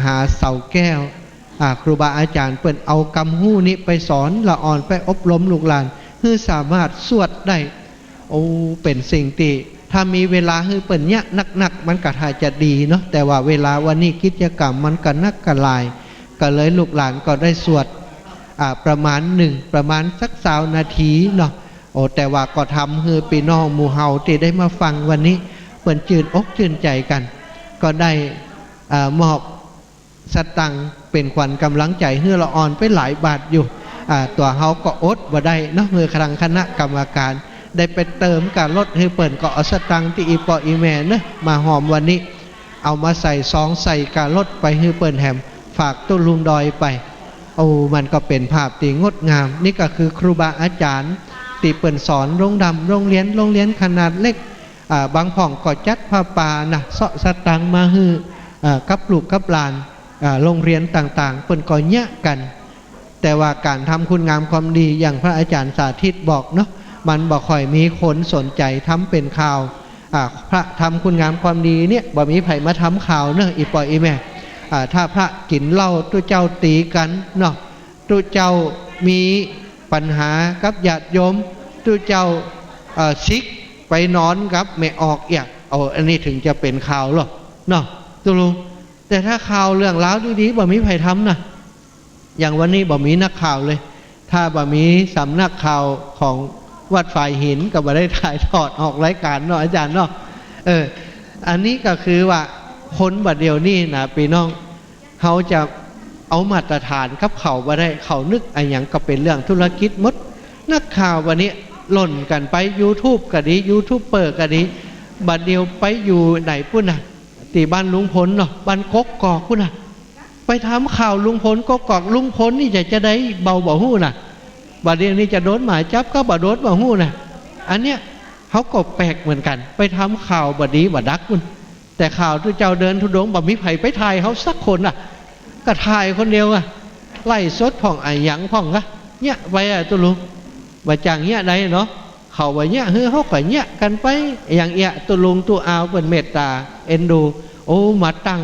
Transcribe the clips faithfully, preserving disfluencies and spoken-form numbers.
หาเสาแก้ว อ่า ครูบาอาจ๋ารย์เปิ้นเอากำฮู้นี้ไปสอนละอ่อน ไปอบรมลูกหลาน หื้อสามารถสวดได้ โอ้ เป๋นสิ่งตี้ ถ้ามีเวลาหื้อเปิ้นเยียะนักๆ มันก็ถ้าจะดีเนาะ แต่ว่าเวลาวันนี้กิจกรรมมันก็นักก็หลาย ก็เลยลูกหลานก็ได้สวด อ่า ประมาณนึ่ง ประมาณสักซาวนาทีเนาะ โอ้ แต่ว่าก็ทำหื้อปี้น้องหมู่เฮาตี้ได้มาฟังวันนี้ เปิ้นจื้นอกจื้นใจ๋กั๋น ก็ได้ อ่า มอบ สตางค์เป๋นขวัญก๋ำลังใจ๋หื้อละอ่อนไปหลายบาทอยู่ อ่า ตั๋วเฮาก็อดบ่ได้เนาะ เมื่อครั้งคณะกรรมการได้ไปเติมก้ารถหื้อเปิ้น ก็เอาสตางค์ตี้อี่ป้ออี่แม่เนาะ มาฮอมวันนี้ เอามาใส่ซองใส่ก้ารถไปหื้อเปิ้นแหม ฝากตุ๊ลุงดอยไป โอ้ มันก็เป๋นภาพตี้งดงาม นี่ก็คือครูบาอาจ๋ารย์ตี้เปิ้นสอนโฮงร่ำโฮงเฮียน โฮงเฮียนขนาดเล็ก อ่า บางพ่องก็จัดผ้าป่านะ เซาะสตางค์มาหื้อ อ่า กับลูกกับหลาน อ่า โฮงเฮียนต่างๆ เปิ้นก็เยียะกั๋น แต่ว่าก๋านทำคุณงามความดีอย่างพระอาจ๋ารย์สาธิตบอกเนาะ มันบ่ค่อยมีคนสนใจ๋ทำเป๋นข่าว อ่า พระทำคุณงามความดีเนี่ย บ่มีใผมาทำข่าวเนาะ อี่ป้ออี่แม่ อ่า ถ้าพระกิ๋นเหล้า ตุ๊เจ้าตี๋กั๋นเนาะ ตุ๊เจ้ามีปัญหากับญาติโยม ตุ๊เจ้า เอ่อ สิกไปนอนกับแม่ออกเอี้ย โอ้ อันนี้เถิงจะเป๋นข่าวลอเนาะ ตุ๊ลุง แต่ถ้าข่าวเรื่องราวดีๆ บ่มีใผทำนะ อย่างวันนี้บ่มีนักข่าวเลย ถ้าบ่มีสำนักข่าวของวัดฝายหินก็บ่ได้ถ่ายทอดออกรายก๋านเนาะ อาจ๋ารย์เนาะ เออ อันนี้ก็คือว่าคนบ่าเดี่ยวนี้นะ ปี้น้อง เฮาจะเอามาตรฐานกับเขาบ่ได้ เขานึกอะหยังก็เป๋นเรื่องธุรกิจหมด นักข่าวบ่านี้หล่นกั๋นไปยูทูบก็ดี ยูทูบเบอร์ก็ดี บ่าเดี่ยวไปอยู่ไหนปุ้นน่ะ ตี้บ้านลุงพลเนาะ บ้านกกอกปุ้นน่ะ ไปทำข่าวลุงพลกกอก ลุงพลนี่จะ จะได้เบาบ่ฮู้น่ะ บ่าเดี่ยวนี้จะโดนหมายจับก็บ่โดนบ่ฮู้น่ะ อันเนี้ยเฮาก็แปลกเหมือนกั๋น ไปทำข่าวบ่ดีบ่ดักปุ้น แต่ข่าวตุ๊เจ้าเดินธุดงค์บ่มีใผไปถ่ายเฮาสักคนน่ะ ก็ถ่ายคนเดียวอะ ไลฟ์สดพ่องอะหยังพ่องกะ เยียะไปอะตุ๊ลุง บ่จ้างเยียะได้เนาะ เขาบ่เยียะหื้อ เฮาก็เยียะกั๋นไป อย่างเอี้ยตุ๊ลุงตุ๊อาวเปิ้นเมตต๋าเอ็นดู โอ้ มาตั้ง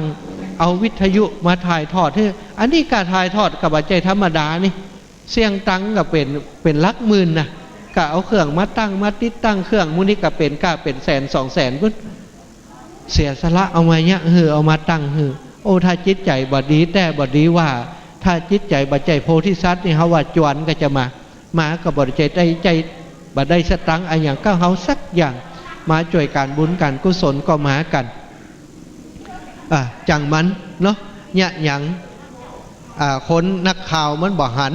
เอาวิทยุมาถ่ายทอดหื้อ อันนี้ก้าถ่ายทอดก็บ่ใจ้ธรรมดานี่ เสี้ยงตังค์ก็เป๋น เป๋นหลักหมื่นน่ะ ก้าเอาเครื่องมาตั้ง มาติดตั้งเครื่องหมู่นี้ก็เป๋น ก้าเป๋นแสนสองแสนปุ้น เสียสละเอามาเยียะหื้อ เอามาตั้งหื้อ โอ้ ถ้าจิตใจ๋บ่ดีแต๊บ่ดีว่า ถ้าจิตใจ๋บ่ใจ้โพธิสัตว์นี่ เฮาว่าจวนก็จะมา มาก็บ่ได้ใจ้ ได้ใจ้ บ่ได้สตางค์อะหยังกับเฮาสักอย่าง มาจ้วยก๋านบุญก๋านกุศลก็มากั๋น อ่า จั่งมันเนาะ เยียะหยัง อ่า คนนักข่าวมันบ่หัน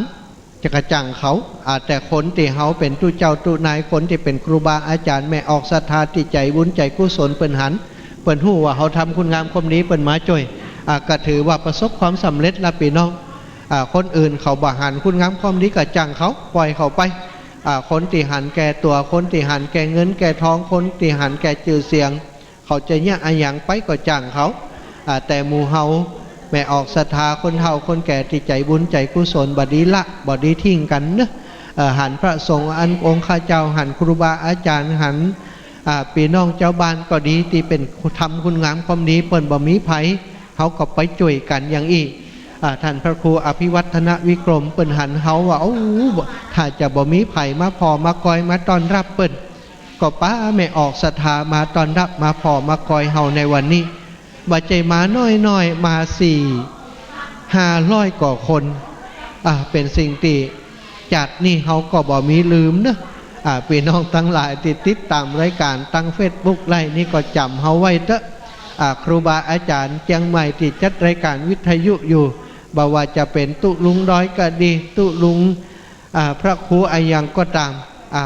จะกระจ่างเขา อ่า แต่คนตี้เฮาเป๋นตุ๊เจ้าตุ๊นาย คนตี้เป๋นครูบาอาจ๋ารย์ แม่ออกศรัทธาตี้ใจ๋บุญใจ๋กุศลเปิ้นหัน เปิ้นฮู้ว่าเฮาทำคุณงามความดี เปิ้นมาจ้วย อ่า ก็ถือว่าประสบความสำเร็จละปี้น้อง อ่า คนอื่นเขาบ่หันคุณงามความดีก็จ้างเขา ป่อยเขาไป อ่า คนตี้หันแก่ตั๋ว คนตี้หันแก่เงินแก่ทอง คนตี้หันแก่จื้อเสียง เขาจะเยียะอะหยังไปก็จ้างเขา อ่า แต่หมู่เฮาแม่ออกศรัทธา คนเฒ่าคนแก่ตี้ใจ๋บุญใจ๋กุศล บ่ดีละ บ่ดีทิ้งกั๋นเนาะ เอ่อ หันพระสงฆ์อันองค์ข้าเจ้า หันครูบาอาจ๋ารย์ หัน อ่า ปี้น้องจาวบ้านก็ดี ตี้เป๋นทำคุณงามความดี เปิ้นบ่มีใผ เฮาก็ไปจ้วยกั๋นอย่างอี้ อ่า ท่านพระครูอภิวัฒนวิกรม เปิ้นหันเฮาว่า โอ้ ถ้าจะบ่มีใผมาผ่อมาก่อยมาต้อนรับเปิ้น ก็ปาแม่ออกศรัทธามาต้อนรับ มาผ่อมาก่อยเฮาในวันนี้ บ่ใจ้มาน้อยๆ มาสี่ห้าร้อยกว่าคน อ่า เป๋นสิ่งตี้จาตินี้เฮาก็บ่มีลืมเนาะ อ่า ปี้น้องตังหลายตี้ติดต๋ามรายก๋านตังเฟซบุ๊กไลฟ์นี่ก็จ๋ำเฮาไว้เต๊อะ อ่า ครูบาอาจ๋ารย์เจียงใหม่ตี้จัดรายก๋านวิทยุอยู่ บ่ว่าจะเป๋นตุ๊ลุงดอยก็ดี ตุ๊ลุง อ่า พระครูอะหยังก็ต๋าม อ่า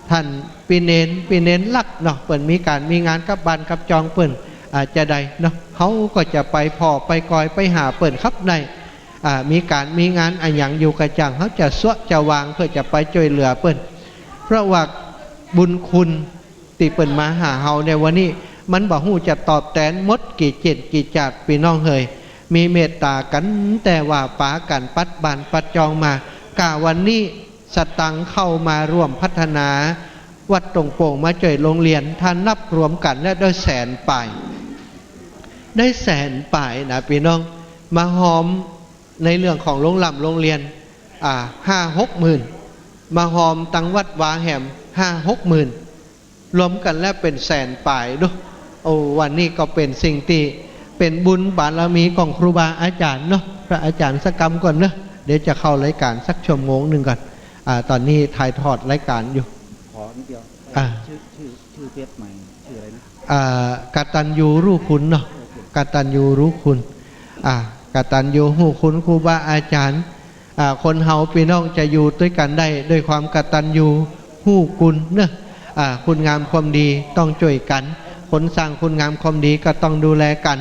ท่านปี้เณร ปี้เณรลักษณ์เนาะ เปิ้นมีก๋านมีงานกับบ้านกับจองเปิ้น อ่า จะใดเนาะ เฮาก็จะไปผ่อไปก่อยไปหาเปิ้นครับได้ อ่า มีก๋านมีงานอะหยังอยู่ก็จ้าง เฮาจะซัวะจะวางเปื้อจะไปจ้วยเหลือเปิ้น เพราะว่าบุญคุณตี้เปิ้นมาหาเฮาในวันนี้ มันบ่ฮู้จะตอบแตนหมดกี่เจ็้นกี่จาติ ปี้น้องเหย มีเมตต๋ากั๋น แต่ว่าปากั๋นปัดบ้านปัดจองมา ก้าวันนี้ สตางค์เข้ามาร่วมพัฒนาวัดตงโป่ง มาจ้วยโฮงเฮียน ถ้านับรวมกั๋นแล้วได้แสนป๋าย ได้แสนป๋ายนะปี้น้อง มาฮอมในเรื่องของโฮงร่ำโฮงเฮียน อ่า ห้าหกหมื่น มาฮอมตังวัดวาแหม ห้าหกหมื่น รวมกั๋นแล้วเป๋นแสนป๋ายดู โอ้ วันนี้ก็เป๋นสิ่งตี้เป๋นบุญบารมีของครูบาอาจ๋ารย์เนาะ พระอาจ๋ารย์สักกำก่อนเนาะ เดี๋ยวจะเข้ารายก๋านสักชั่วโมงนึ่งก่อน อ่า ต๋อนนี้ถ่ายทอดรายก๋านอยู่ ขอนิดเดียว อ่า ชื่อ ชื่อ ชื่อเฟซใหม่ ชื่ออะไรนะ อ่า กตัญญูรู้คุณเนาะ กตัญญูรู้คุณ อ่า กตัญญูรู้คุณครูบาอาจ๋ารย์ อ่า คนเฮาปี้น้องจะอยู่ตวยกั๋นได้ด้วยความกตัญญูรู้คุณเนาะ อ่า คุณงามความดีต้องจ้วยกั๋น คนสร้างคุณงามความดีก็ต้องดูแลกั๋น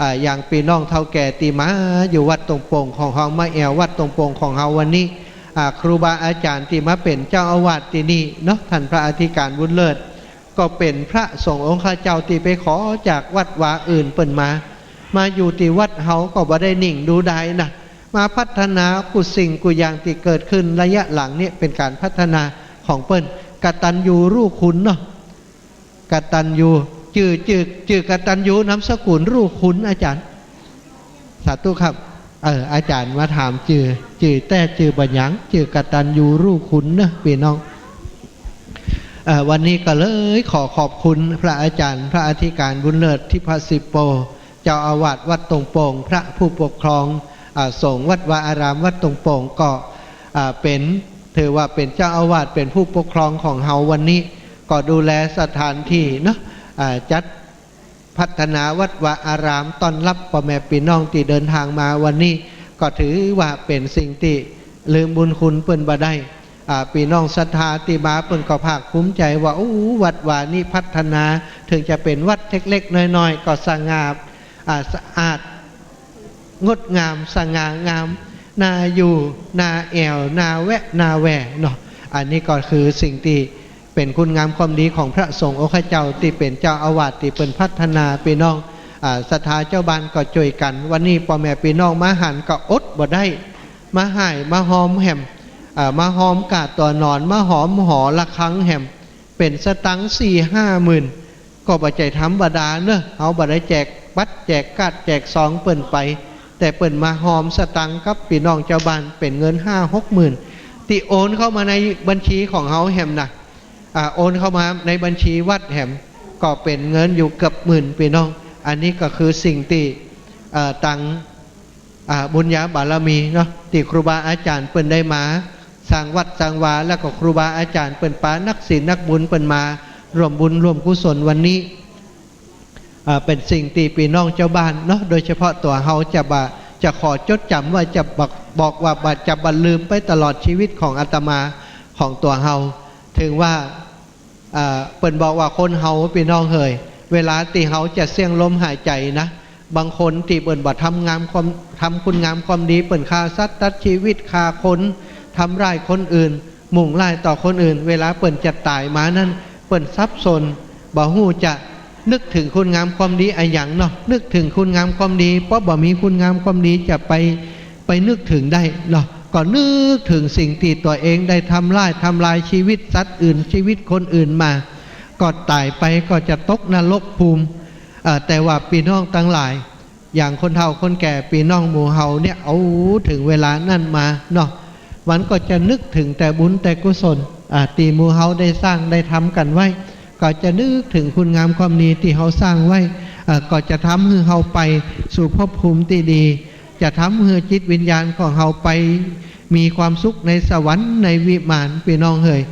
อ่า อย่างปี้น้องเฒ่าแก่ตี้มาอยู่วัดตงโป่งของเฮา มาแอ่ววัดตงโป่งของเฮาวันนี้ อ่า ครูบาอาจ๋ารย์ตี้มาเป๋นเจ้าอาวาสตี้นี่เนาะ ต้านพระอธิก๋านบุญเลิศ ก็เป๋นพระสงฆ์องค์ข้าเจ้าตี้ไปขอจากวัดวาอื่นเปิ้นมา มาอยู่ตี้วัดเฮาก็บ่ได้นิ่งดูดายนะ มาพัฒนากู้สิ่งกู้อย่างตี้เกิดขึ้นระยะหลังนี้เป๋นก๋านพัฒนาของเปิ้น กตัญญูรู้คุณเนาะ กตัญญู จื้อ จื้อ จื้อกตัญญูนามสกุลรู้คุณ อาจ๋ารย์ สาธุครับ เออ อาจ๋ารย์มาถามจื้อ จื้อแต๊จื้อบ่าหยัง จื้อกตัญญูรู้คุณเนาะปี้น้อง เอ่อ วันนี้ก็เลยขอขอบคุณพระอาจ๋ารย์ พระอธิก๋านบุญเลิศ ทิพสิโป เจ้าอาวาสวัดตงโป่ง พระผู้ปกครอง อ่า สงฆ์วัดวาอารามวัดตงโป่ง ก็ อ่า เป๋น ถือว่าเป๋นเจ้าอาวาส เป๋นผู้ปกครองของเฮาวันนี้ ก็ดูแลสถานที่เนาะ อ่า จัด พัฒนาวัดวาอาราม ต้อนฮับป้อแม่ปี้น้องตี้เดินตางมาวันนี้ ก็ถือว่าเป๋นสิ่งตี้ลืมบุญคุณเปิ้นบ่ได้ อ่า ปี้น้องศรัทธาตี้มาเปิ้นก็ภาคภูมิใจ๋ว่า โอ้ วัดวานี้พัฒนา เถิงจะเป๋นวัดเล็กๆ น้อยๆ ก็สง่า อ่า สะอาด งดงาม สง่างาม น่าอยู่ น่าแอ่ว น่าแวะ น่าแว่เนาะ อันนี้ก็คือสิ่งตี้ เป๋นคุณงามความดีของพระสงฆ์องค์ข้าเจ้าตี้เป๋นเจ้าอาวาสตี้เปิ้นพัฒนาปี้น้อง อ่า ศรัทธาเจ้าบ้านก็จ้วยกั๋น วันนี้ป้อแม่ปี้น้องมาหันก็อดบ่ได้ มาฮ่าย มาฮอมแหม อ่า มาฮอมก้าตั๋วนอน มาหอมหอระฆังแหม เป๋นสตางค์สี่ห้าหมื่น ก็บ่ใจ้ธรรมดาเนาะ เฮาบ่ได้แจกบัตร แจกการ์ด แจกซองเปิ้นไป แต่เปิ้นมาฮอมสตางค์กับปี้น้องเจ้าบ้าน เป๋นเงินห้าหกหมื่น ตี้โอนเข้ามาในบัญชีของเฮาแหมนะ อ่า โอนเข้ามาในบัญชีวัดแหม ก็เป๋นเงินอยู่เกือบหมื่นปี้น้อง อันนี้ก็คือสิ่งตี้ เอ่อ ตัง อ่า บุญญาบารมีเนาะ ตี้ครูบาอาจ๋ารย์เปิ้นได้มาสร้างวัดสร้างวา แล้วก็ครูบาอาจ๋ารย์เปิ้นปานักศีลนักบุญเปิ้นมาร่วมบุญร่วมกุศลวันนี้ อ่า เป๋นสิ่งตี้ปี้น้องเจ้าบ้านเนาะ โดยเฉพาะตั๋วเฮาจะบ่ จะขอจดจ๋ำว่าจะบอก บอกว่าบ่ จะบ่ลืมไปตลอดจีวิตของอาตมา ของตั๋วเฮา เถิงว่า อ่า เปิ้นบอกว่าคนเฮาปี้น้องเฮย เวลาตี้เฮาจะเสี้ยงลมหายใจ๋นะ บางคนตี้เปิ้นบ่ทำงามความ ทำคุณงามความดี เปิ้นฆ่าสัตว์ตัดจีวิต ฆ่าคน ทำร้ายคนอื่น มุ่งร้ายต่อคนอื่น เวลาเปิ้นจะต๋ายมานั้น เปิ้นสับสน บ่ฮู้จะนึกเถิงคุณงามความดีอะหยังเนาะ นึกเถิงคุณงามความดี เพราะบ่มีคุณงามความดีจะไป ไปนึกเถิงได้เนาะ ก็นึกเถิงสิ่งตี้ตั๋วเองได้ทำร้าย ทำลายจีวิตสัตว์อื่น จีวิตคนอื่นมา ก็ต๋ายไปก็จะตกนรกภูมิ เอ่อ แต่ว่าปี้น้องตังหลาย อย่างคนเฒ่าคนแก่ปี้น้องหมู่เฮาเนี่ย เอา เถิงเวลานั้นมาเนาะ มันก็จะนึกเถิงแต่บุญแต่กุศล อ่า ตี้หมู่เฮาได้สร้างได้ทำกั๋นไว้ ก็จะนึกเถิงคุณงามความดีตี้เฮาสร้างไว้ อ่า ก็จะทำหื้อเฮาไปสู่ภพภูมิตี้ดี จะทำหื้อจิตวิญญาณของเฮาไปมีความสุขในสวรรค์ในวิมาน ปี้น้องเฮย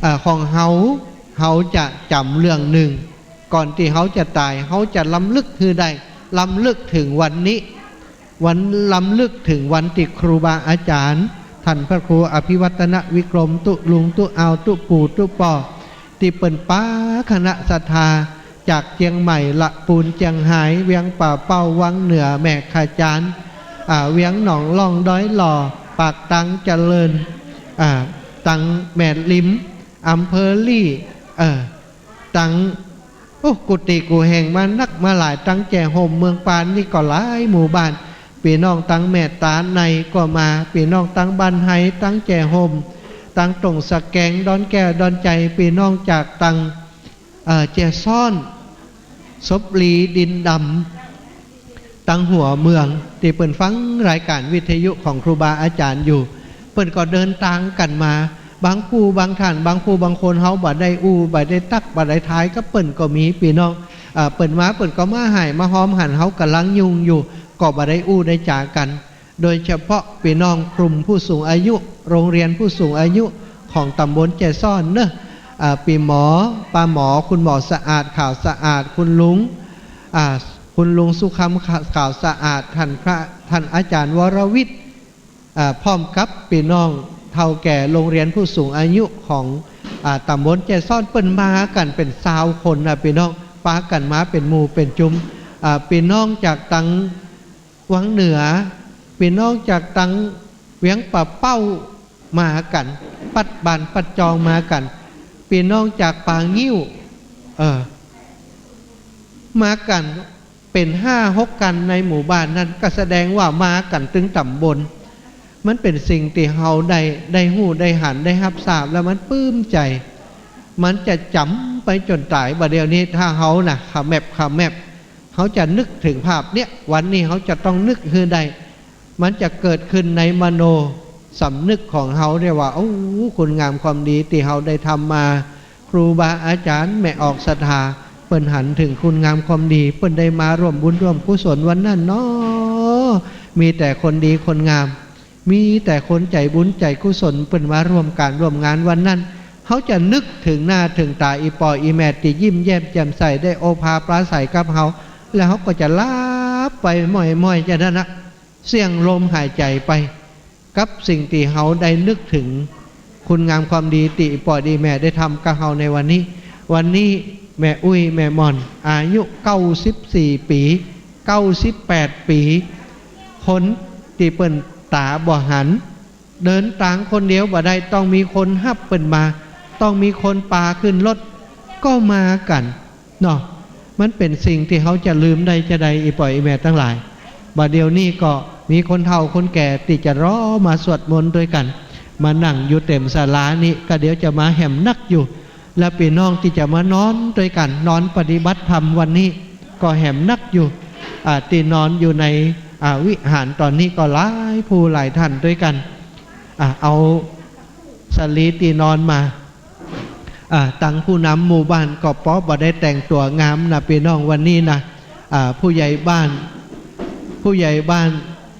อ่า ของเฮา เฮาจะจ๋ำเรื่องนึ่ง ก่อนตี้เฮาจะต๋าย เฮาจะรำลึกหื้อได้ รำลึกเถิงวันนี้ วัน รำลึกเถิงวันตี้ครูบาอาจ๋ารย์ ต้านพระครูอภิวัฒนวิกรม ตุ๊ลุง ตุ๊อาว ตุ๊ปู่ ตุ๊ป้อ ตี้เปิ้นปาคณะศรัทธา จากเจียงใหม่ ละปูน เจียงฮาย เวียงป่าเป้า วังเหนือ แม่ขะจาน อ่า เวียงหนองล่อง ดอยหล่อ ปากตัง เจริญ อ่า ตังแม่ริม อำเภอลี้ เอ่อ ตัง โอ้ กู้ตี้กู้แห่งมานักมาหลาย ตังแจ่ฮ่ม เมืองปานนี่ก็หลายหมู่บ้าน ปี้น้องตังแม่ตาลในก็มา ปี้น้องตังบ้านไฮ ตังแจ่ฮ่ม ตังตรงสะแกง ดอนแก้ว ดอนใจ๋ ปี้น้องจากตัง เอ่อ แจ่ซ้อน สบลี ดินดำ ตังหัวเมืองตี้เปิ้นฟังรายก๋านวิทยุของครูบาอาจ๋ารย์อยู่ เปิ้นก็เดินตางกั๋นมา บางผู้บางท่าน บางผู้บางคนเฮาบ่ได้อู้ บ่ได้ตั๊ก บ่ได้ทายกับเปิ้นก็มี ปี้น้อง เอ่อ เปิ้นมา เปิ้นก็มาฮ่ายมาฮอม หันเฮาก่ำลังยุ่งอยู่ ก็บ่ได้อู้ได้จ๋ากั๋น โดยเฉพาะปี้น้องกลุ่มผู้สูงอายุ โรงเรียนผู้สูงอายุของต๋ำบลแจซ้อนเนาะ อ่า ปี้หมอ ป้าหมอ คุณหมอสะอาด ขาวสะอาด คุณลุง อ่า คุณลุงสุคำ ขาวสะอาด ท่านพระ ท่านอาจ๋ารย์วรวิทย์ อ่า พร้อมกับปี้น้องเฒ่าแก่โรงเรียนผู้สูงอายุของ อ่า ต๋ำบลแจซ้อน เปิ้นมากั๋นเป๋นซาวคนน่ะ ปี้น้อง ปากั๋นมาเป๋นหมู่เป๋นจุม อ่า ปี้น้องจากตัง วังเหนือ ปี้น้องจากตังเวียงป่าเป้ามากั๋น ปัดบ้านปัดจองมากั๋น ปี้น้องจากป่างิ้ว เออ มากั๋นเป๋นห้าหกกั๋นในหมู่บ้านนั้น ก็แสดงว่ามากั๋นตึงต๋ำบล มันเป๋นสิ่งตี้เฮาได้ ได้ฮู้ ได้หัน ได้ฮับทราบ แล้วมันปลื้มใจ๋ มันจะจ๋ำไปจ๋นต๋าย บ่าเดี่ยวนี้ถ้าเฮาน่ะ ขะแมบ ขะแมบ เฮาจะนึกเถิงภาพเนี่ย วันนี้เฮาจะต้องนึกหื้อได้ มันจะเกิดขึ้นในมโนสำนึกของเฮาได้ว่า โอ้ คุณงามความดีตี้เฮาได้ทำมา ครูบาอาจ๋ารย์แม่ออกศรัทธา เปิ้นหันเถิงคุณงามความดี เปิ้นได้มาร่วมบุญร่วมกุศลวันนั้นเนาะ มีแต่คนดีคนงาม มีแต่คนใจ๋บุญใจ๋กุศล เปิ้นมาร่วมก๋านร่วมงานวันนั้น เฮาจะนึกเถิงหน้าเถิงต๋าอีป้ออีแม่ตี้ยิ้มแย้มแจ่มใส ได้โอภาปราศรัยกับเฮา แล้วเฮาก็จะหลับไปม้อยๆ จะนั้นนะ เสี้ยงลมหายใจ๋ไป กับสิ่งตี้เฮาได้นึกเถิงคุณงามความดีตี้อีป้ออีแม่ได้ทำกับเฮาในวันนี้ วันนี้แม่อุ๊ยแม่หม่อน อายุเก้าสิบสี่ปี๋ เก้าสิบแปดปี๋ คนตี้เปิ้นต๋าบ่หัน เดินตางคนเดียวบ่ได้ ต้องมีคนฮับเปิ้นมา ต้องมีคนปาขึ้นรถ ก็มากั๋นเนาะ มันเป๋นสิ่งตี้เฮาจะลืมได้จาใด อีป้ออีแม่ตังหลาย บ่าเดี่ยวนี้ก็มีคนเฒ่าคนแก่ตี้จะรอมาสวดมนต์ตวยกั๋น มานั่งอยู่เต็มศาลานี้ ก็เดี๋ยวจะมาแหมนักอยู่ และปี้น้องตี้จะมานอนตวยกั๋น นอนปฏิบัติธรรมวันนี้ก็แหมนักอยู่ อ่า ตี้นอนอยู่ใน อ่า วิหารต๋อนนี้ก็หลายผู้หลายท่านตวยกั๋น อ่า เอาสะหลีตี้นอนมา อ่า ตังผู้นำหมู่บ้านก็ป๊อบ่ได้แต่งตั๋วงามนะปี้น้อง วันนี้นะ อ่า ผู้ใหญ่บ้าน ผู้ใหญ่บ้าน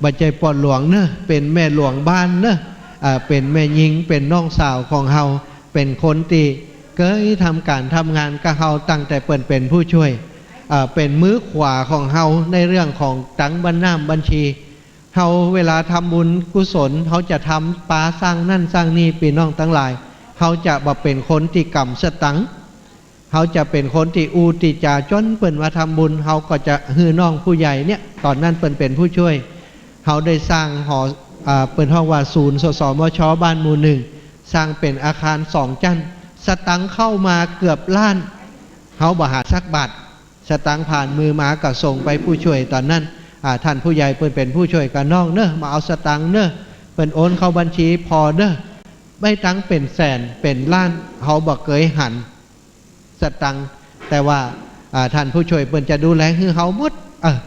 บ่ใจ้ป้อหลวงเนาะ เป๋นแม่หลวงบ้านเนาะ อ่า เป๋นแม่ญิง เป๋นน้องสาวของเฮา เป๋นคนตี้เกยทำก๋านทำงานกับเฮาตั้งแต่เปิ้นเป๋นผู้ช่วย อ่า เป๋นมือขวาของเฮาในเรื่องของตังบัญน้ำบัญชี เฮาเวลาทำบุญกุศล เฮาจะทำปาสร้างนั่นสร้างนี่ ปี้น้องตังหลาย เฮาจะบ่เป๋นคนตี้ก๋ำสตังค์ เฮาจะเป๋นคนตี้อู้ตี้จ๋า จ๋นเปิ้นมาทำบุญ เฮาก็จะหื้อน้องผู้ใหญ่เนี่ย ต๋อนนั้นเปิ้นเป๋นผู้ช่วย เฮาได้สร้างหอ อ่า เปิ้นฮ้องว่าศูนย์ สสมช บ้านหมู่หนึ่ง สร้างเป๋นอาคารสองจั้น สตังค์เข้ามาเกือบล้าน เฮาบ่หาสักบาท สตังค์ผ่านมือมาก็ส่งไปผู้ช่วยต๋อนนั้น อ่า ท่านผู้ใหญ่เปิ้นเป๋นผู้ช่วยกับน้องเนาะ มาเอาสตังค์เนาะ เปิ้นโอนเข้าบัญชีผ่อเนาะ บ่ตังค์เป๋นแสนเป๋นล้าน เฮาบ่เกยหันสตังค์ แต่ว่า อ่า ท่านผู้ช่วยเปิ้นจะดูแลหื้อเฮาหมด เออ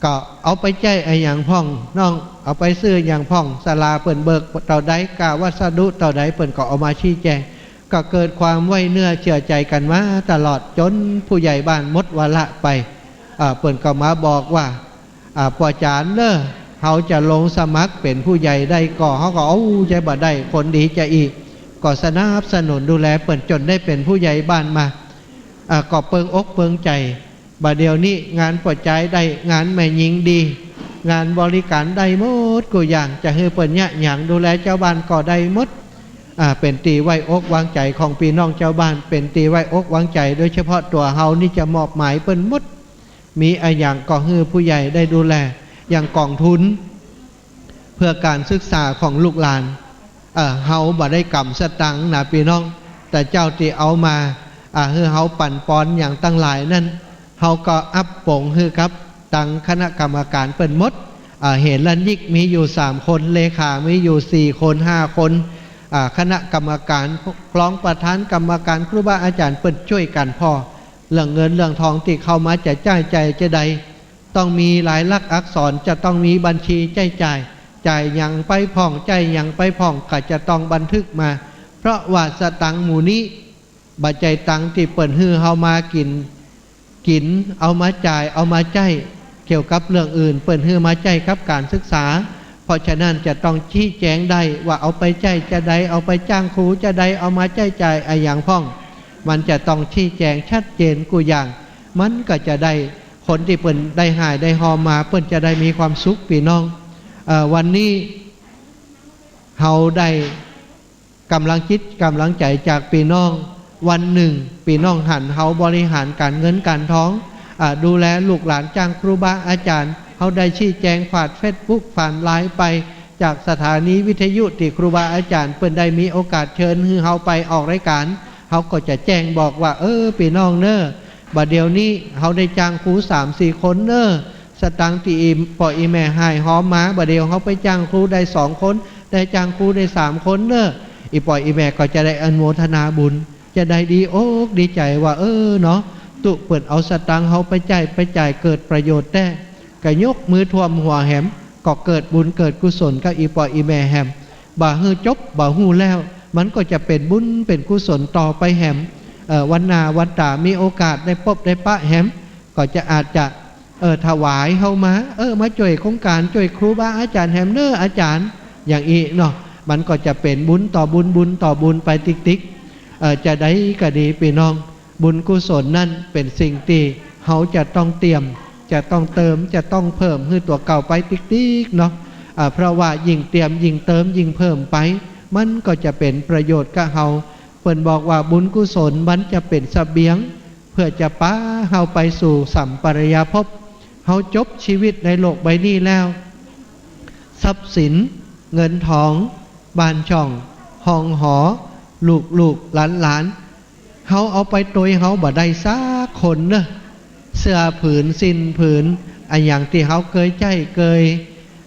ก็เอาไปใจ๊อะหยังพ่องน้อง เอาไปซื้ออะหยังพ่อง ศาลาเปิ้นเบิกเต้าใด ก้าวัสดุเต้าใด เปิ้นก็เอามาชี้แจง ก็เกิดความไว้เนื้อเชื่อใจ๋กั๋นมาตลอด จ๋นผู้ใหญ่บ้านหมดวาระไป เอ่อ เปิ้นก็มาบอกว่า อ่า ป้อจ๋ารย์เนาะ เฮาจะลงสมัครเป๋นผู้ใหญ่ได้ก่อ เฮาก็เอาใจ๋บ่ได้ คนดีจะอี้ ก็สนับสนุนดูแลเปิ้นจ๋นได้เป๋นผู้ใหญ่บ้านมา อ่า ก็เปิงอกเปิงใจ๋ บ่าเดี่ยวนี้งานป้อจ๋ายได้ งานแม่ญิงดี งานบริการได้หมดกู้อย่าง จะหื้อเปิ้นเยียะหยัง ดูแลจาวบ้านก็ได้หมด อ่า เป๋นตี้ไว้อกวางใจ๋ของปี้น้องจาวบ้าน เป๋นตี้ไว้อกวางใจ๋ โดยเฉพาะตั๋วเฮานี่จะมอบหมายเปิ้นหมด มีอะหยังก็หื้อผู้ใหญ่ได้ดูแล อย่างก๋องทุน เพื่อก๋านศึกษาของลูกหลาน เอ่อ เฮาบ่ได้ก๋ำสตังค์นะปี้น้อง แต่เจ้าตี้เอามา อ่า หื้อเฮาปั๋นปอนอย่างตังหลายนั้น เฮาก็อัปป๋งหื้อกับตังคณะกรรมการเปิ้นหมด อ่า เหรัญญิกมีอยู่สามคน เลขามีอยู่สี่คน ห้าคน อ่า คณะกรรมการ รองประธานกรรมการ ครูบาอาจ๋ารย์เปิ้นจ้วยกั๋นผ่อ เรื่องเงินเรื่องทองตี้เข้ามาจะใจ๊จ่ายจาใด ต้องมีลายลักษณ์อักษร จะต้องมีบัญชีใจ๊จ่าย จ่ายหยังไปพ่อง ใจ๊หยังไปพ่อง ก็จะต้องบันทึกมา เพราะว่าสตางค์หมู่นี้ บ่ใจ้ตังค์ตี้เปิ้นหื้อเฮามากิ๋น กิ๋น เอามาจ่าย เอามาใจ๊เกี่ยวกับเรื่องอื่น เปิ้นหื้อมาใจ๊กับก๋านศึกษา เพราะฉะนั้นจะต้องชี้แจ๋งได้ว่าเอาไปใจ๊จาใด เอาไปจ้างครูจาใด เอามาใจ๊จ่ายอะหยังพ่อง มันจะต้องชี้แจ๋งชัดเจนกู้อย่าง มันก็จะได้ คนตี้เปิ้นได้ฮ่ายได้ฮอมมา เปิ้นจะได้มีความสุข ปี้น้อง เอ่อ วันนี้ เฮาได้ก๋ำลังจิตก๋ำลังใจ๋จากปี้น้อง วันนึ่ง ปี้น้องหันเฮาบริหารก๋านเงินก๋านทอง อ่า ดูแลลูกหลาน จ้างครูบาอาจ๋ารย์ เฮาได้ชี้แจ๋งผ่านเฟซบุ๊ก ผ่านไลน์ไป จากสถานีวิทยุตี้ครูบาอาจ๋ารย์เปิ้นได้มีโอกาสเชิญหื้อเฮาไปออกรายก๋าน เฮาก็จะแจ้งบอกว่า เออ ปี้น้องเน่อ บ่าเดี่ยวนี้เฮาได้จ้างครูสามสี่คนเน่อ สตางค์ตี้อี่ป้ออี่แม่ฮ่ายฮอมมา บ่าเดี่ยวเฮาไปจ้างครูได้สองคน ได้จ้างครูได้สามคนเน่อ อี่ป้ออี่แม่ก็จะได้อนุโมทนาบุญ จะได้ดีอกดีใจ๋ว่า เออ เนาะ ตุ๊เปิ้นเอาสตางค์เฮาไปใจ๊ไปจ่ายเกิดประโยชน์แต๊ ก็ยกมือท่วมหัวแหม ก็เกิดบุญเกิดกุศลกับอี่ป้ออี่แม่แหม บ่าหื้อจบ บ่าฮู้แล้ว มันก็จะเป๋นบุญเป๋นกุศลต่อไปแหม เอ่อ วันหน้าวันต๋ามีโอกาสได้ปบได้ปะแหม ก็จะอาจจะ เอ่อ ถวายเฮามา เออ มาจ้วยโครงก๋าน จ้วยครูบาอาจ๋ารย์แหมเน่ออาจ๋ารย์ อย่างอี้เนาะ มันก็จะเป๋นบุญต่อบุญ บุญต่อบุญไปติ๊กๆ เอ่อ จาใดก็ดีปี้น้อง บุญกุศลนั้นเป๋นสิ่งตี้เฮาจะต้องเตรียม จะต้องเติม จะต้องเพิ่มหื้อตั๋วเก่าไปติ๊กๆ เนาะ อ่า เพราะว่ายิ่งเตรียม ยิ่งเติม ยิ่งเพิ่มไป มันก็จะเป๋นประโยชน์กับเฮา เปิ้นบอกว่าบุญกุศลมันจะเป๋นเสบียง เพื่อจะปาเฮาไปสู่สัมปรายภพ เฮาจบชีวิตในโลกใบนี้แล้ว ทรัพย์สิน เงินทอง บ้านช่อง ห้องหอ ลูกๆ หลานๆ เฮาเอาไปตวยเฮาบ่ได้สักคนเน่อ เสื้อผืน สิ้นผืน อะหยังตี้เฮาเกยใจ๊ เกย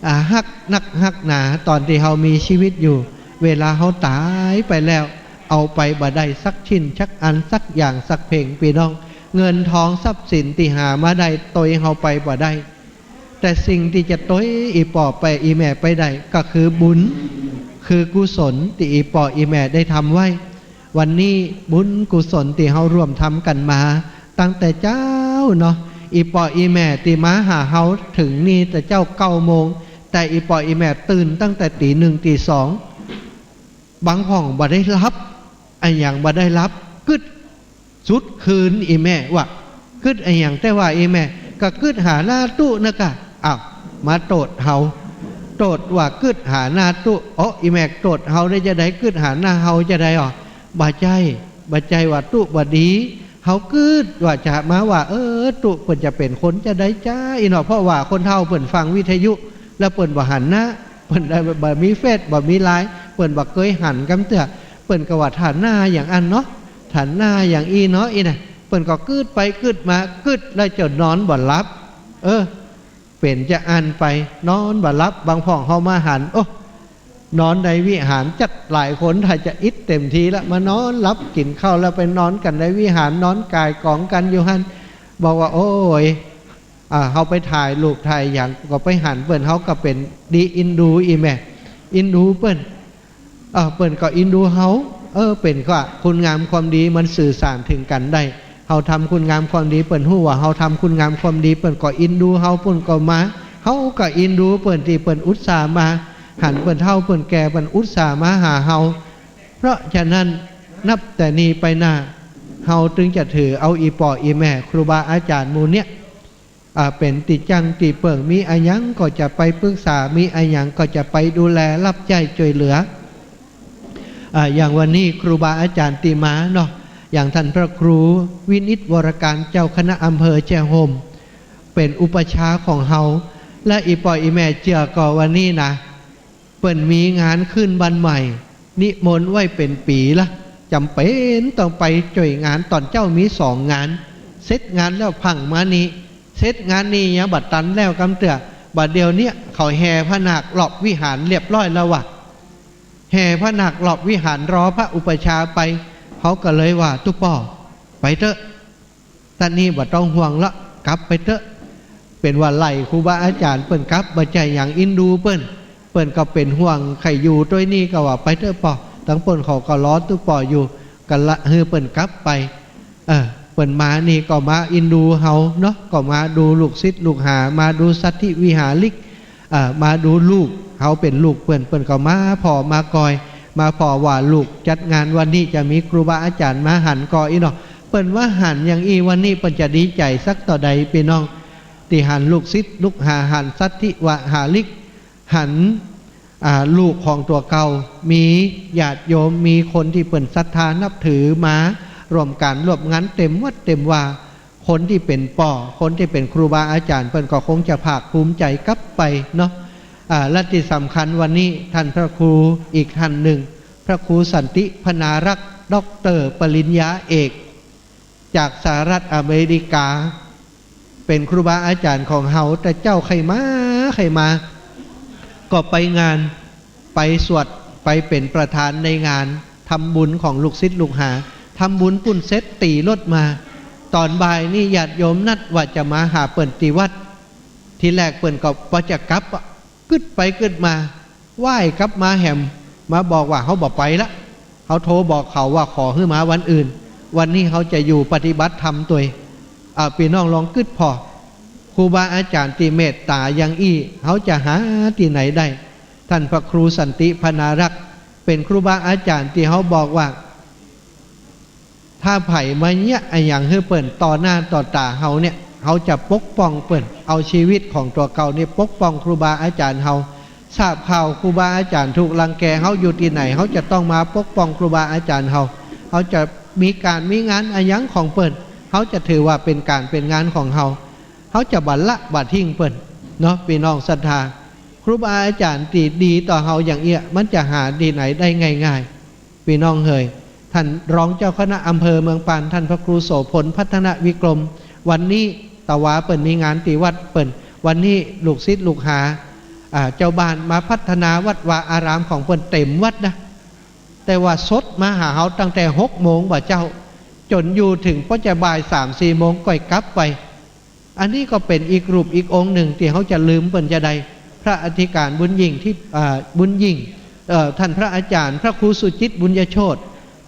อ่า ฮักนักฮักหนา ต๋อนตี้เฮามีชีวิตอยู่ เวลาเฮาต๋ายไปแล้ว เอาไปบ่ได้สักชิ้นสักอัน สักอย่างสักเพ่ง ปี้น้อง เงินทองทรัพย์สินตี้หามาได้ ตวยเฮาไปบ่ได้ แต่สิ่งตี้จะตวยอี่ป้อไป อี่แม่ไปได้ ก็คือบุญ คือกุศลตี้อี่ป้ออี่แม่ได้ทำไว้ วันนี้บุญกุศลตี้เฮาร่วมทำกั๋นมา ตั้งแต่เจ๊าเนาะ อี่ป้ออี่แม่ตี้มาหาเฮาเถิงนี่แต่เจ๊าเก้าโมง แต่อี่ป้ออี่แม่ตื่นตั้งแต่ตี๋หนึ่งตี๋สอง บางพ่องบ่ได้หลับ อะหยังบ่ได้หลับ กึ๊ดสุดคืน อี่แม่ว่า กึ๊ดอะหยัง แต่ว่าอี่แม่ก็กึ๊ดหาหน้าตุ๊เน่อก่ะ อ้าว มาโต้ษเฮา โต้ษว่ากึ๊ดหาหน้าตุ๊ โอ้ อี่แม่โต้ษเฮาได้จาใด กึ๊ดหาหน้าเฮาจาใดอ่ะ บ่ใจ้ บ่ใจ้ว่าตุ๊บ่ดี เฮากึ๊ดว่าจะมาว่า เออ ตุ๊เปิ้นจะเป๋นคนจาใดจาอี้เนาะ เพราะว่าคนเฒ่าเปิ้นฟังวิทยุ แล้วเปิ้นบ่หันหน้า เปิ้นได้บ่มีเฟซ บ่มีไลน์ เปิ้นบ่เกยหันกำเตื้อ เปิ้นก็ว่าถามหน้าอย่างอั้นเนาะ ถามหน้าอย่างอี้เนาะ อี้น่ะ เปิ้นก็กึ๊ดไปกึ๊ดมา กึ๊ดแล้วจนนอนบ่หลับ เออ เป๋นจาอั้นไป นอนบ่หลับ บางพ่องเฮามาหัน โอ้ นอนในวิหารจักหลายคน ถ้าจะอิดเต็มทีละ มานอนหลับ กิ๋นข้าวแล้วไปนอนกั๋นในวิหาร นอนก่ายก๋องกั๋นอยู่หั้น บอกว่า โอ้ย อ่า เฮาไปถ่ายรูปถ่ายหยัง ก็ไปหันเปิ้น เฮาก็เป๋นดีอินดูอี่แม่ อินดูเปิ้น เออ เปิ้นก็อินดูเฮา เออ เป๋นก็คุณงามความดีมันสื่อสารเถิงกั๋นได้ เฮาทำคุณงามความดี เปิ้นฮู้ว่าเฮาทำคุณงามความดี เปิ้นก็อินดูเฮา เปิ้นก็มา เฮาก็อินดูเปิ้นตี้เปิ้นอุตส่าห์มา หันเปิ้นเฒ่าเปิ้นแก่ เปิ้นอุตส่าห์มาหาเฮา เพราะฉะนั้นนับแต่นี้ไปหน้า เฮาตึงจะถือเอาอี่ป้ออี่แม่ครูบาอาจ๋ารย์หมู่เนี้ย อ่า เป๋นตี้จั้งตี้เปิ้ง มีอะหยังก็จะไปปรึกษา มีอะหยังก็จะไปดูแล รับใจ๊จ้วยเหลือ อ่า อย่างวันนี้ครูบาอาจ๋ารย์ตี้มาเนาะ อย่างต้านพระครูวินิจ วรการ เจ้าคณะอำเภอแจ้ห่ม เป๋นอุปัชฌาย์ของเฮา และอี่ป้ออี่แม่เจื้อก่อวันนี้นะ เปิ้นมีงานขึ้นบ้านใหม่ นิมนต์ไว้เป๋นปี๋ละ จ๋ำเป๋นต้องไปจ้วยงาน ต๋อนเจ๊ามีสองงาน เสร็จงานแล้วพั่งมานี่ เสร็จงานนี่ยังบ่ตันแล้วกำเตื้อ บ่าเดี่ยวเนี้ยเขาแห่พระนาครอบวิหารเรียบร้อยแล้วว่ะ แห่พระนาครอบวิหารรอพระอุปัชฌาย์ไป เฮาก็เลยว่า ตุ๊ป้อ ไปเต๊อะ ต้านนี้บ่ต้องห่วงละ กลับไปเต๊อะ เป๋นว่าไล่ครูบาอาจ๋ารย์เปิ้นกลับ บ่ใจ้หยัง เอ็นดูเปิ้น เปิ้นก็เป๋นห่วงใค่อยู่ตวยนี่ ก็ว่าไปเต๊อะป้อ ตังเปิ้นเขาก็รอตุ๊ป้ออยู่ ก็ละหื้อเปิ้นกลับไป เออ เปิ้นมานี่ก็มาเอ็นดูเฮาเนาะ ก็มาดูลูกศิษย์ลูกหา มาดูสัตถิวิหาริก เอ่อ มาดูลูก เฮาเป๋นลูกเปิ้น เปิ้นก็มาผ่อมากอย มาผ่อว่าลูกจัดงานวันนี้จะมีครูบาอาจ๋ารย์มาหันก่ออี้เนาะ เปิ้นว่าหันอย่างอี้วันนี้เปิ้นจะดีใจ๋สักเต้าใด ปี้น้อง ตี้หันลูกศิษย์ลูกหา หันสัตถิวิหาริก หัน อ่า ลูกของตั๋วเก่า มีญาติโยม มีคนตี้เปิ้นศรัทธานับถือมาร่วมก๋านร่วมงานเต๋มวัดเต๋มวา คนตี้เป๋นป้อ คนตี้เป๋นครูบาอาจ๋ารย์ เปิ้นก็คงจะภาคภูมิใจ๋กลับไปเนาะ อ่า และตี้สำคัญวันนี้ท่านพระครูอีกท่านนึ่ง พระครูสันติพนารักษ์ ด็อกเตอร์ปริญญาเอก จากสหรัฐอเมริกา เป๋นครูบาอาจ๋ารย์ของเฮา แต่เจ้าใค่มา ใค่มา ก็ไปงาน ไปสวด ไปเป๋นประธานในงานทำบุญของลูกศิษย์ลูกหา ทำบุญปุ้นเสร็จตี๋รถมา ต๋อนบ่ายนี่ญาติโยมนัดว่าจะมาหาเปิ้นตี้วัด ทีแรกเปิ้นก็บ่จะกลับอะ กึ๊ดไปกึ๊ดมา ว่ายกลับมาแหม มาบอกว่า เฮาบ่ไปละ เฮาโทรบอกเขาว่าขอหื้อมาวันอื่น วันนี้เฮาจะอยู่ปฏิบัติธรรมตวย อ่า ปี้น้องลองกึ๊ดผ่อ ครูบาอาจ๋ารย์ตี้เมตต๋าอย่างอี้ เฮาจะหาตี้ไหนได้ ท่านพระครูสันติพนารักษ์ เป๋นครูบาอาจ๋ารย์ตี้เฮาบอกว่า ถ้าใผมาเยียะอะหยังหื้อเปิ้นต่อหน้าต่อต๋าเฮาเนี่ย เฮาจะปกป้องเปิ้น เอาชีวิตของตั๋วเก่านี่ปกป้องครูบาอาจ๋ารย์เฮา ทราบข่าวครูบาอาจ๋ารย์ถูกรังแก เฮาอยู่ตี้ไหน เฮาจะต้องมาปกป้องครูบาอาจ๋ารย์เฮา เฮาจะมีก๋านมีงานอะหยังของเปิ้น เฮาจะถือว่าเป๋นก๋านเป๋นงานของเฮา เฮาจะบ่ละบ่ทิ้งเปิ้นเนาะ ปี้น้องศรัทธา ครูบาอาจ๋ารย์ตี้ดีต่อเฮาอย่างเอี้ย มันจะหาตี้ไหนได้ง่ายๆ ปี้น้องเหย ท่านรองเจ้าคณะอำเภอเมืองปาน ท่านพระครูโสภณ พัฒนวิกรม วันนี้ตะวาเปิ้นมีงานตี้วัดเปิ้น วันนี้ลูกศิษย์ลูกหา อ่า เจ้าบ้านมาพัฒนาวัดวาอารามของเปิ้นเต๋มวัดนะ แต่ว่าสดมาหาเฮาตั้งแต่หกโมงบ่าเจ๊า จ๋นอยู่เถิงป้อจะบ่ายสามสี่โมงก่อยกลับไป อันนี้ก็เป๋นอีกรูปอีกองค์นึ่งตี้เฮาจะลืมเปิ้นจะใด พระอธิการบุญยิ่งที่ อ่า บุญยิ่ง เอ่อ ท่านพระอาจ๋ารย์พระครูสุจิตบุญยโชติ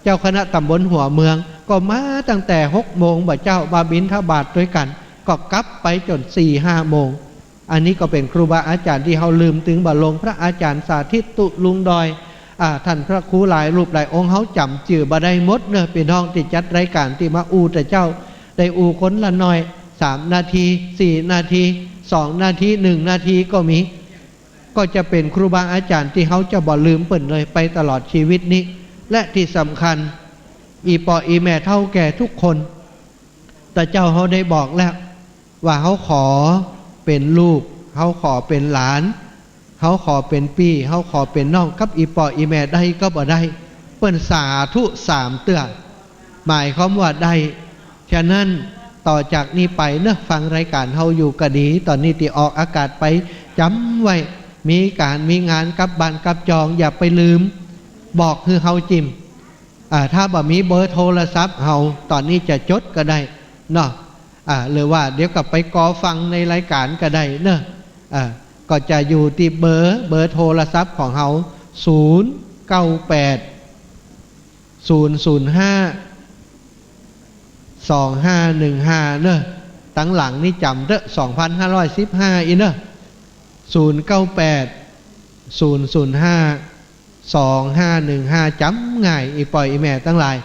เจ้าคณะต๋ำบลหัวเมือง ก็มาตั้งแต่หกโมงบ่าเจ๊า มาบิณฑบาตตวยกั๋น ก็กลับไปจ๋นสี่ห้าโมง อันนี้ก็เป๋นครูบาอาจ๋ารย์ตี้เฮาลืมตึงบ่ลง พระอาจ๋ารย์สาธิต ตุลุงดอย อ่า ท่านพระครูหลายรูปหลายองค์ เฮาจ๋ำจื้อบ่ได้หมดเนาะ ปี้น้องตี้จัดรายก๋านตี้มาอู้แต่เจ๊า ได้อู้คนละหน่อย สามนาที สี่นาที สองนาที หนึ่งนาทีก็มี ก็จะเป๋นครูบาอาจ๋ารย์ตี้เฮาจะบ่ลืมเปิ้นเลยไปตลอดชีวิตนี้ และตี้สำคัญ อี่ป้ออี่แม่เฒ่าแก่กู้คน ตะเจ๊าเฮาได้บอกแล้ว ว่าเฮาขอเป๋นลูก เฮาขอเป๋นหลาน เฮาขอเป๋นปี้ เฮาขอเป๋นน้องกับอี่ป้ออี่แม่ได้ก็บ่ได้ เปิ้นสาธุสามเตื้อ หมายความว่าได้ ฉะนั้นต่อจากนี้ไปเนาะ ฟังรายก๋านเฮาอยู่ก็ดี ต๋อนนี้ตี้ออกอากาศไป จ๋ำไว้ มีก๋านมีงานกลับบ้านกลับจอง อย่าไปลืม บอกหื้อเฮาจิ่ม อ่า ถ้าบ่มีเบอร์โทรศัพท์เฮา ต๋อนนี้จะจดก็ได้เนาะ อ่า หรือว่าเดี๋ยวก็ไปกอฟังในรายก๋านก็ได้เนาะ อ่า ก็จะอยู่ตี้เบอร์ เบอร์โทรศัพท์ของเฮา ศูนย์เก้าแปด ศูนย์ศูนย์ห้า สองห้าหนึ่งห้า เนาะ ตังหลังนี่จ๋ำเต๊อะ สองพันห้าร้อยสิบห้า อี้เนาะ ศูนย์เก้าแปด ศูนย์ศูนย์ห้า สองห้าหนึ่งห้า จ๋ำง่าย อี่ป้ออี่แม่ตังหลาย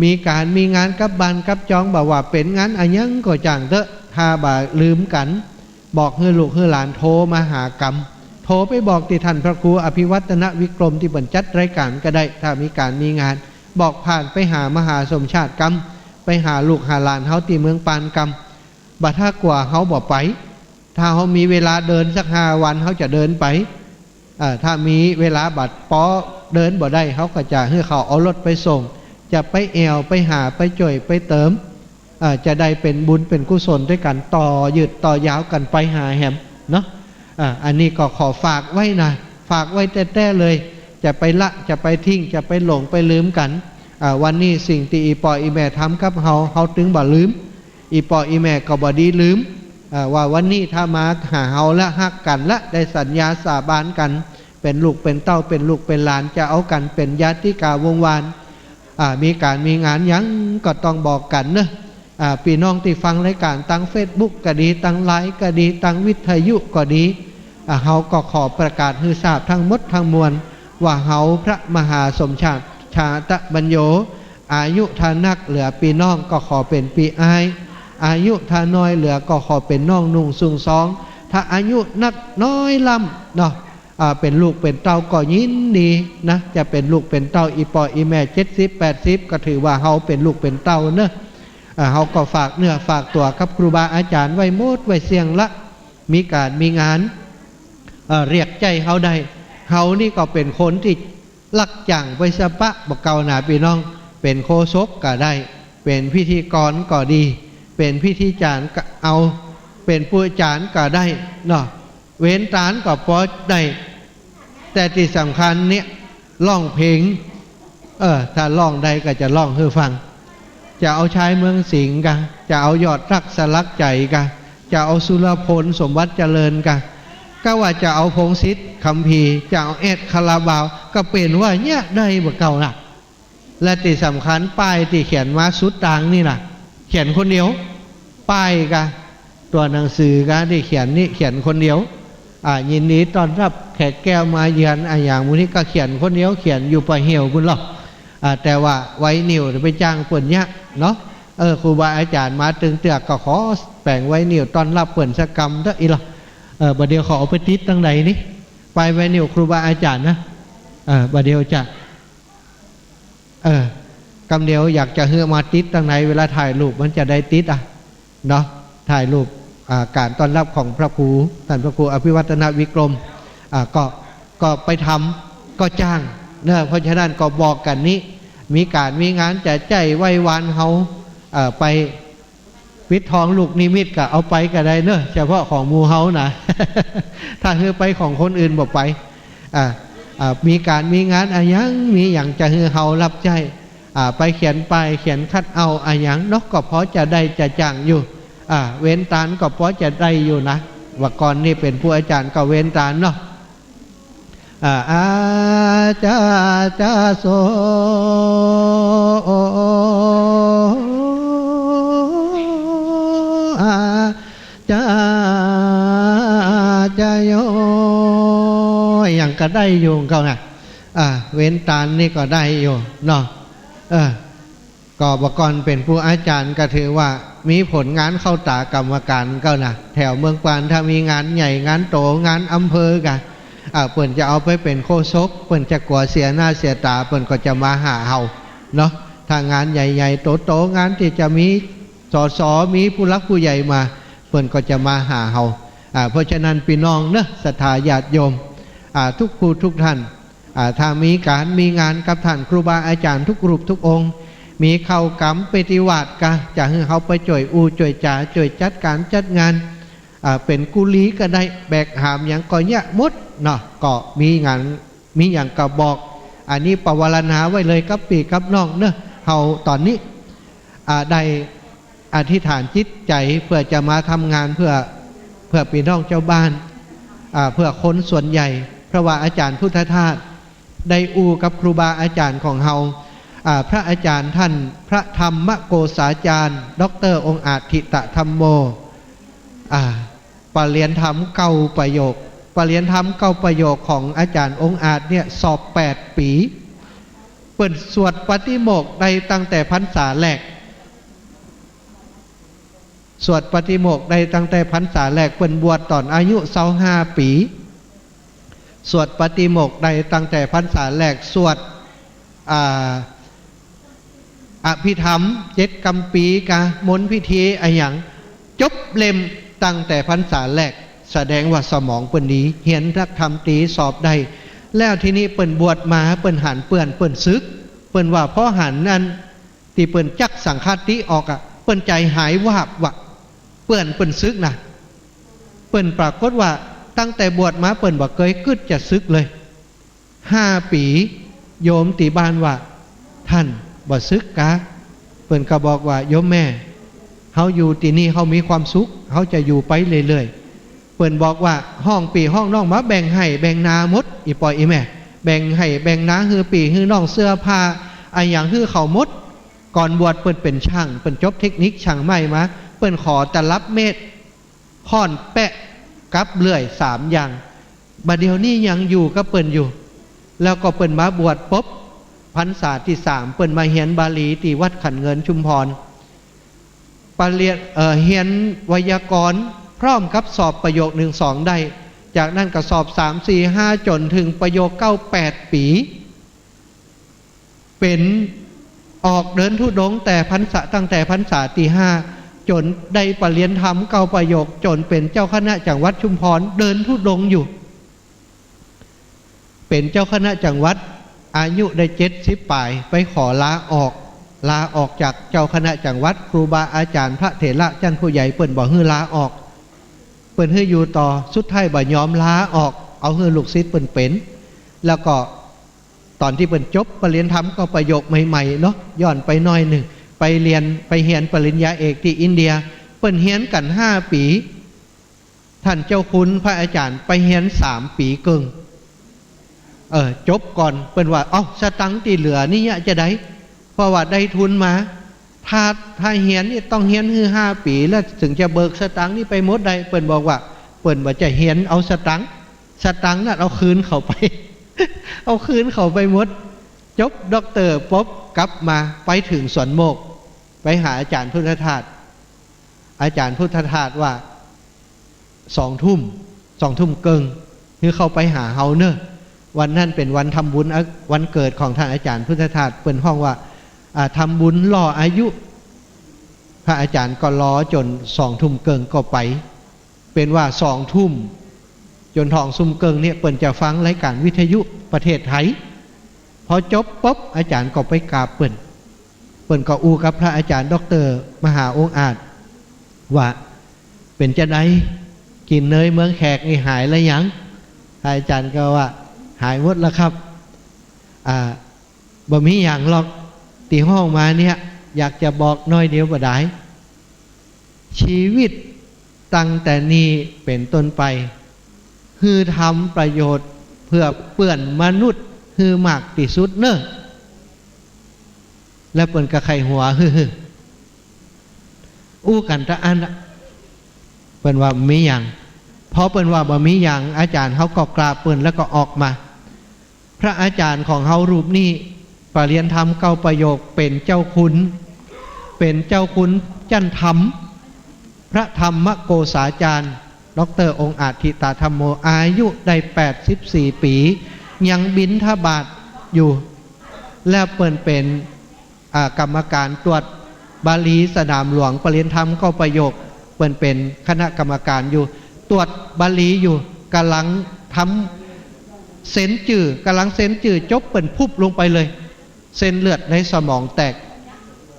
มีก๋านมีงานกลับบ้านกลับจอง บ่ว่าเป๋นงานอะหยังก็จ้างเต๊อะ ถ้าบ่ลืมกั๋น บอกหื้อลูกหื้อหลานโทรมาหากำ โทรไปบอกตี้ท่านพระครูอภิวัฒนวิกรมตี้เปิ้นจัดรายก๋านก็ได้ ถ้ามีก๋านมีงาน บอกผ่านไปหามหาสมชาติกำ ไปหาลูกหาหลานเฮาตี้เมืองปานกำ บ่ถ้ากว่าเฮาบ่ไป ถ้าเฮามีเวลาเดินสักห้าวัน เฮาจะเดินไป เอ่อ ถ้ามีเวลาบ่ปอเดินบ่ได้ เฮาก็จะหื้อเขาเอารถไปส่ง จะไปแอ่ว ไปหา ไปจ้วย ไปเติม เอ่อ จะได้เป๋นบุญเป๋นกุศลตวยกั๋น ต่อยืดต่อยาวกั๋นไปหาแหมเนาะ เอ่อ อันนี้ก็ขอฝากไว้นะ ฝากไว้แต๊ๆ เลย จะไปละ จะไปทิ้ง จะไปหลงไปลืมกั๋น เอ่อ วันนี้สิ่งตี้อี่ป้ออี่แม่ทำกับเฮา เฮาตึงบ่ลืม อี่ป้ออี่แม่ก็บ่ดีลืม เอ่อ ว่าวันนี้ถ้ามาหาเฮาละฮักกั๋นละ ได้สัญญาสาบานกั๋น เป๋นลูกเป๋นเต้า เป๋นลูกเป๋นหลาน จะเอากั๋นเป๋นญาติกาวงศ์วาน อ่า มีก๋านมีงานหยังก็ต้องบอกกั๋นเนาะ อ่า ปี้น้องตี้ฟังรายก๋านตางเฟซบุ๊กก็ดี ตางไลน์ก็ดี ตางวิทยุก็ดี อ่า เฮาก็ขอประกาศหื้อทราบทั้งหมดทั้งมวล ว่าเฮาพระมหาสมชาติ ชาตะปัญโญ อายุถ้านักเหลือปี้น้องก็ขอเป๋นปี้อ้าย อายุถ้าน้อยเหลือก็ขอเป๋นน้องนุ่งสูงซอง ถ้าอายุนักน้อยล้ำเนาะ อ่า เป๋นลูกเป๋นเต้าก็ยินดีนะ จะเป๋นลูกเป๋นเต้าอี่ป้ออี่แม่เจ็ดสิบแปดสิบ ก็ถือว่าเฮาเป๋นลูกเป๋นเต้าเนาะ อ่า เฮาก็ฝากเนื้อฝากตั๋วกับครูบาอาจ๋ารย์ไว้หมดไว้เสี้ยงละ มีก๋านมีงาน เอ่อ เรียกใจ๊เฮาได้ เฮานี่ก็เป๋นคนตี้รับจ้างไปสะปะบ่าเก่านาปี้น้อง เป๋นโฆษกก็ได้ เป๋นพิธีกรก็ดี เป๋นพิธีจ๋ารย์ก็เอา เป๋นผู้จ๋ารย์ก็ได้เนาะ เว้นตานก็ปอได้ แต่ตี้สำคัญเนี่ย ฮ้องเพลง เออ ถ้าฮ้องได้ก็จะฮ้องหื้อฟัง จะเอาชายเมืองสิงห์กา จะเอายอดรักสลักใจ๋กา จะเอาสุรพลสมบัติเจริญกา ก็ว่าจะเอาพงษ์สิทธิ์คัมภีร์ จะเอาแอดคาราบาว ก็เป๋นว่าเยียะได้บ่าเก่านะ และตี้สำคัญป้ายตี้เขียนมาสุดตางนี่นะ เขียนคนเดียว ป้ายกา ตั๋วหนังสือกา ตี้เขียนนี่เขียนคนเดียว อ่า ยินดีต้อนรับแขกแก้วมาเยือน อะหยังหมู่นี้ก็เขียนคนเดียว เขียนอยู่ป่าเหี่ยวปู้นลอ อ่า แต่ว่าไวนิลไปจ้างเปิ้นเยียะเนาะ เออ ครูบาอาจ๋ารย์มาตึงเตื้อก็ขอแป๋งไวนิลต้อนฮับเปิ้นสักกำเต๊อะอี่ลอ เออ บ่าเดี่ยวเขาเอาไปติดตังไหนนี่ ป้ายไวนิลครูบาอาจ๋ารย์นะ เออ บ่าเดี่ยวจะ เออ กำเดียวอยากจะหื้อมาติดตังไหน เวลาถ่ายรูปมันจะได้ติดอะ เนาะ ถ่ายรูป อ่า ก๋านต้อนฮับของพระครู ต้านพระครูอภิวัฒนวิกรม อ่า ก็ ก็ไปทำ ก็จ้างเนาะ เพราะฉะนั้นก็บอกกั๋นนี้ มีก๋านมีงานจะใจ๊ไหว้วานเฮา เอ่อ ไปปิดทองลูกนิมิตก็เอาไปก็ได้เนาะ เฉพาะของหมู่เฮานะ ถ้าหื้อไปของคนอื่นบ่ไป อ่า อ่า มีก๋านมีงานอะหยัง มีหยังจะหื้อเฮาฮับใจ๊ อ่า ไปเขียนป้าย เขียนคัทเอาต์อะหยังเนาะ ก็ปอจะได้จะจ้างอยู่ อ่า เว้นตานก็ปอจะได้อยู่นะ ว่าก่อนนี่เป๋นผู้อาจ๋ารย์ก็เว้นตานเนาะ อ่า อาจาจาโส อาจาจาโย หยังก็ได้อยู่เก่านะ อ่า เว้นตานนี่ก็ได้อยู่เนาะ เออ ก็บ่าก่อนเป๋นผู้อาจ๋ารย์ก็ถือว่ามีผลงานเข้าต๋ากรรมก๋านเก่านะ แถวเมืองปานถ้ามีงานใหญ่งานโตงานอำเภอกา อ่า เปิ้นจะเอาไปเป๋นโฆษก เปิ้นจะกั๋วเสียหน้าเสียต๋า เปิ้นก็จะมาหาเฮาเนาะ ถ้างานใหญ่ๆ โตๆ งานตี้จะมี สส มีผู้หลักผู้ใหญ่มา เปิ้นก็จะมาหาเฮา อ่า เพราะฉะนั้นปี้น้องเนาะ ศรัทธาญาติโยม อ่า ทุกผู้ทุกท่าน อ่า ถ้ามีก๋านมีงานกับต้านครูบาอาจ๋ารย์ทุกรูปทุกองค์ มีข้าวก๋ำเปฏิวาสกา จะหื้อเฮาไปจ้วยอู้จ้วยจ๋า จ้วยจัดก๋านจัดงาน อ่า เป๋นกุลีก็ได้ แบกหามหยังก็เยียะหมดเนาะ ก็มีงาน มีหยังก็บอก อันนี้ปวารณาไว้เลยกับปี้กับน้องเนาะ เฮาต๋อนนี้ อ่า ได้อธิษฐานจิตใจ๋เปื้อจะมาทำงานเปื้อ เปื้อปี้น้องจาวบ้าน อ่า เปื้อคนส่วนใหญ่ เพราะว่าอาจ๋ารย์พุทธทาสได้อู้กับครูบาอาจ๋ารย์ของเฮา อ่า พระอาจ๋ารย์ต้านพระธรรมโกษาจารย์ ด็อกเตอร์ องอาจ ถิตธัมโม อ่า ปริญญาธรรมเก้าประโยค ปริญญาธรรมเก้าประโยคของอาจ๋ารย์องอาจเนี่ยสอบแปดปี๋ เปิ้นสวดปาฏิโมกข์ได้ตั้งแต่พรรษาแรก สวดปาฏิโมกข์ได้ตั้งแต่พรรษาแรก เปิ้นบวชต๋อนอายุซาวห้าปี๋ สวดปาฏิโมกข์ได้ตั้งแต่พรรษาแรก สวด อ่า อภิธรรมเจ็ดกัมภีร์กา มนต์พิธีอะหยัง จบเล่มตั้งแต่พรรษาแรก แสดงว่าสมองเปิ้นดี เฮียนหลักธรรมตรี สอบได้ แล้วทีนี้เปิ้นบวชมา เปิ้นหันเปื้อนเปิ้นสึก เปิ้นว่าพอหันอันตี้เปิ้นจักสังฆาติออกอะ เปิ้นใจ๋หายวาบว่ะ เปื้อนเปิ้นสึกนะ เปิ้นปรากฏว่าตั้งแต่บวชมาเปิ้นบ่เกยกึ๊ดจะสึกเลย ห้าปี๋ โยมตี้บ้านว่า "ต้านบ่สึกกา" เปิ้นก็บอกว่า "โยมแม่ เฮาอยู่ตี้นี่เฮามีความสุข เฮาจะอยู่ไปเรื่อยๆ เปิ้นบอกว่าฮ้องปี้ฮ้องน้องมาแบ่งไฮ่แบ่งนาหมด อี่ป้ออี่แม่ แบ่งไฮ่แบ่งนาหื้อปี้หื้อน้อง เสื้อผ้าอะหยังหื้อเขาหมด ก่อนบวชเปิ้นเป๋นช่าง เปิ้นจบเทคนิคช่างไม้มา เปิ้นขอตลับเมตร ค้อนแป๊ะ กับเลื่อย สามอย่าง บ่าเดี่ยวนี้ยังอยู่กับเปิ้นอยู่ แล้วก็เปิ้นมาบวชปุ๊บ พรรษาตี้สาม เปิ้นมาเฮียนบาลีตี้วัดขันเงินชุมพร ปริญ- เอ่อ เฮียนไวยากรณ์พร้อมกับสอบประโยคหนึ่งสองได้ จากนั้นก็สอบสามสี่ห้า จ๋นเถิงประโยคเก้าแปดปี๋ เป๋นออกเดินธุดงค์แต่พรรษา ตั้งแต่พรรษาตี้ห้า จ๋นได้ปริญญาธรรมเก้าประโยค จ๋นเป๋นเจ้าคณะจังหวัดชุมพร เดินธุดงค์อยู่ เป๋นเจ้าคณะจังหวัด อายุได้เจ็ดสิบป๋าย ไปขอลาออก ลาออกจากเจ้าคณะจังหวัด ครูบาอาจ๋ารย์พระเถระจั้นผู้ใหญ่เปิ้นบ่หื้อลาออก เปิ้นหื้ออยู่ต่อ สุดท้ายบ่ยอมลาออก เอาหื้อลูกศิษย์เปิ้นเป๋น แล้วก็ต๋อนตี้เปิ้นจบปริญญาธรรมเก้าประโยคใหม่ๆ เนาะ ย้อนไปหน้อยนึ่ง ไปเฮียน ไปเฮียนปริญญาเอกตี้อินเดีย เปิ้นเฮียนกั๋นห้าปี๋ ท่านเจ้าคุณพระอาจ๋ารย์ไปเฮียนสามปี๋เกิ่ง เออ จบก่อน เปิ้นว่า เอ้า สตังค์ตี้เหลือนี่จะใด เพราะว่าได้ทุนมา ถ้า ถ้าเฮียนนี่ต้องเฮียนหื้อห้าปี๋ แล้วเถิงจะเบิกสตังค์นี่ไปหมดได้ เปิ้นบอกว่า เปิ้นบ่จะเฮียนเอาสตังค์ สตังค์นั้นเอาคืนเขาไป เอาคืนเขาไปหมด จบด็อกเตอร์ปุ๊บ กลับมา ไปเถิงสวนโมก ไปหาอาจ๋ารย์พุทธทาส อาจ๋ารย์พุทธทาสว่า สองทุ่ม สองทุ่มเกิ่ง หื้อเข้าไปหาเฮาเน่อ วันนั้นเป๋นวันทำบุญ เอ่อ วันเกิดของท่านอาจ๋ารย์พุทธทาส เปิ้นฮ้องว่า อ่า ทำบุญหล่ออายุ พระอาจ๋ารย์ก็รอจ๋นสองทุ่มเกิ่งก็ไป เป๋นว่าสองทุ่มจ๋นสองทุ่มเกิ่งเนี่ย เปิ้นจะฟังรายการวิทยุประเทศไทย พอจบปุ๊บ อาจ๋ารย์ก็ไปกราบเปิ้น เปิ้นก็อู้กับพระอาจ๋ารย์ด็อกเตอร์มหาองอาจว่า เป๋นจาใด กิ๋นเนยเมืองแขกนี่หายแล้วยัง พระอาจ๋ารย์ก็ว่า หายหมดแล้วครับ อ่า บ่มีหยังหรอก ตี้ฮ้องมาเนี่ย อยากจะบอกหน้อยเดียวบ่ดาย ชีวิตตั้งแต่นี้เป๋นต้นไป หื้อทำประโยชน์เพื่อเปื้อนมนุษย์หื้อมากตี้สุดเน่อ แล้วเปิ้นก็ใค่หัว ฮือๆ อู้กั๋นตะอั้นละ เปิ้นว่าบ่มีหยัง พอเปิ้นว่าบ่มีหยัง อาจ๋ารย์เฮาก็กราบเปิ้นแล้วก็ออกมา พระอาจ๋ารย์ของเฮารูปนี้ ปริญญาธรรมเก้าประโยค เป๋นเจ้าคุณ เป๋นเจ้าคุณจั้นธรรม พระธรรมโกษาจารย์ ด็อกเตอร์องอาจถิตาธัมโม อายุได้แปดสิบสี่ปี๋ ยังบิณฑบาตอยู่ และเปิ้นเป๋น อ่า กรรมการตรวจบาลีสนามหลวง ปริญญาธรรมเก้าประโยค เปิ้นเป๋นคณะกรรมการอยู่ ตรวจบาลีอยู่ ก่ำลังทำเซ็นจื้อ ก่ำลังเซ็นจื้อ จบเปิ้นพุบลงไปเลย เส้นเลือดในสมองแตก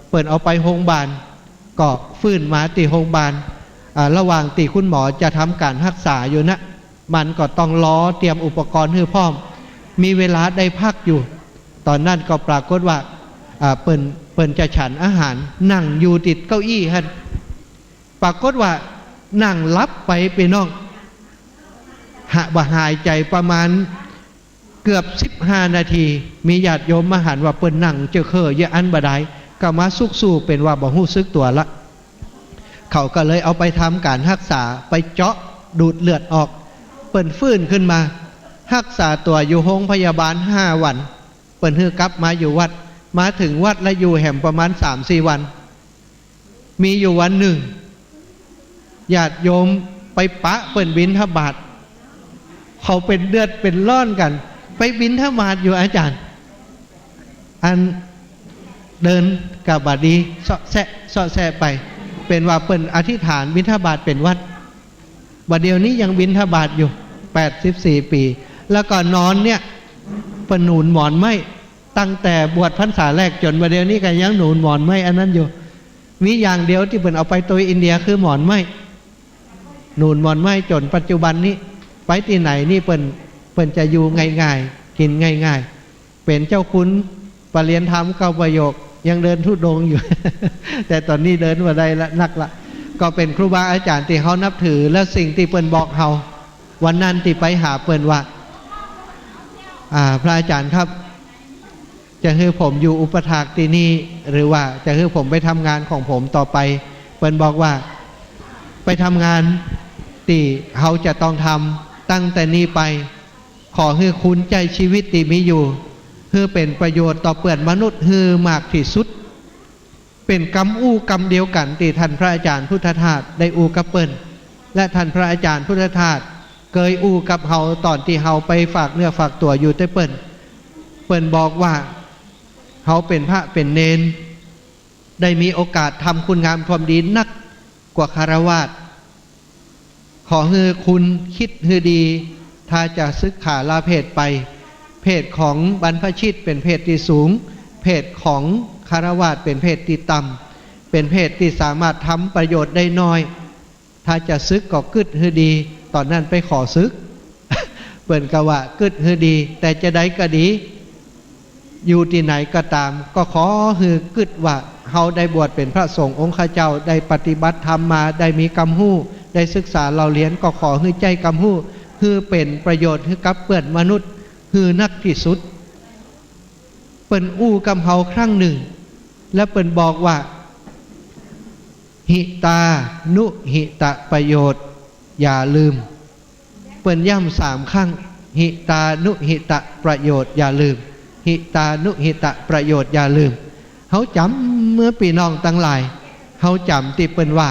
เปิ้นเอาไปโฮงบาล ก็ฟื้นมาตี้โฮงบาล อ่า ระหว่างตี้คุณหมอจะทำก๋านฮักษาอยู่นะ มันก็ต้องรอเตรียมอุปกรณ์หื้อพร้อม มีเวลาได้พักอยู่ ต๋อนนั้นก็ปรากฏว่า อ่า เปิ้น เปิ้นจะฉันอาหาร นั่งอยู่ติดเก้าอี้หั้น ปรากฏว่านั่งหลับไปปี้น้อง หะ บ่หายใจ๋ประมาณเกือบสิบห้านาที มีญาติโยมมาหันว่าเปิ้นนั่งเจ้อเค้อเยียะอั้นบ่ดาย ก็มาซุกซู้เป๋นว่าบ่ฮู้สึกตั๋วละ เขาก็เลยเอาไปทำก๋านฮักษา ไปเจาะดูดเลือดออก เปิ้นฟื้นขึ้นมา ฮักษาตั๋วอยู่โฮงพยาบาลห้าวัน เปิ้นหื้อกลับมาอยู่วัด มาเถิงวัดแล้วอยู่แหมประมาณสามสี่วัน มีอยู่วันนึ่ง ญาติโยมไปปะเปิ้นบิณฑบาต เขาเป๋นเดือดเป๋นร้อนกั๋น ไปบิณฑบาตอยู่อาจ๋ารย์ อันเดินก็บ่ดี เซาะแซะ เซาะแซะไป เป๋นว่าเปิ้นอธิษฐานบิณฑบาตเป๋นวัตร บ่าเดี่ยวนี้ยังบิณฑบาตอยู่ แปดสิบสี่ปี๋ แล้วก็นอนเนี่ย เปิ้นหนุนหมอนไม้ ตั้งแต่บวชพรรษาแรกจ๋นบ่าเดี่ยวนี้ก็ยังหนุนหมอนไม้อันนั้นอยู่ มีอย่างเดียวตี้เปิ้นเอาไปตวยอินเดียคือหมอนไม้ หนุนหมอนไม้จ๋นปัจจุบันนี้ ไปตี้ไหนนี่เปิ้น เปิ้นจะอยู่ง่ายๆ กิ๋นง่ายๆ เป๋นเจ้าคุณปริญญาธรรมเก้าประโยค ยังเดินธุดงค์อยู่ แต่ต๋อนนี้เดินบ่ได้ละ นักละ ก็เป๋นครูบาอาจ๋ารย์ตี้เฮานับถือ และสิ่งตี้เปิ้นบอกเฮา วันนั้นตี้ไปหาเปิ้นว่า อ่า พระอาจารย์ครับ จะหื้อผมอยู่อุปัฏฐากตี้นี่ หรือว่าจะหื้อผมไปทำงานของผมต่อไป เปิ้นบอกว่า ไปทำงานตี้เฮาจะต้องทำ ตั้งแต่นี้ไป ขอหื้อคุณใจ๊ชีวิตตี้มีอยู่ หื้อเป๋นประโยชน์ต่อเปื้อนมนุษย์หื้อมากตี้สุด เป๋นกำอู้กำเดียวกั๋นตี้ท่านพระอาจ๋ารย์พุทธทาสได้อู้กับเปิ้น และท่านพระอาจ๋ารย์พุทธทาสเกยอู้กับเฮาต๋อนตี้เฮาไปฝากเนื้อฝากตั๋วอยู่ใต้เปิ้น เปิ้นบอกว่า เฮาเป๋นพระเป๋นเณร ได้มีโอกาสทำคุณงามความดีนักกว่าฆราวาส ขอหื้อคุณกึ๊ดหื้อดี ถ้าจะสึกขาลาเพศไป เพศของบรรพชิตเป๋นเพศตี้สูง เพศของฆราวาสเป๋นเพศตี้ต่ำ เป๋นเพศตี้สามารถทำประโยชน์ได้น้อย ถ้าจะสึกก็กึ๊ดหื้อดี ต๋อนนั้นไปขอสึก เปิ้นก็ว่ากึ๊ดหื้อดี แต่จาใดก็ดี อยู่ตี้ไหนก็ต๋าม ก็ขอหื้อกึ๊ดว่า เฮาได้บวชเป๋นพระสงฆ์องค์ข้าเจ้า ได้ปฏิบัติธรรมมา ได้มีกำฮู้ ได้ศึกษาเล่าเรียน ก็ขอหื้อใจ๊กำฮู้ หื้อเป๋นประโยชน์หื้อกับเปื้อนมนุษย์หื้อนักตี้สุด เปิ้นอู้กับเฮาครั้งนึ่ง และเปิ้นบอกว่า หิตานุหิตะประโยชน์ อย่าลืม เปิ้นย้ำสามครั้ง หิตานุหิตะประโยชน์ อย่าลืม หิตานุหิตะประโยชน์ อย่าลืม เฮาจ๋ำเมื่อปี้น้องตังหลาย เฮาจ๋ำตี้เปิ้นว่า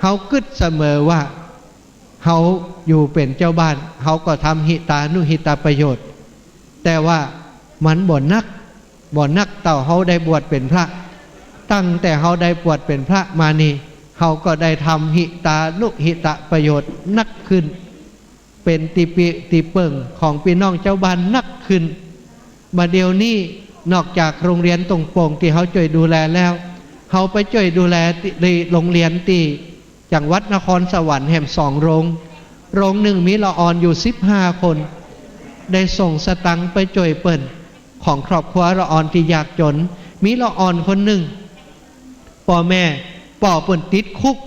เฮากึ๊ดเสมอว่า เฮาอยู่เป๋นเจ้าบ้าน เฮาก็ทำหิตานุหิตะประโยชน์ แต่ว่ามันบ่นัก บ่นักเต้าเฮาได้บวชเป๋นพระ ตั้งแต่เฮาได้บวชเป๋นพระมานี่ เฮาก็ได้ทำหิตานุหิตะประโยชน์นักขึ้น เป๋นตี้ปิ ตี้เปิ่งของปี้น้องเจ้าบ้านนักขึ้น บ่าเดี่ยวนี้นอกจากโฮงเฮียนตงโป่งตี้เฮาจ้วยดูแลแล้ว เฮาไปจ้วยดูแลตี้ ตี้โฮงเฮียนตี้จังหวัดนครสวรรค์แหมสองโฮง โฮงนึ่งมีละอ่อนอยู่สิบห้าคน ได้ส่งสตังค์ไปจ้วยเปิ้น ของครอบครัวละอ่อนตี้ยากจ๋น มีละอ่อนคนนึ่ง ป้อแม่ป้อเปิ้นติดคุก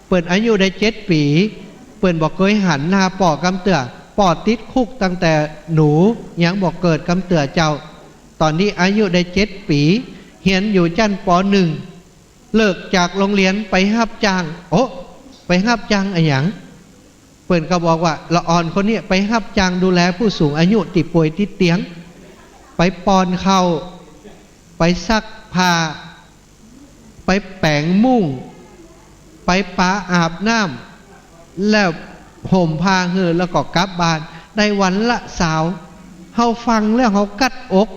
เปิ้นอายุได้เจ็ดปี๋ เปิ้นบ่เกยหันหน้าป้อกำเตื้อ ป้อติดคุกตั้งแต่หนูยังบ่เกิดกำเตื้อเจ้า ต๋อนนี้อายุได้เจ็ดปี๋ เฮียนอยู่จั้น ป.หนึ่ง เลิกจากโฮงเฮียนไปฮับจ้าง โอ้ ไปฮับจ้างอะหยัง เปิ้นก็บอกว่า ละอ่อนคนนี้ไปฮับจ้างดูแลผู้สูงอายุตี้ป่วยติดเตียง ไปป้อนข้าว ไปซักผ้า ไปแป๋งมุ้ง ไปปาอาบน้ำ แล้วห่มผ้าหื้อ แล้วก็กลับบ้าน ได้วันละซาว เฮาฟังแล้วเฮากัดอก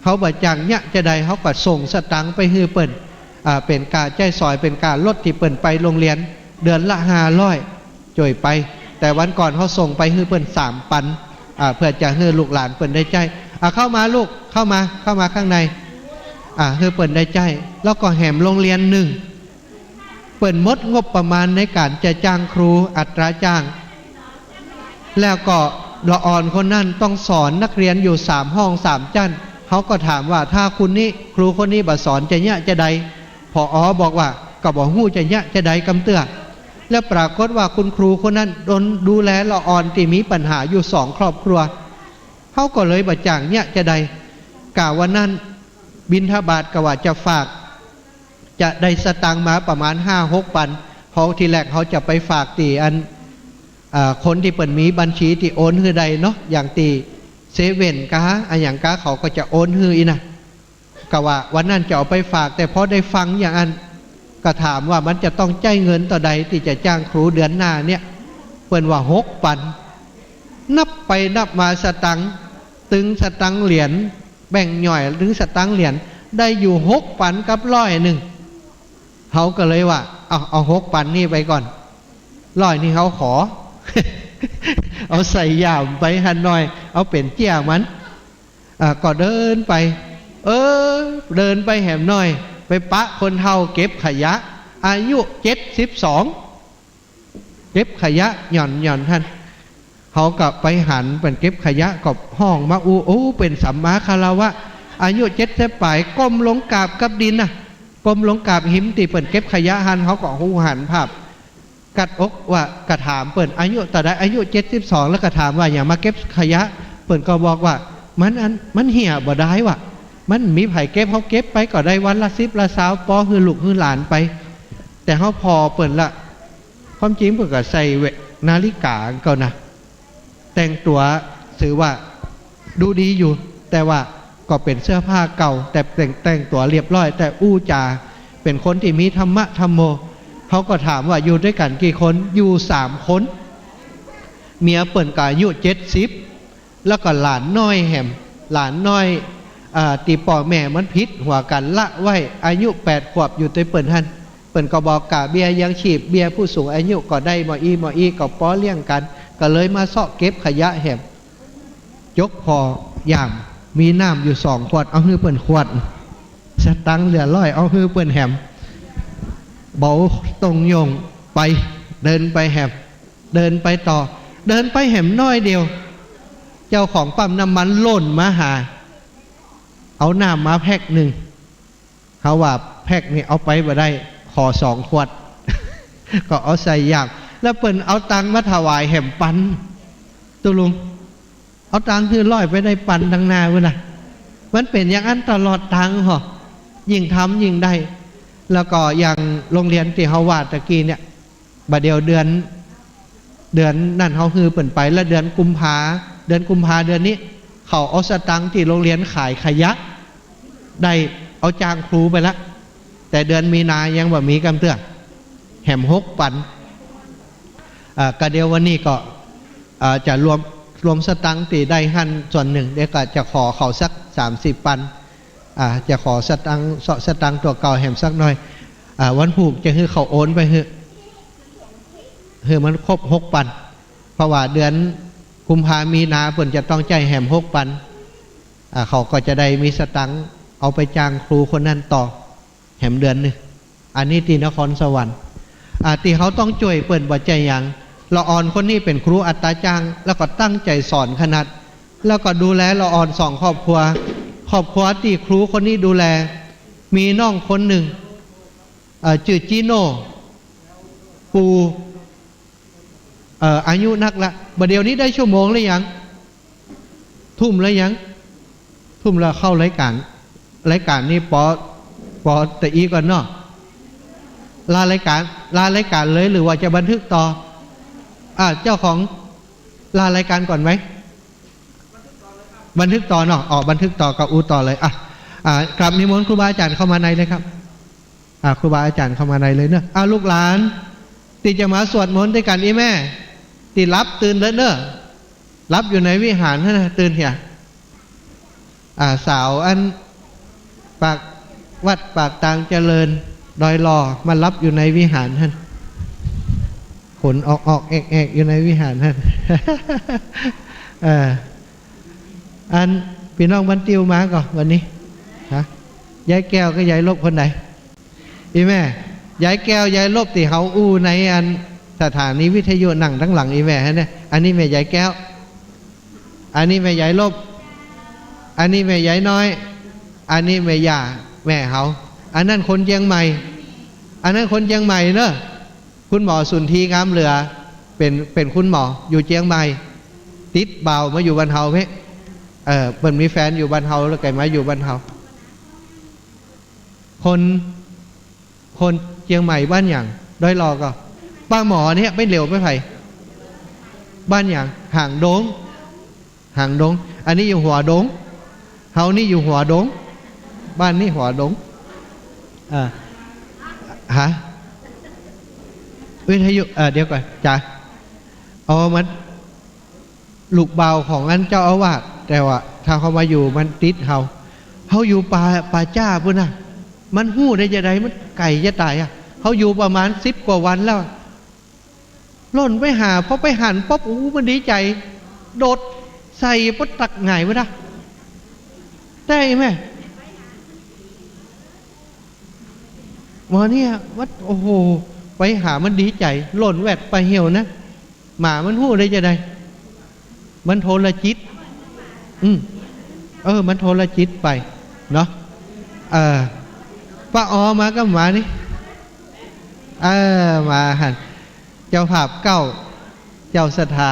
เฮาบ่จ้างเยียะจาใด เฮาก็ส่งสตังค์ไปหื้อเปิ้น อ่า เป๋นก้าใจ๊สอย เป๋นก้ารถตี้เปิ้นไปโฮงเฮียน เดือนละห้าร้อย จ้วยไป แต่วันก่อนเฮาส่งไปหื้อเปิ้นสามปัน อ่า เปื้อจะหื้อลูกหลานเปิ้นได้ใจ๊ อ่า เข้ามาลูก เข้ามา เข้ามาข้างใน อ่า หื้อเปิ้นได้ใจ๊ แล้วก็แหมโฮงเฮียนนึ่ง เปิ้นหมดงบประมาณในก๋านจะจ้างครู อัตราจ้าง แล้วก็ละอ่อนคนนั้นต้องสอนนักเฮียนอยู่สามห้องสามจั้น เฮาก็ถามว่า ถ้าคนนี้ ครูคนนี้บ่สอนจะเยียะจาใด ผอ.บอกว่า ก็บ่ฮู้จะเยียะจาใดกำเตื้อ แล้วปรากฏว่าคุณครูคนนั้นดน ดูแลละอ่อนตี้มีปัญหาอยู่สองครอบครัว เฮาก็เลยบ่จ้างเยียะจาใด ก้าวันนั้นบิณฑบาตก็ว่าจะฝาก จะได้สตังค์มาประมาณห้าหกปัน เฮาทีแรกเฮาจะไปฝากตี้อัน อ่า คนตี้เปิ้นมีบัญชีตี้โอนหื้อได้เนาะ อย่างตี้เซเว่นกา อะหยังกา เขาก็จะโอนหื้ออี้นะ ก็ว่าวันนั้นจะเอาไปฝาก แต่พอได้ฟังอย่างอั้น ก็ถามว่ามันจะต้องใจ๊เงินเต้าใดตี้จะจ้างครูเดือนหน้าเนี่ย เปิ้นว่าหกปัน นับไปนับมาสตังค์ ตึงสตังค์เหรียญ แบ่งค์หย่อยตึงสตังค์เหรียญ ได้อยู่หกปันกับร้อยนึ่ง เฮาก็เลยว่า เอา เอาหกปันนี่ไปก่อน ร้อยนี่เฮาขอ เอาใส่ย่ามไปหั้นหน่อย เอาเป๋นเจี้ยมัน อ่า ก็เดินไป เออ เดินไปแหมหน่อย ไปปะคนเฒ่าเก็บขยะ อายุเจ็ดสิบสอง เก็บขยะหย่อนๆ หั้น เฮาก็ไปหันเปิ้นเก็บขยะ ก็ฮ้องมาอู้ โอ้ เป๋นสัมมาคารวะ อายุเจ็ดสิบป๋าย ก้มลงกราบกับดินน่ะ ก้มลงกราบหิมตี้เปิ้นเก็บขยะหั้น เฮาก็ฮู้หันภาพ กัดอกว่า ก็ถามเปิ้น อายุเต้าใด อายุเจ็ดสิบสอง แล้วก็ถามว่าหยังมาเก็บขยะ เปิ้นก็บอกว่า มันอัน มันเหี่ยบ่ดายว่ะ มันมีใผเก็บ เฮาเก็บไปก็ได้วันละสิบละซาว ปอหื้อลูกหื้อหลานไป แต่เฮาผ่อเปิ้นละ ความจริงเปิ้นก็ใส่แหวน นาฬิกาเก่านะ แต่งตั๋วถือว่าดูดีอยู่ แต่ว่าก็เป๋นเสื้อผ้าเก่า แต่แต่ง แต่งตั๋วเรียบร้อย แต่อู้จ๋าเป๋นคนตี้มีธรรมะธัมโม เฮาก็ถามว่าอยู่ตวยกั๋นกี่คน อยู่สามคน เมียเปิ้นก็อายุเจ็ดสิบ แล้วก็หลานน้อยแหม หลานน้อย อ่า ตี้ป้อแม่มันผิดหัวกั๋นละไว้ อายุแปดขวบอยู่ตวยเปิ้นหั้น เปิ้นก็บอกก้าเบี้ยยังชีพ เบี้ยผู้สูงอายุก็ได้หม้ออี้หม้ออี้ ก็ปอเลี้ยงกั๋น ก็เลยมาเซาะเก็บขยะแหม จกผ่อหย่าม มีน้ำอยู่สองขวด เอาหื้อเปิ้นขวด สตางค์เหลือร้อย เอาหื้อเปิ้นแหม เบาตรงโยงไป เดินไปแหม เดินไปต่อ เดินไปแหมน้อยเดียว เจ้าของปั๊มน้ำมันล่นมาหา เอาน้ำมาแพ็คนึ่ง เฮาว่าแพ็คนี่เอาไปบ่ได้ ขอสองขวด ก็เอาใส่หย่าม แล้วเปิ้นเอาตังค์มาถวายแหมปัน ตุ๊ลุง เอาตังค์หื้อร้อยไปได้ปันตังหน้าพุ้นนะ มันเป๋นอย่างอั้นตลอดตางหอ ยิ่งทำยิ่งได้ แล้วก็อย่างโฮงเฮียนตี้เฮาว่าตะกี้เนี่ย บ่าเดี่ยวเดือน เดือนนั้นเฮาหื้อเปิ้นไป แล้วเดือนกุมภา เดือนกุมภาเดือนนี้ เขาเอาสตางค์ตี้โฮงเฮียนขายขยะ ได้เอาจ้างครูไปละ แต่เดือนมีนายังบ่มีกำเตื้อ แหมหกปัน อ่า ก็เดี๋ยววันนี้ก็ อ่า จะรวม รวมสตางค์ตี้ได้หั้นส่วนนึ่ง เดี๋ยวก็จะขอเขาสักสามสิบปัน อ่า จะขอสตางค์ เซาะสตางค์ตั๋วเก่าแหมสักหน่อย อ่า วันพูกจะหื้อเขาโอนไปหื้อ หื้อมันครบหกปัน เพราะว่าเดือนกุมภามีนาเปิ้นจะต้องใจ๊แหมหกปัน อ่า เขาก็จะได้มีสตางค์เอาไปจ้างครูคนนั้นต่อ แหมเดือนนึ่ง อันนี้ตี้นครสวรรค์ อ่า ตี้เฮาต้องจ้วยเปิ้นบ่ใจ้หยัง ละอ่อนคนนี้เป๋นครูอัตราจ้าง แล้วก็ตั้งใจ๋สอนขนาด แล้วก็ดูแลละอ่อนสองครอบครัว ครอบครัวตี้ครูคนนี้ดูแล มีน้องคนนึ่ง เอ่อ จื้อจีโน่ ปู่ เอ่อ อายุนักละ บ่าเดี่ยวนี้ได้ชั่วโมงหรือยัง ทุ่มแล้วยัง ทุ่มแล้วเข้ารายก๋าน รายก๋านนี่ปอ ปอตะอี้ก่อนเนาะ ลารายก๋าน ลารายก๋านเลยหรือว่าจะบันทึกต่อ อ่า เจ้าของ ลารายก๋านก่อนไหม บันทึกต่อเนาะ อ๋อ บันทึกต่อก็อู้ต่อเลย อ่ะ อ่า กราบนิมนต์ครูบาอาจ๋ารย์เข้ามาในเลยครับ อ่า ครูบาอาจ๋ารย์เข้ามาในเลยเนาะ อ่า ลูกหลาน ตี้จะมาสวดมนต์ตวยกั๋น อี่แม่ ตี้หลับตื่นเต๊อะเน่อ หลับอยู่ในวิหารหั้นนะ ตื่นเหีย อ่า สาวอันปากวัดปากตางเจริญ ดอยหล่อ มาหลับอยู่ในวิหารหั้น ขนออกๆ แอกๆ อยู่ในวิหารหั้น เออ อันปี้น้องบ้านติ้วมาก่อวันนี้ ฮะ ยายแก้วกับยายลบคนไหน อี่แม่ ยายแก้ว ยายลบตี้เฮาอู้ในอันสถานีวิทยุนั่งตังหลังอี่แม่หั้นเนี่ย อันนี้แม่ยายแก้ว อันนี้แม่ยายลบ อันนี้แม่ยายน้อย อันนี้แม่ย่า แม่เฮา อันนั้นคนเจียงใหม่ อันนั้นคนเจียงใหม่เนอะ คุณหมอสุนทรี งามเหลือ เป๋น เป๋นคุณหมออยู่เจียงใหม่ ติดบ่าวมาอยู่บ้านเฮาเพ่ เออ เปิ้นมีแฟนอยู่บ้านเฮา แล้วก็มาอยู่บ้านเฮา คน คนเจียงใหม่บ้านหยัง ดอยหล่อก่อ ป้าหมอเนี่ยไปเหลียวไปใผ บ้านหยัง หางดง หางดง อันนี้อยู่หัวดง เฮานี่อยู่หัวดง บ้านนี่หัวดง อ่า ฮะ วิทยุ เอ่อ เดี๋ยวก่อน จ๋า อ๋อ มัน ลูกบ่าวของอันเจ้าอาวาส แต่ว่าถ้าเขามาอยู่มันติดเฮา เฮาอยู่ป่า ป่าจ๊าพุ้นนะ มันฮู้ได้จาใด มันไก๋จะต๋ายอะ เฮาอยู่ประมาณสิบกว่าวันแล้ว ล่นไปหา พอไปหันปุ๊บ โอ้ มันดีใจ๋ โดดใส่ปุ๊บ ตักหงายพุ้นนะ แต่แม่ หมอเนี่ย วัด โอ้โห ไปหามันดีใจ๋ ล่นแวดไปเหี่ยวนะ หมามันฮู้ได้จาใด มันโทรจิต อืม เออ มันโทรจิตไป เนาะ เออ ป้าออมาก็มานี่ เออ มาหั่น เจ้าภาพเก๊า เจ้าศรัทธา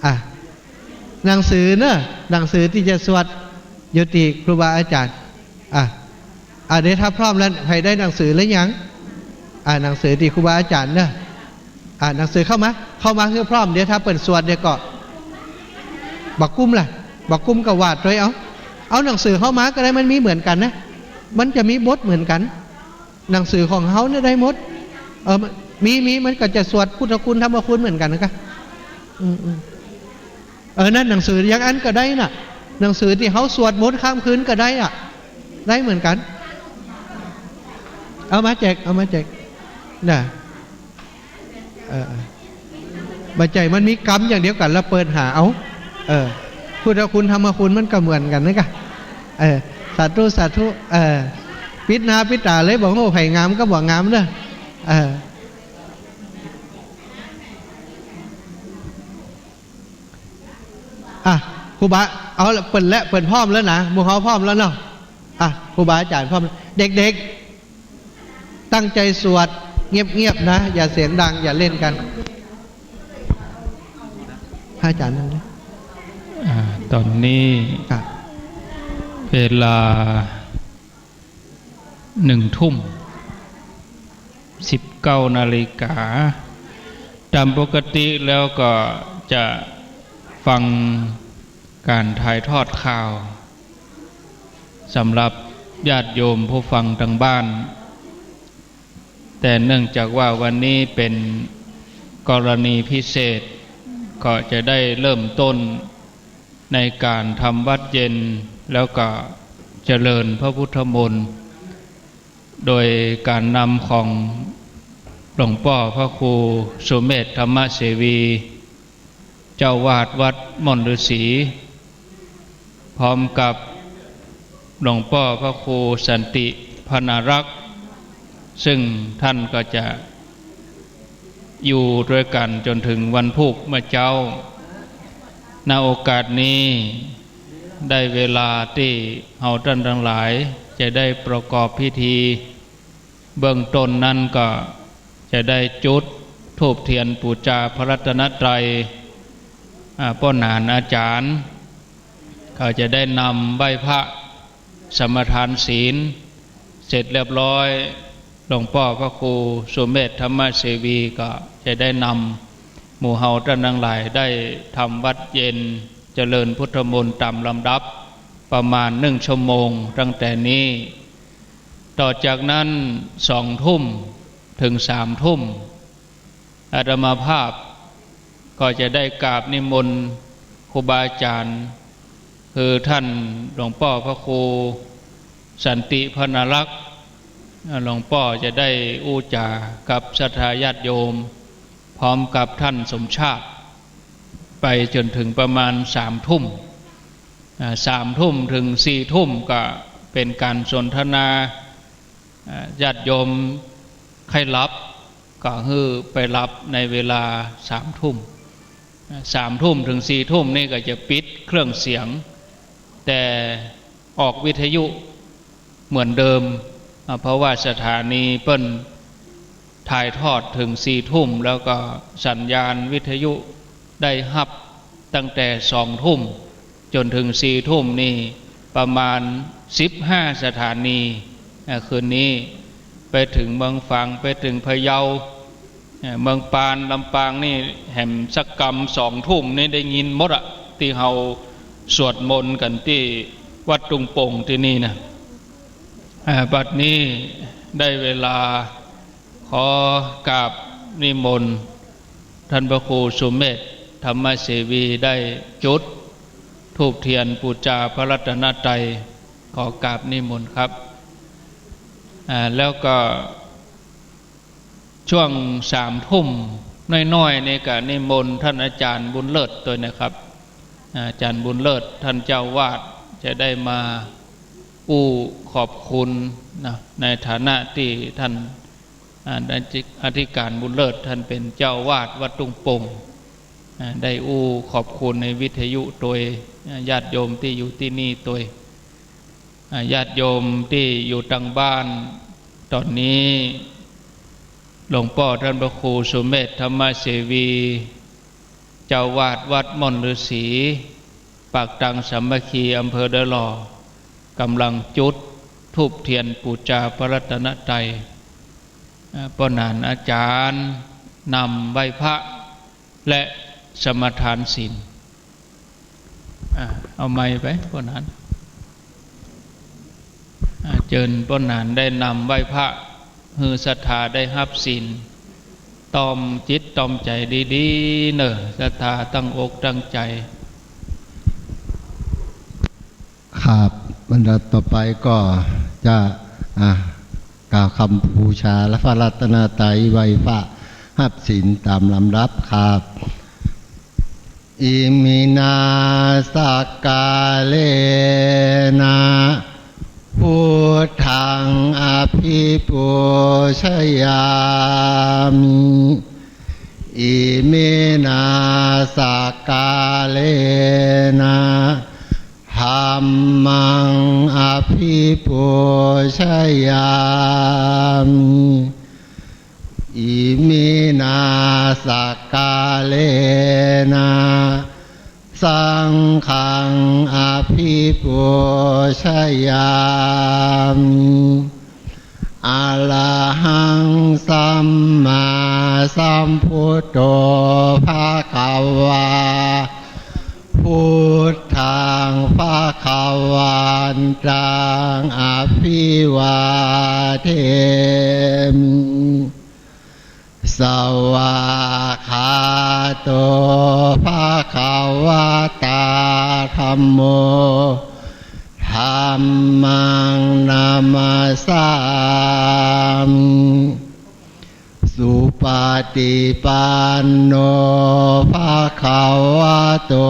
อ่ะ หนังสือเนอะ หนังสือตี้จะสวด อยู่ตี้ครูบาอาจ๋ารย์ อ่ะ อ่ะ เดี๋ยวถ้าพร้อมแล้ว ใผได้หนังสือแล้วยัง อ่ะ หนังสือตี้ครูบาอาจ๋ารย์เนอะ อ่ะ หนังสือเข้ามา เข้ามาหื้อพร้อม เดี๋ยวถ้าเปิ้นสวดเดี๋ยวก็ บ่ากุ้มล่ะ บ่ากุ้มก็วาดตวยเอา เอาหนังสือเข้ามาก็ได้ มันมีเหมือนกั๋นนะ มันจะมีบทเหมือนกั๋น หนังสือของเฮาเนี่ยได้หมด เออ มี มี มันก็จะสวดพุทธคุณธรรมคุณเหมือนกั๋นนะกะ อืม อืม เออ นั่นหนังสืออย่างอั้นก็ได้น่ะ หนังสือตี้เฮาสวดมนต์ข้ามคืนก็ได้อ่ะ ได้เหมือนกั๋น เอามาแจก เอามาแจก น่ะ เออ เออ บ่ใจ้ มันมีกำอย่างเดียวกั๋น แล้วเปิดหาเอา เออ พุทธคุณธรรมคุณมันก็เหมือนกั๋นนะกะ เออ สาธุ สาธุ เออ ปิดหน้าปิดต๋าเลย บ่ฮู้ใผงามกับบ่งามเนอะ เออ อ่ะ ครูบา เอาละ เปิ้นและ เปิ้นพร้อมแล้วนะ หมู่เฮาพร้อมแล้วเนาะ อ่ะ ครูบาอาจ๋ารย์พร้อม เด็กๆ ตั้งใจ๋สวด เงียบๆ นะ อย่าเสียงดัง อย่าเล่นกั๋น พระอาจ๋ารย์นั่งนะ อ่า ต๋อนนี้ ครับ เวลา หนึ่งทุ่ม สิบเก้านาฬิกา ต๋ามปกติแล้วก็จะฟังก๋านถ่ายทอดข่าว สำหรับญาติโยมผู้ฟังตางบ้าน แต่เนื่องจากว่าวันนี้เป๋นกรณีพิเศษ ก็จะได้เริ่มต้นในก๋านทำวัตรเย็น แล้วก็เจริญพระพุทธมนต์ โดยก๋านนำของหลวงป้อพระครูสุเมธธรรมเสวี เจ้าอาวาสวัดม่อนฤาษี พร้อมกับหลวงป้อพระครูสันติพนารักษ์ ซึ่งท่านก็จะอยู่ตวยกั๋นจ๋นเถิงวันพูกเมื่อเจ๊า ณ โอกาสนี้ได้เวลาตี้เฮาต้านตังหลายจะได้ประกอบพิธี เบื้องต้นนั้นก็จะได้จุดธูปเตียนปู๋จาพระรัตนตรัย อ่า ป้อหนานอาจ๋ารย์ ก็จะได้นำไหว้พระสมาทานศีล เสร็จเรียบร้อย หลวงป้อพระครูสุเมธธรรมเสวีก็จะได้นำหมู่เฮาต้านตังหลายได้ทำวัตรเย็น เจริญพุทธมนต์ต๋ามลำดับ ประมาณหนึ่งชั่วโมงตั้งแต่นี้ ต่อจากนั้นสองทุ่มเถิงสามทุ่ม อาตมาภาพก็จะได้กราบนิมนต์ครูบาอาจ๋ารย์ คือท่านหลวงป้อพระครูสันติพนารักษ์ หลวงป้อจะได้อู้จ๋ากับศรัทธาญาติโยม พร้อมกับท่านสมชาติ ไปจ๋นเถิงประมาณสามทุ่ม อ่า สามทุ่มเถิงสี่ทุ่มก็เป๋นก๋านสนทนา อ่า ญาติโยมใค่หลับก็หื้อไปหลับในเวลาสามทุ่ม อ่า สามทุ่มเถิงสี่ทุ่มนี่ก็จะปิดเครื่องเสียง แต่ออกวิทยุเหมือนเดิม อ่า เพราะว่าสถานีเปิ้นถ่ายทอดเถิงสี่ทุ่ม แล้วก็สัญญาณวิทยุได้ฮับตั้งแต่สองทุ่มจ๋นเถิงสี่ทุ่มนี่ประมาณสิบห้าสถานี อ่า คืนนี้ไปเถิงเมืองฝาง ไปเถิงพะเยา เอ่อ เมืองปาน ลำปางนี่แหมสักกำสองทุ่มนี่ได้ยินหมดอะ ตี้เฮาสวดมนต์กั๋นตี้วัดตุงโป่งตี้นี่นะ อ่า บัดนี้ได้เวลาขอกราบนิมนต์ท่านพระครูสุเมธธรรมเสวีได้จุดธูปเตียนปู๋จาพระรัตนตรัย ขอกราบนิมนต์ครับ อ่า แล้วก็ ช่วงสามทุ่มน้อยๆ นี่ก็นิมนต์ท่านอาจ๋ารย์บุญเลิศตวยนะครับ อาจ๋ารย์บุญเลิศท่านเจ้าอาวาสจะได้มาอู้ขอบคุณนะ ในฐานะตี้ท่าน อ่า อธิการบุญเลิศท่านเป๋นเจ้าอาวาสวัดตุงโป่ง อ่า ได้อู้ขอบคุณในวิทยุตวย อ่า ญาติโยมตี้อยู่ตี้นี่ตวย อ่า ญาติโยมตี้อยู่ตางบ้าน ต๋อนนี้หลวงป้อต้านพระครูสุเมธ ธรรมเสวี เจ้าอาวาสวัดม่อนฤๅษี ปากตังสามัคคี อำเภอดอยหล่อ ก่ำลังจุดธูปเตียนปู๋จาพระรัตนตรัย อ่า ป้อหนานอาจ๋ารย์นำไหว้พระ และสมาทานศีล อ่า เอาไมค์ไป ป้อหนาน อ่า เจิญป้อหนานได้นำไหว้พระ หื้อศรัทธาได้ฮับศีล ต๋อมจิตต๋อมใจ๋ดีๆ เน่อ ศรัทธาตั้งอกตั้งใจ๋ ครับ ลำดับต่อไปก็จะ อ่า กล่าวกำบูชาพระรัตนตรัย ไหว้พระฮับศีลต๋ามลำดับครับ Iminā sakkārena buddhaṃ abhipūjayāmi. Iminā sakkārena dhammaṃ abhipūjayāmi. Iminā sakkārena saṅghaṃ abhipūjayāmi. Arahaṃ sammāsambuddho bhagavā, buddhaṃ bhagavantaṃ abhivādemi. Svākkhāto bhagavatā dhammo, dhammaṃ namassāmi. Supaṭipanno bhagavato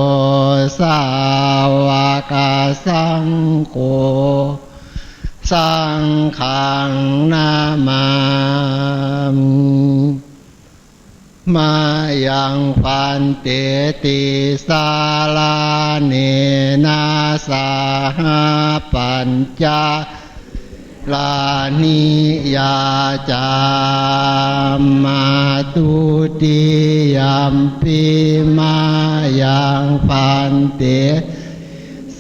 sāvakasaṅgho, saṅghaṃ namāmi. Mayaṃ bhante tisaraṇena saha pañca sīlāni yācāma. Dutiyampi mayaṃ bhante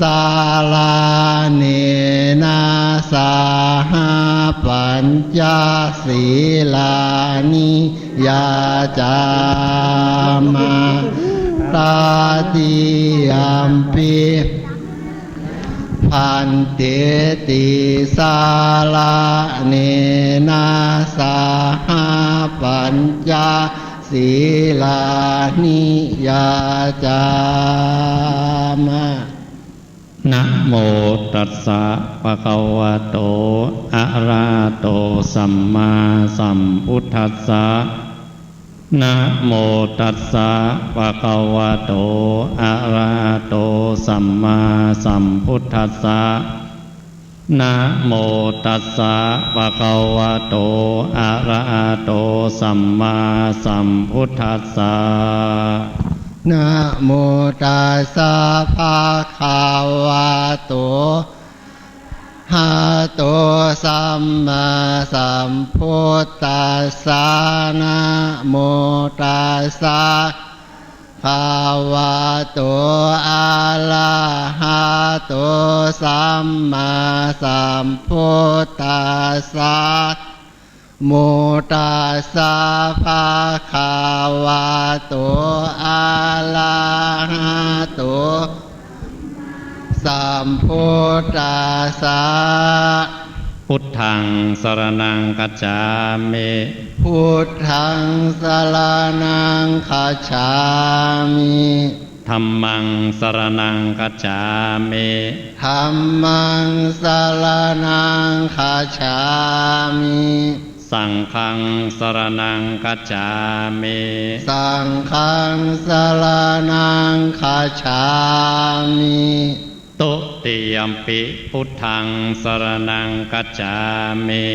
tisaraṇena saha pañca sīlāni yācāma. Tatiyampi bhante tisaraṇena saha pañca sīlāni yācāma. Namo tassa bhagavato arahato sammāsambuddhassa. Namo tassa bhagavato arahato sammāsambuddhassa. Namo tassa bhagavato arahato sammāsambuddhassa. Namo tassa bhagavato arahato sammāsambuddhassa. Namo tassa bhagavato arahato sammāsambuddhassa. Namo tassa bhagavato arahato sammāsambuddhassa. Buddhaṃ saraṇaṃ gacchāmi. Buddhaṃ saraṇaṃ gacchāmi. Dhammaṃ saraṇaṃ gacchāmi. Dhammaṃ saraṇaṃ gacchāmi. Saṅghaṃ saraṇaṃ gacchāmi. Saṅghaṃ saraṇaṃ gacchāmi. Dutiyampi buddhaṃ saraṇaṃ gacchāmi.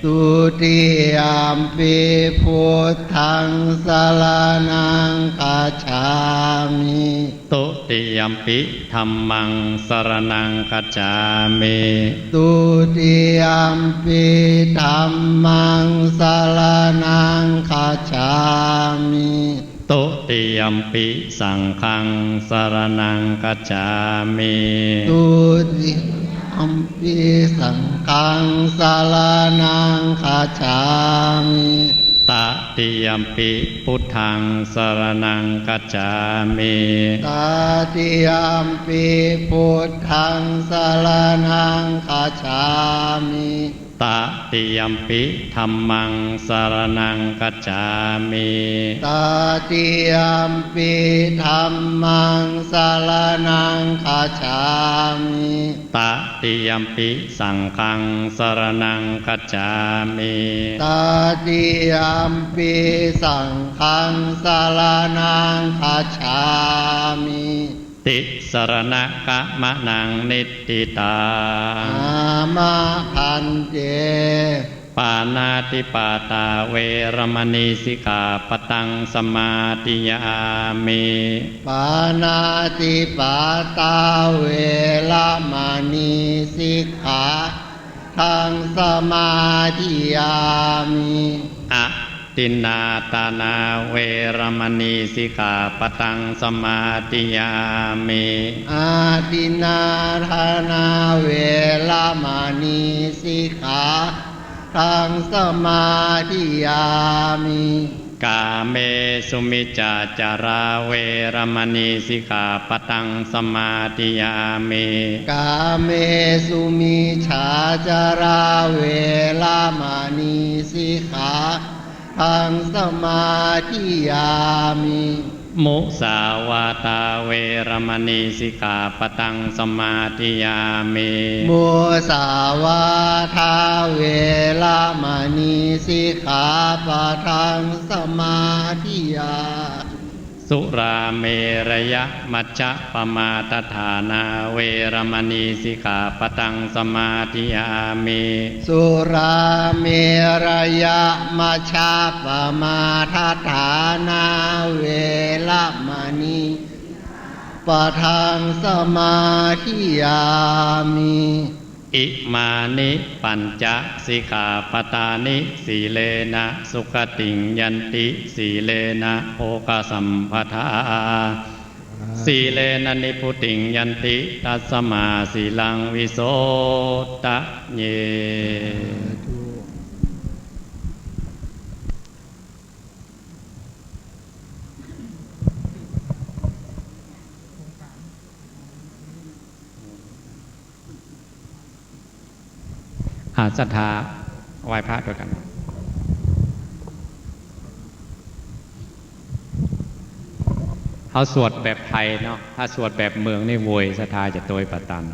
Dutiyampi buddhaṃ saraṇaṃ gacchāmi. Dutiyampi dhammaṃ saraṇaṃ gacchāmi. Dutiyampi dhammaṃ saraṇaṃ gacchāmi. Dutiyampi saṅghaṃ saraṇaṃ gacchāmi. Dutiyampi saṅghaṃ saraṇaṃ gacchāmi. Tatiyampi buddhaṃ saraṇaṃ gacchāmi. Tatiyampi buddhaṃ saraṇaṃ gacchāmi. Tatiyampi dhammaṃ saraṇaṃ gacchāmi. Tatiyampi dhammaṃ saraṇaṃ gacchāmi. Tatiyampi saṅghaṃ saraṇaṃ gacchāmi. Tatiyampi saṅghaṃ saraṇaṃ gacchāmi. Tisaraṇagamanaṃ niṭṭhitaṃ. Āma bhante. Pāṇātipātā veramaṇī sikkhāpadaṃ samādiyāmi. Pāṇātipātā veramaṇī sikkhāpadaṃ samādiyāmi. Adinnādānā veramaṇī sikkhāpadaṃ samādiyāmi. Adinnādānā veramaṇī sikkhāpadaṃ samādiyāmi. Kāmesu micchācārā veramaṇī sikkhāpadaṃ samādiyāmi. Kāmesu micchācārā veramaṇī sikkhā padaṃ samādiyāmi. Musāvādā veramaṇī sikkhāpadaṃ samādiyāmi. Musāvādā veramaṇī sikkhāpadaṃ samādiyāmi. Surāmerayamajjapamādaṭṭhānā veramaṇī sikkhāpadaṃ samādiyāmi. Surāmerayamajjapamādaṭṭhānā veramaṇī padaṃ samādiyāmi. Imāni pañca sikkhāpadāni. Sīlena sugatiṃ yanti, sīlena bhogasampadā, sīlena nibbutiṃ yanti, tasmā sīlaṃ visodhaye. อา ศรัทธาไหว้พระด้วยกั๋น เฮาสวดแบบไทยเนาะ ถ้าสวดแบบเมืองนี่โวย ศรัทธาจะตวยบ่ตัน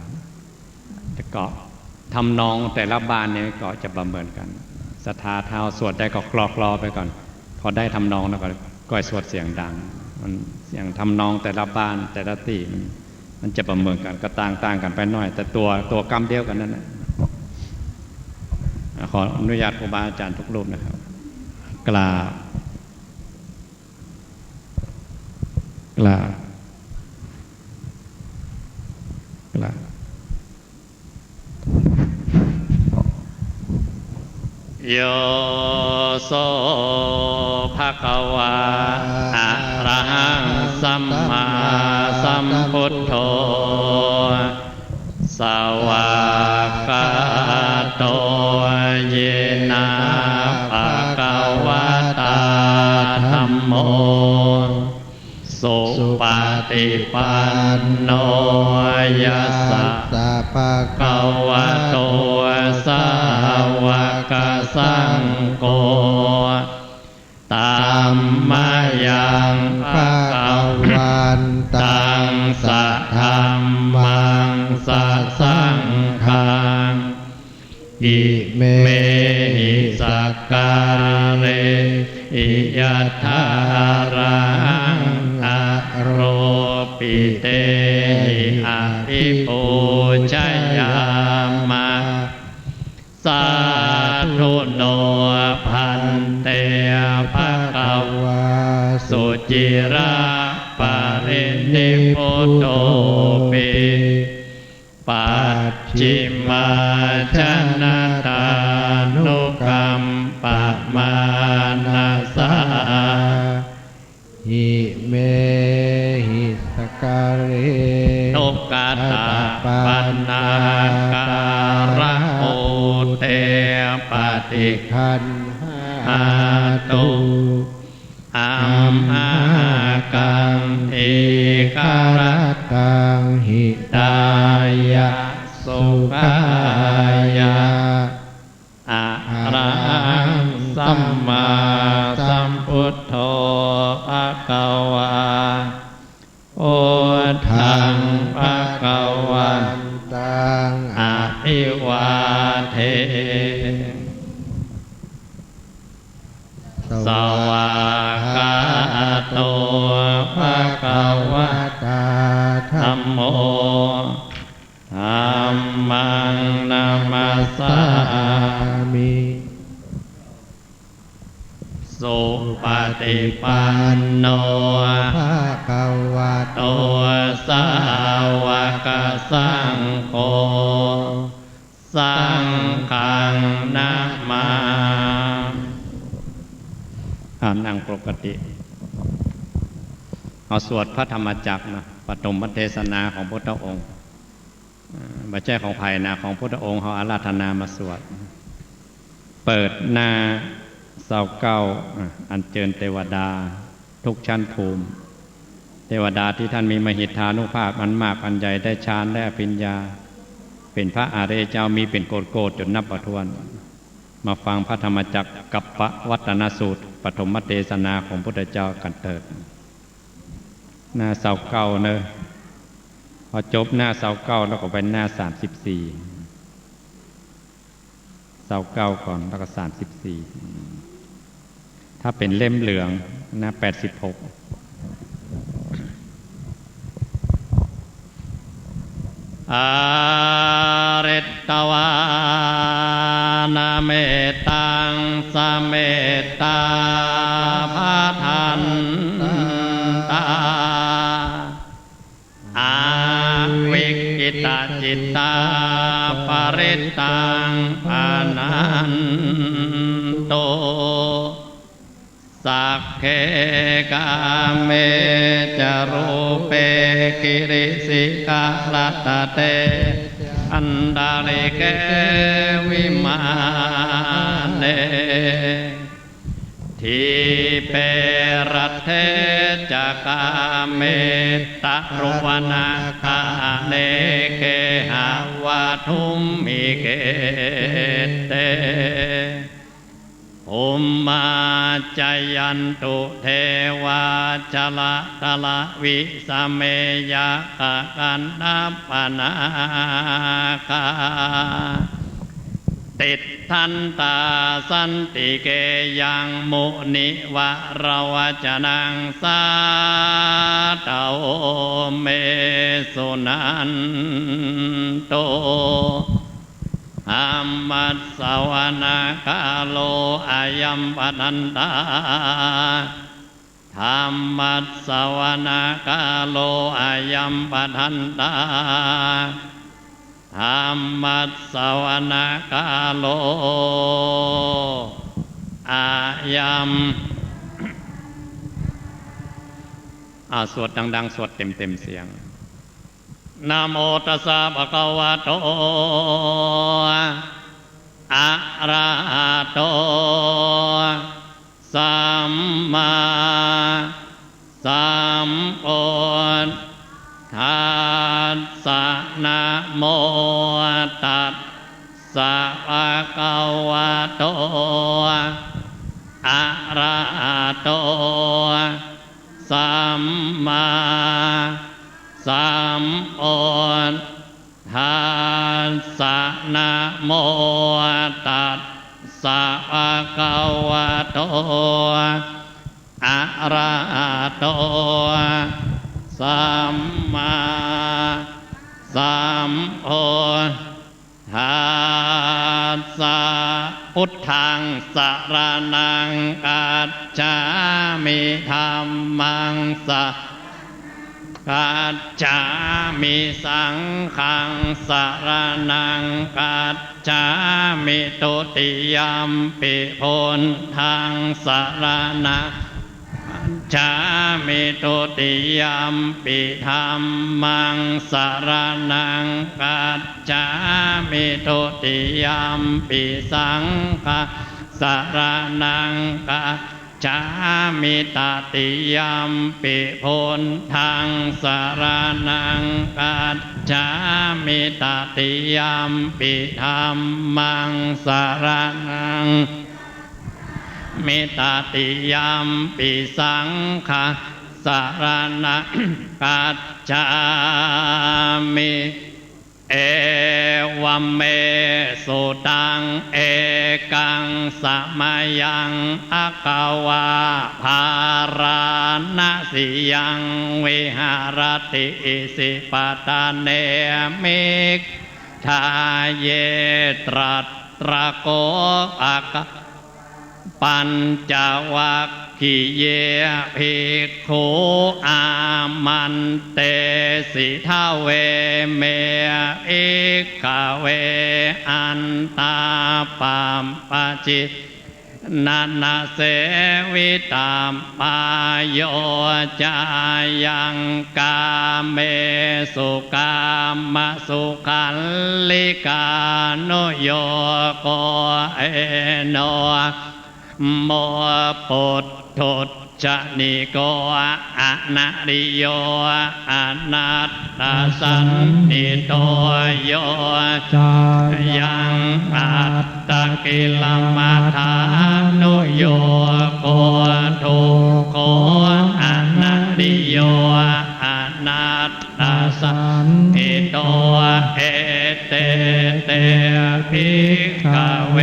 แล้วก็ทำนองแต่ละบ้านนี่ก็จะบ่เหมือนกั๋น ศรัทธาถ้าเฮาสวดได้ก็คลอๆ ไปก่อน พอได้ทำนองแล้วก็ ก็สวดเสียงดัง มันเสียงทำนองแต่ละบ้านแต่ละตี้มัน มันจะบ่เหมือนกั๋น ก็ต่างๆ กั๋นไปหน้อย แต่ตั๋ว ตั๋วกำเดียวกั๋นนั่นแหละ อ่ะ ขออนุญาตครูบาอาจารย์ทุกรูปนะครับ กราบ กราบ กราบ Yo so bhagavā arahaṃ sammāsambuddho, svākkhāto yena bhagavatā dhammo, supaṭipanno yassa bhagavato sāvakasaṅgho, tammayaṃ bhagavantaṃ sadhammaṃ sasaṅghaṃ, imehi sakkārehi yathārahaṃ āropit tehi abhipūjayāma. Sādhu no bhante bhagavā suciraparinibbutopi pacchimājanatānukampamānasā imehi sakkārehi duggatapaṇṇākārabhūte paṭiggaṇhātu amhākaṃ dīgharattaṃ hitāya sukhāya. Arahaṃ sammāsambuddho bhagavā. Buddhaṃ bhagavantaṃ abhivādemi. Svākkhāto bhagavatā dhammo. Dhammaṃ namassāmi. Supaṭipanno bhagavato sāvakasaṅgho. Saṅghaṃ namāmi. อ่า นั่งปกติ เอาสวดพระธรรมจักรนะ ปฐมเทศนาของพุทธองค์ อ่า บ่ใจ้ของใผนะ ของพุทธองค์ เฮาอาราธนามาสวด เปิดหน้าซาวเก้า อ่า อัญเจิญเตวดาทุกชั้นภูมิ เตวดาตี้ต้านมีมหิทธานุภาพอันมากอันใหญ่ ได้ฌานได้อภิญญา เป๋นพระอริยเจ้ามีเป๋นโกฏๆ จ๋นนับบ่ถ้วน มาฟังพระธรรมจักรกัปปวัตตนสูตร ปฐมเทศนาของพุทธเจ้ากั๋นเถิด หน้าซาวเก้าเนาะ พอจบหน้าซาวเก้าแล้วก็ไปหน้าสามสิบสี่ ซาวเก้าก่อน แล้วก็สามสิบสี่ ถ้าเป๋นเล่มเหลือง หน้าแปดสิบหก Aritvāna mettaṃ samettā bhadantā, avikkhittacittā parittaṃ bhaṇantu. Sagge kāme ca rūpe girisikharataṭe cantalikkhe vimāne, dīpe raṭṭhe ca gāme taruvanagahane gehavatthumhi khette, bhummā cāyantu devā jalathalavisame yakkhagandhabbanāgā, tiṭṭhantā santike yaṃ munivaravacanaṃ sādhavo me suṇantu. Dhammassavanakālo ayambhadantā. Dhammassavanakālo ayambhadantā. Dhammassavanakālo ayam อ่า สวดดังๆ สวดเต็มๆ เสียง Namo tassa bhagavato arahato sammāsambuddhassa. Namo tassa bhagavato arahato sammāsambuddhassa. Namo tassa bhagavato arahato สัมมาสัมพุทธัสสะ พุทธังสรณังคัจฉามิ ธัมมังสรณังคัจฉามิ สังฆังสรณังคัจฉามิ ทุติยัมปิพุทธังสรณัง คัจฉามิ ทุติยัมปิธัมมังสรณังคัจฉามิ ทุติยัมปิสังฆังสรณังคัจฉามิ ตติยัมปิพุทธังสรณังคัจฉามิ ตติยัมปิธัมมังสรณัง มิ ตติยัมปิสังฆังสรณังคัจฉามิ เอวะเม สุตัง เอกัง สะมะยัง ภะคะวา ภาราณะสียัง วิหะระติ อิสิปะตะเน มิกขะทาย ตรัส ตระโก ภะคะ ปัญจวัคคีเย ภิกขุ อามันเตสิ ทะเวเม ภิกขะเว อัตถะ ปัปปะจิต นะนะ เสวิตะ ปะโย จายัง กาเมสุ กามะสุขัลลิกานุโยโก เอโน โม ปุถทุจจนิโก อะนะริโย อนัตตสันนิโท โย จายัง อัตตกิลมถานุโยโก ทุกโข อะนะริโย อนัตตสันนิโท เอเต เต ภิกขะเว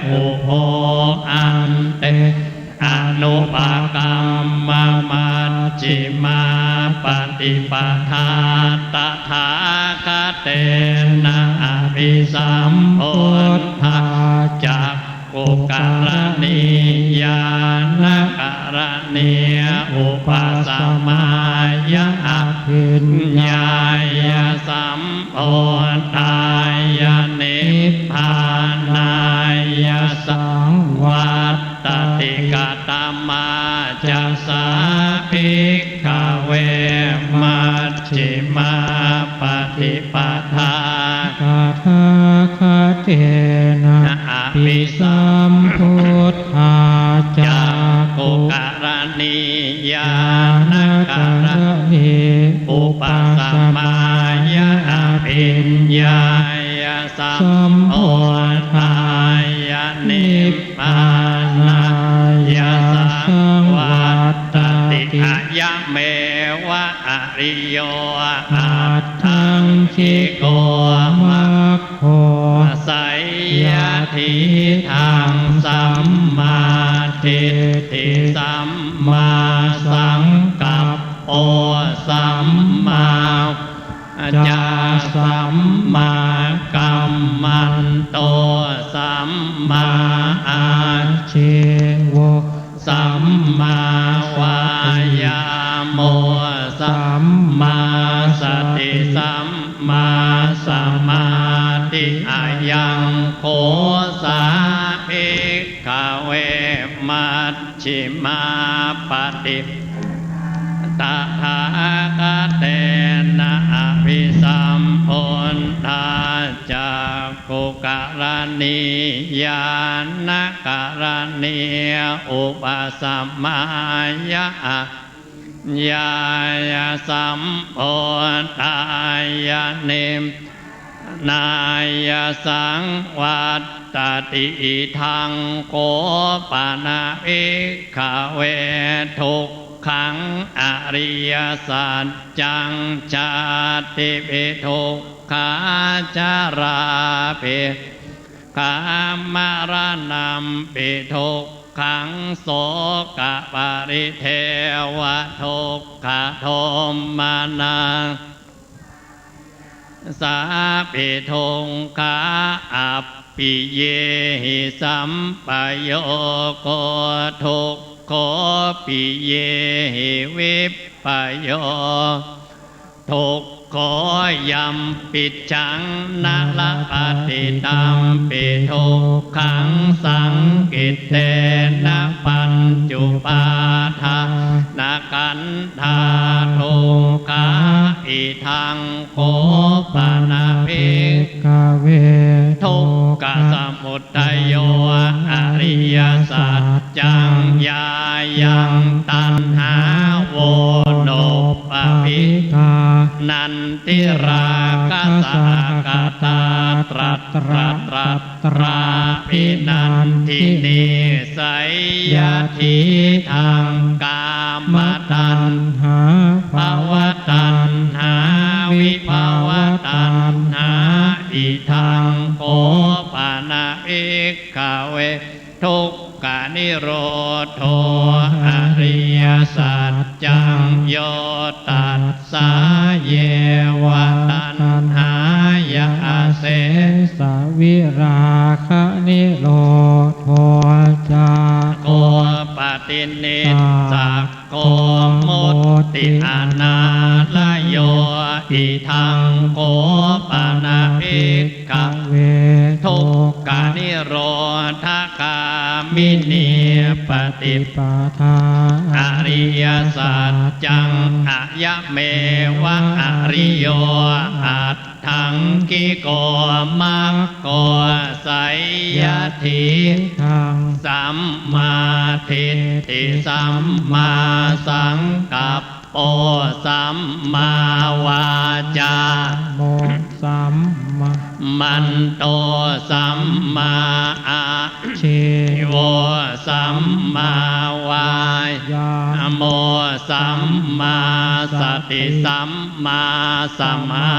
อุโภ อันเต อนุปะกัมมะ มัชฌิมาปะติปะทา ตถาคะเตนะ อะภิสัมพุทธา จักขุกะรณียานะกะรณี อุปะสะมายะ อะภิญญายะ สัมโพธายะ นิพพานายะ สังวัตติ กะตะมะจะ สา ภิกขะเว มัชฌิมาปะติปะทา ตถาคะเตนะ อะภิสัมพุทธา จักขุกะรณียานะกะรณี อุปะสะมายะ อะภิญญายะ สัมโพธายะ นิพพานายะ สังวัตติ อะยะเมวะ อริโย อัตถังคิโก มัคโค สัยยะทิฏฐัง สัมมาทิฏฐิ สัมมาสังกัปโป สัมมาวาจา สัมมากัมมันโต สัมมาอาชีวะ สัมมาวายาโม สัมมาสติ สัมมาสมาธิ อะยังโค สา ภิกขะเว มัชฌิมาปะติปะทา ตถาคะเตนะ อะภิสัมพุทธา จักขุกะรณียานะกะรณี อุปะสะมายะ อะภิญญายะ สัมโพธายะ นิพพานายะ สังวัตติ อิทังโข ปะนะ ภิกขะเว ทุกขัง อริยสัจจัง ชาติปิ ทุกขา ชะลาปิ ขามะรณัมปิ ทุก ขัง โสกะปะริเทวะทุกขะโทมนัสสาปิทุกขะ อัปปิเยหิสัมปะโยโค ทุกโข ปิเยหิวิปปะโย ทุกโข ยัมปิจฉัง นะละปะติ ตัมปิทุกขัง สังกิตเตนะ ปัญจุปาทานะขันธา ทุกขะ อิทัง โข ปะนะ ภิกขะเว ทุกขะสมุทโย อริยสัจจัง ยายัง ตัณหา โว โนปปะ ภิกขา นันทิราคะสหะกะตา ตรัตตะ ตรัตตะ ตรา ภินันทินี ไสยะถีทัง กามะตัณหา ภวะตัณหา วิภวะตัณหา อิทัง โข ปะนะ ภิกขะเว ทุกขะนิโรโธ อริยสัจจัง โยตัสสะ เยวะ ตัณหายะ อเสสะ วิราคะนิโรโธ จัก โข ปะตินิสสัก โข มุตติอนาลโย อิทัง โข ปะนะ ภิกขะเว ทุกขะนิโรธคามินี ปฏิปทา อริยสัจจัง อยะเมวะ อริโย อัต ถังคิโก มัคโค ไสยะถีทัง สัมมาทิฏฐิ สัมมาสังกัปโป สัมมาวาจา โม สัมมา มันโต สัมมาอาชีโว สัมมาวายาโม สัมมาสติ สัมมาสมา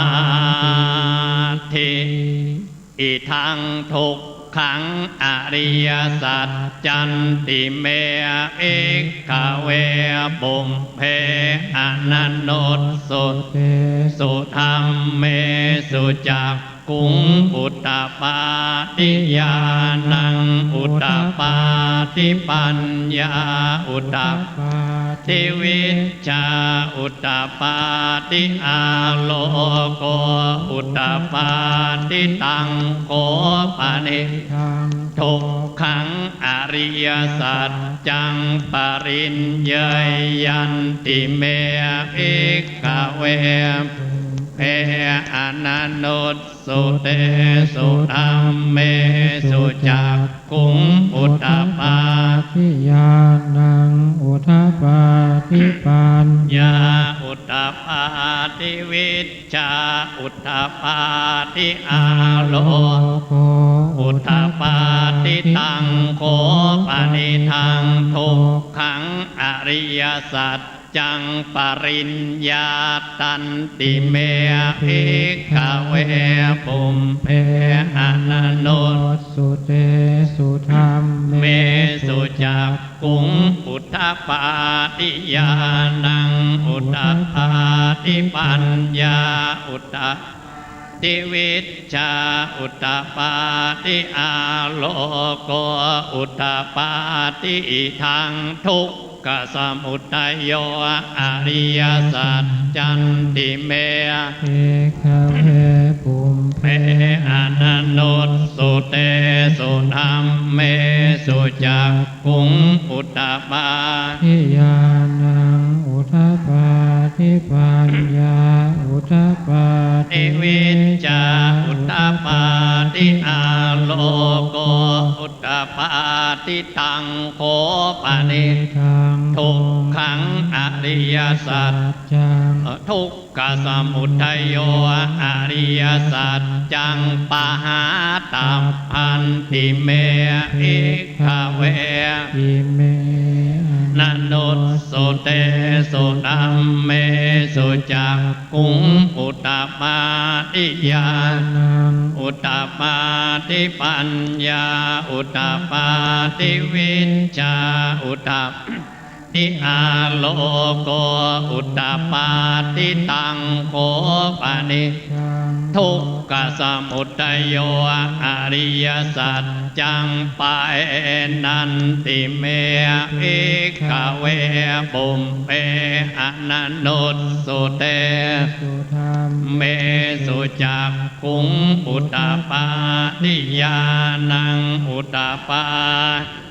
ธิ อิทัง ทุกขัง อริยสัจจันติ เม ภิกขะเว ปุพเพ อนะนุสสุเตสุ ธัมเมสุ จักขุง อุตปาทิ ญาณัง อุตปาทิ ปัญญา อุตปาทิ วิชชา อุตปาทิ อาโลโก อุตปาทิ ตัง โข ปะนิทัง ทุกขัง อริยสัจจัง ปะริญเญยยันติ เม ภิกขะเว ปุพเพ อนะนุสสุเตสุ ธัมเมสุ จักขุง อุตปาทิ ญาณัง อุตปาทิ ปัญญา อุตปาทิ วิชชา อุตปาทิ อาโลโก อุตปาทิ ตัง โข ปะนิทัง ทุกขัง อริยสัจจัง ปะริญญาตันติ เม ภิกขะเว ปุพเพ อนะนุสสุเตสุ ธัมเมสุ จักขุง อุตปาทิ ญาณัง อุตปาทิ ปัญญา อุตปาทิ วิชชา อุตปาทิ อาโลโก อุตปาทิ อิทัง ทุกขะสมุทโย อริยสัจจันติ เม ภิกขะเว ปุพเพ อนะนุสสุเตสุ ธัมเมสุ จักขุง อุตปาทิ ญาณัง อุตปาทิ ปัญญา อุตปาทิ ทิ วิชชา อุตปาทิ อาโลโก อุตปาทิ ตัง โข ปะนิทัง ทุกขัง อริยสัจจัง ทุกขะสมุทโย อริยสัจจัง ปะหาตัพพันติ เม ภิกขะเว อิเม อนะนุสสุ สุเตสุ ธัมเมสุ จักขุง อุดปาทิ ญาณัง อุดปาทิ ปัญญา อุดปาทิ วิชชา อุดปาทิ อาโลโก อุดปาทิ ตัง โข ปนิ ทุกขสมุทัยโย อริยสัจจัง ปะเอ นันติ เม ภิกขเว ปุพเพ อนันตุสสุเตสุ ธัมเมสุ จักขุง อุดปาทิ ญาณัง อุดปา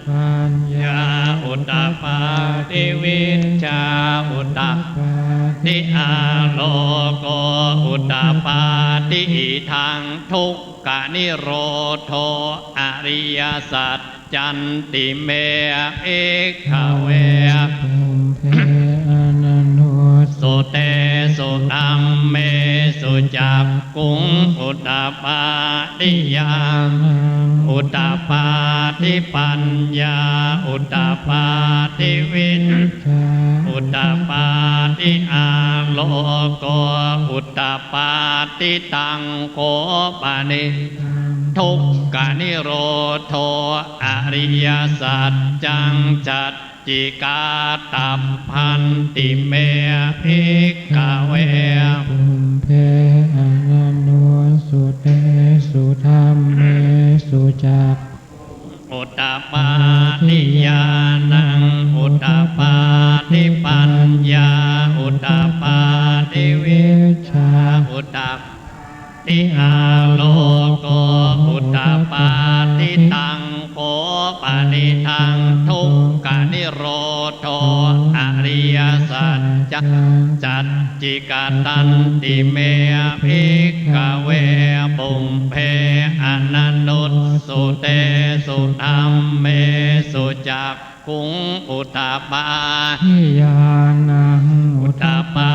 ปัญญา อุดปาทิ วิชชา อุดปาทิ อาโลโก อุดปาทิ อิทัง ทุกขนิโรโธ อริยสัจจันติ เม ภิกขเว ปุพเพ อนันตุสสุเตสุ ธัมเมสุ จักขุง อุดปาทิ ญาณัง อุดปาทิ ปัญญา อุดปาทิ วิชชา อุดปาทิ อาโลโก อุดปาทิ ตัง โข ปนิ ทุกขนิโรโธ อริยสัจจัง สัจจิกาตัพพันติ เม ภิกขเว ปุพเพ อนันตุสสุเตสุ ธัมเมสุ จัก อุดปาทิ ญาณัง อุดปาทิ ปัญญา อุดปาทิ วิชชา อุดปาทิ อาโลโก อุดปาทิ ตัง โข ปนิทัง ทุกขนิโรโธ อริยสัจจัง สัจจิกตันติ เม ภิกขเว ปุพเพ อนันตุสสุเตสุ ธัมเมสุ จักขุง อุดปาทิ ญาณัง อุดปา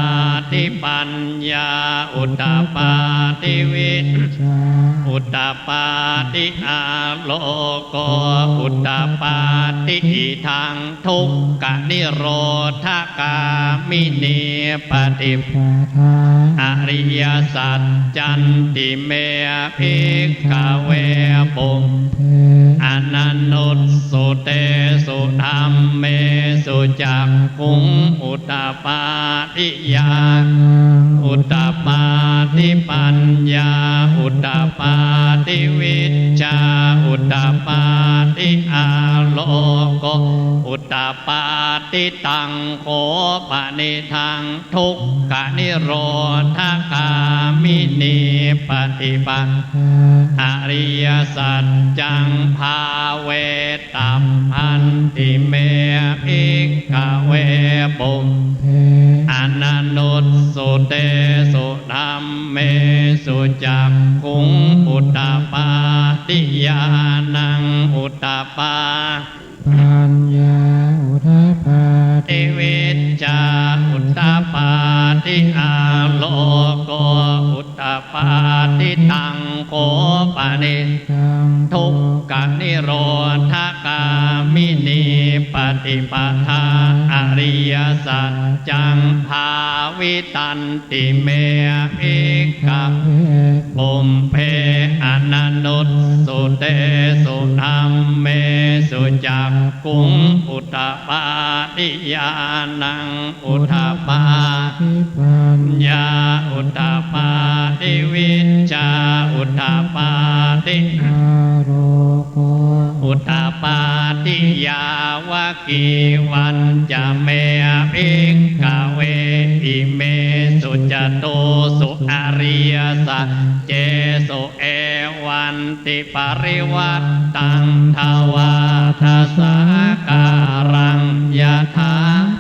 ทิ ปัญญา อุดปาทิ วิชชา อุดปาทิ อาโลโก อุดปาทิ อิทัง ทุกขนิโรธคามินี ปฏิปทา อริยสัจจันติ เม ภิกขเว ปุพเพ อนันตุสสุเตสุ ธัมเมสุ จักขุง อุดปาทิ ญาณัง อุดปาทิ ปัญญา อุดปาทิ วิชชา อุดปาทิ อาโลโก อุดปาทิ ตัง โข ปนิทัง ทุกขนิโรธคามินี ปฏิปทา อริยสัจจัง ภาเวตัพพันติ เม ภิกขเว ปุพเพ อนันตุสสุเตสุ ธัมเมสุ จักขุง อุดปาทิ ญาณัง อุดปา ปัญญา อุดปาทิ วิชชา อุดปาทิ อาโลโก อุดปาทิ ตัง โข ปนิทัง ทุกขนิโรธคามินี ปฏิปทา อริยสัจจัง ภาวิตันติ เม ภิกขเว ปุพเพ อนันตุสสุเตสุ ธัมเมสุ จักขุง อุดปาทิ ญาณัง อุดปาทิ ปัญญา อุดปาทิ วิชชา อุดปาทิ อาโลโก อุดปาทิ ยาวกีวัญจะ เม ภิกขเว อิเมสุ จตูสุ อริยสัจเจสุ เอวันติ ปริวัตตัง ทวาทสาการัง ยถา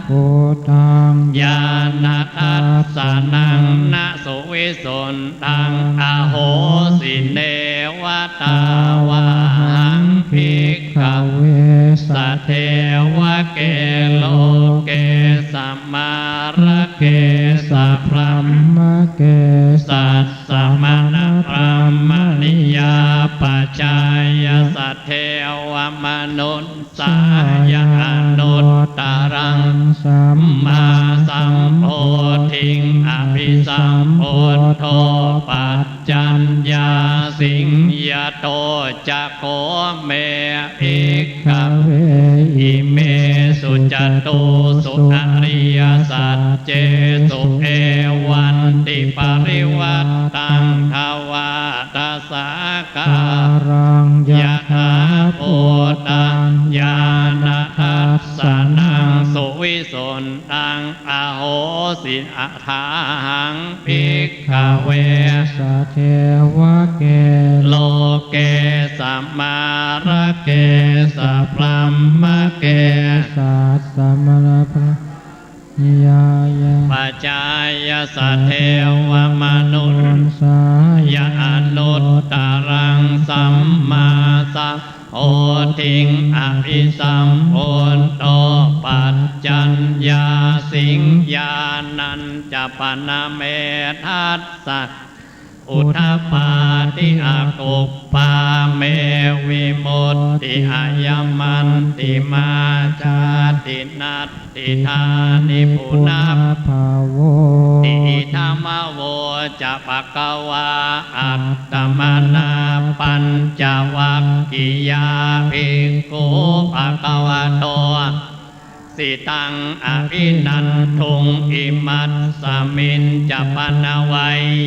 ภูตัง ญาณทัสสนัง นสุวิสุทธัง อโหสิ เนวะตา วาหัง ภิกขเว สเทวะเก โลเก สมารเก สพรหมเก สัสสมณพรหมนิยาปชายา สเทวมนุสสายา อนุตตรังสัม โท ปัจจัญญาสิง ยะโต จะโข เม ภิกขเว อิเมสุ จตุสุ อริยสัจเจสุ เอวันติ ปริวัตตัง ทวาทะสา กา รัง ยะถาภูตัง ญาณทัสสะนัง สุวิสุทธัง อโหสิ อะถาหัง ภิกขเว สะเทวะเก โลเก สะมะระเก สะบรหมะเก สัสสะมะนะพะ ยายะ ปัจจายะ สะเทวะมะนุสสายะ อนุตตรัง สัมมาสัมโพธิง อภิสัมพุทโธ ปัจจัญญาสิง ญาณัญจะปะนะเม ทัสสะ อุทปาทิ อกุปปา เม วิมุตติ อะยะมันติมา จาติ นัตถิ ตานิ ปุนะ ภะโว ติ อิทัมมะ โว จะ ภะคะวา อัตตะมะนะ ปัญจวัคคียา ภิกขุ ภะคะวะโต สิตัง อะภินันทุง อิมัสสะมิญจะ ปะนะไว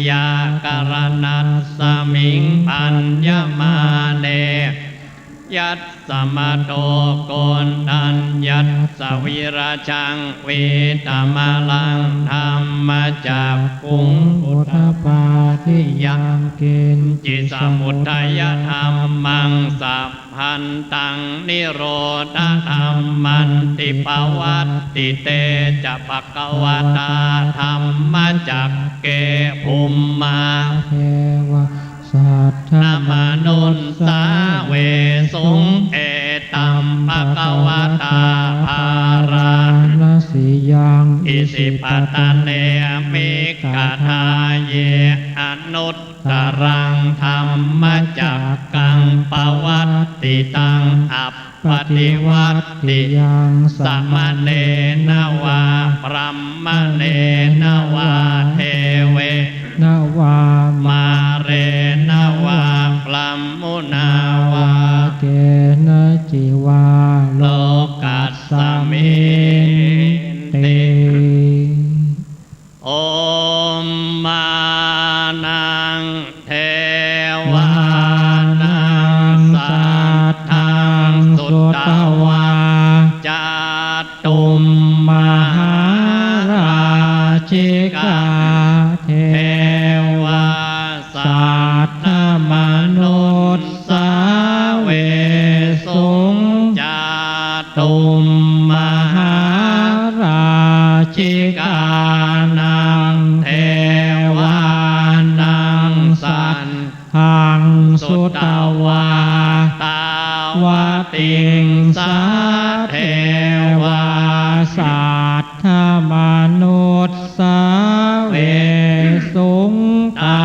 ยากะระณัสสะมิง ภัญญะมาเน ยัสสะมะโต โกณฑัญญัสสะ วิรจัง วีตะมะลัง ธัมมะจักขุง อุทปาทิยัง กิญจิ สมุททะยะธัมมัง สัพ พันตัง นิโรธะธัมมันติ ปะวัตติเต จะ ภะคะวะตา ธัมมะจักเก ภุมมา เทวา สัตถะมะนุสสาเวสุง เอตัม ภะคะวะตา ภาราณสียัง อิสิปะตะเน มิกขะทาเย อนุต ตรัง ธัมมะจักกัง ปะวัตติตัง อัปปะติวัตติยัง สะมะเณนะวา บรามะเณนะวา เทเวนะวา มาเรนะวา บรามมุนาวา เกนะจิวา โลกัสสะมินติ โอมมานัง เทวานัง สัทธัง สุตวา จาตุมมหาราชิกา เทวา สัทธมนุสสาเวสุง จาตุมมหาราชิกานัง เทวานัง สัทธัง สุตวา ตาวติงสา เทวา สัทธมนุสสาเวสุง ตา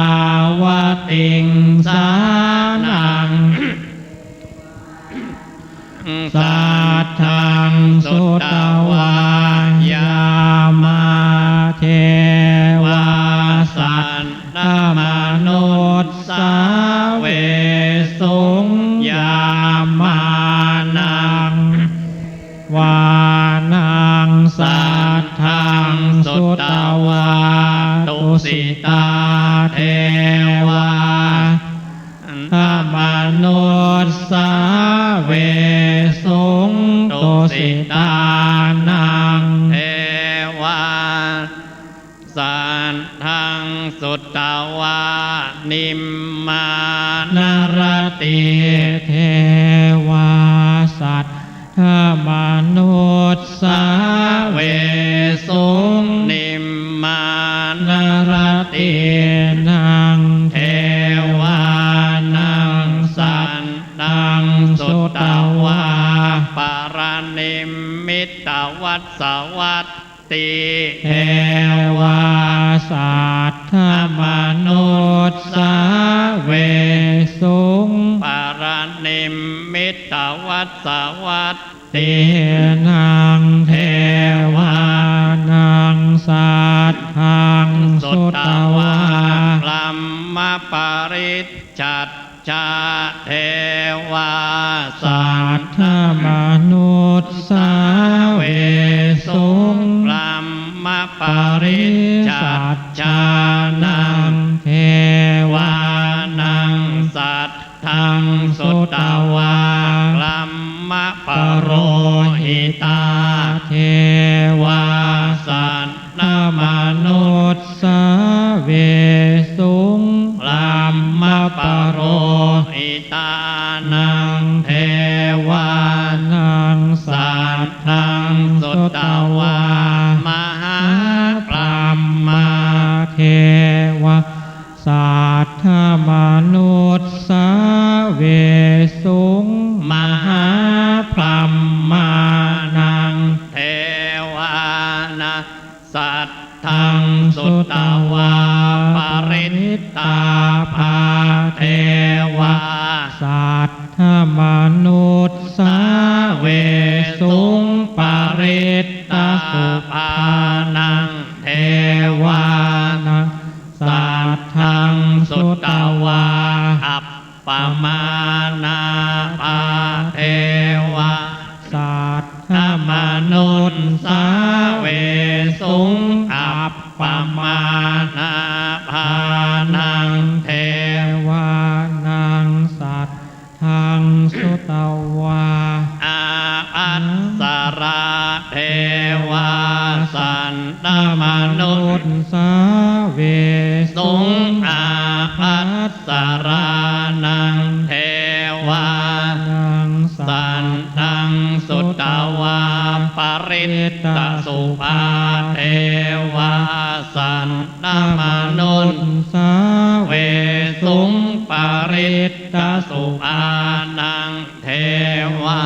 วติงสานัง สัทธัง สุตวา ยามา เทวา สัทธมนุสสาเวสุง ยามานัง วานัง สัทธัง สุตวา ตุสิตา เทวา ธมนุสสาเวสุง ตุสิตานัง เทวา สัทธัง สุตวา นิมมานรตี เทวา สัทธมนุสสาเวสุง นิมมานรตีนัง เทวานัง สัทธัง สุตวา ปะระนิมมิตวัสสวัต ติ เทวา สัทธมนุสสาเวสุง ปะระนิมมิตวัสสวัตตินัง เทวานัง สัทธัง สุตวา ริสสัจจาเทวา สัทธมนุสสาเวสุง บรมมปริสสัจจานัง เทวานังสัทธังสุตวา บรมมปโรหิตา เทวาสัทธมนุสสาเวสุง บรมมปโรหิตานัง เทวานังสัทธังสุตวา มหาบรมมา เทวาสัทธมนุสสาเวสุง มหาบรมมานัง เทวานังสัทธังสุตวา ปริตตาภา เทวาสัทธมนุสสาเวสุง ปริตตาสุภานัง เทวานังสัทธังสุตวา อัปปมาณาภา เทวาสัทธมนุสสาเวสุง อัปปมาณาภานัง เทวานังสัทธังสุตวา อาภัสสรา เทวาสัทธมนุสสาเวสุง อาภัสสรานัง เทวานังสัทธังสุตวา ปริตตสุภา เทวาสัทธมนุสสาเวสุง ปริตตสุภานัง เทวา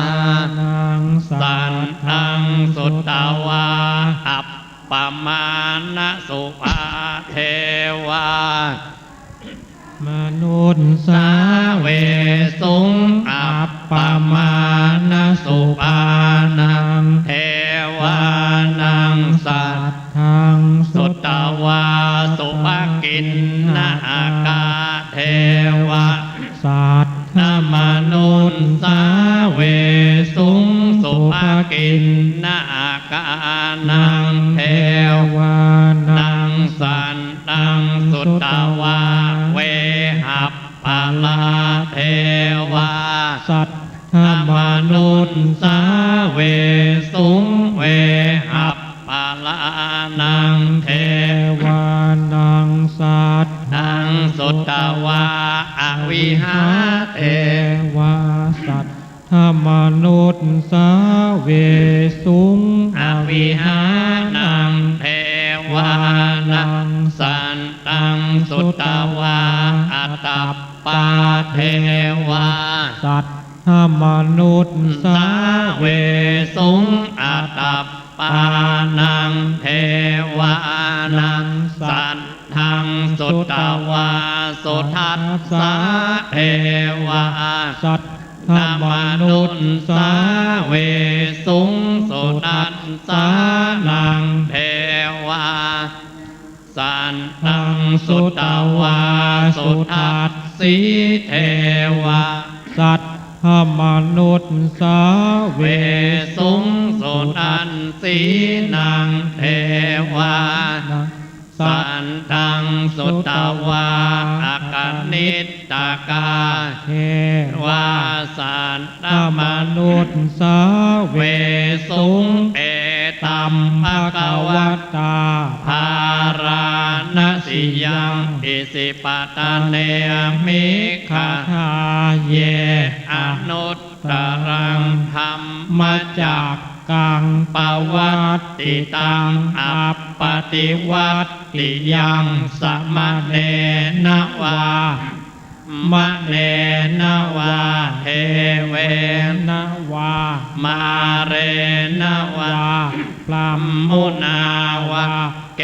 นังสัทธังสุตวา อัปปมาณสุภา เทวา มนุสสาเวสุง อัปปมาณสุภานัง เทวานังสัทธังสุตวา สุภกิณณกา เทวาสัทธมนุสสาเวสุง สุภกิณณกานัง เทวานังสัทธังสุตวา เวหัปปลา เทวาสัทธมนุสสาเวสุง เวหัปปลานัง เทวานังสัทธังสุตวา อวิหา เทวาสัทธมนุสสาเวสุง อวิหานัง เทวานังสัทธังสุตวา อัตตปปา เทวาสัทธมนุสสาเวสุง อัตตปปานัง เทวานังสัทธังสุตวา สุทัสสา เทวาสัทธมนุสสาเวสุง สุทัสสานัง เทวา สัทธังสุตวา สุทัสสี เทวาสัทธมนุสสาเวสุง สุทัสสีนัง เทวานังสัทธังสุตวา อกนิฏฐกา เทวาสัทธมนุสสาเวสุง เอตัมภะคะวัตตา ภาราณสียัง อิสิปตะเน มิกขะทาเย อนุตตรังธัมมจักกัง ปวัตติตัง อัปปะติวัตติยัง สมะเณนะวา มะเณนะวา เทเวนะวา มาเรนะวา พรหมมุนาวา เก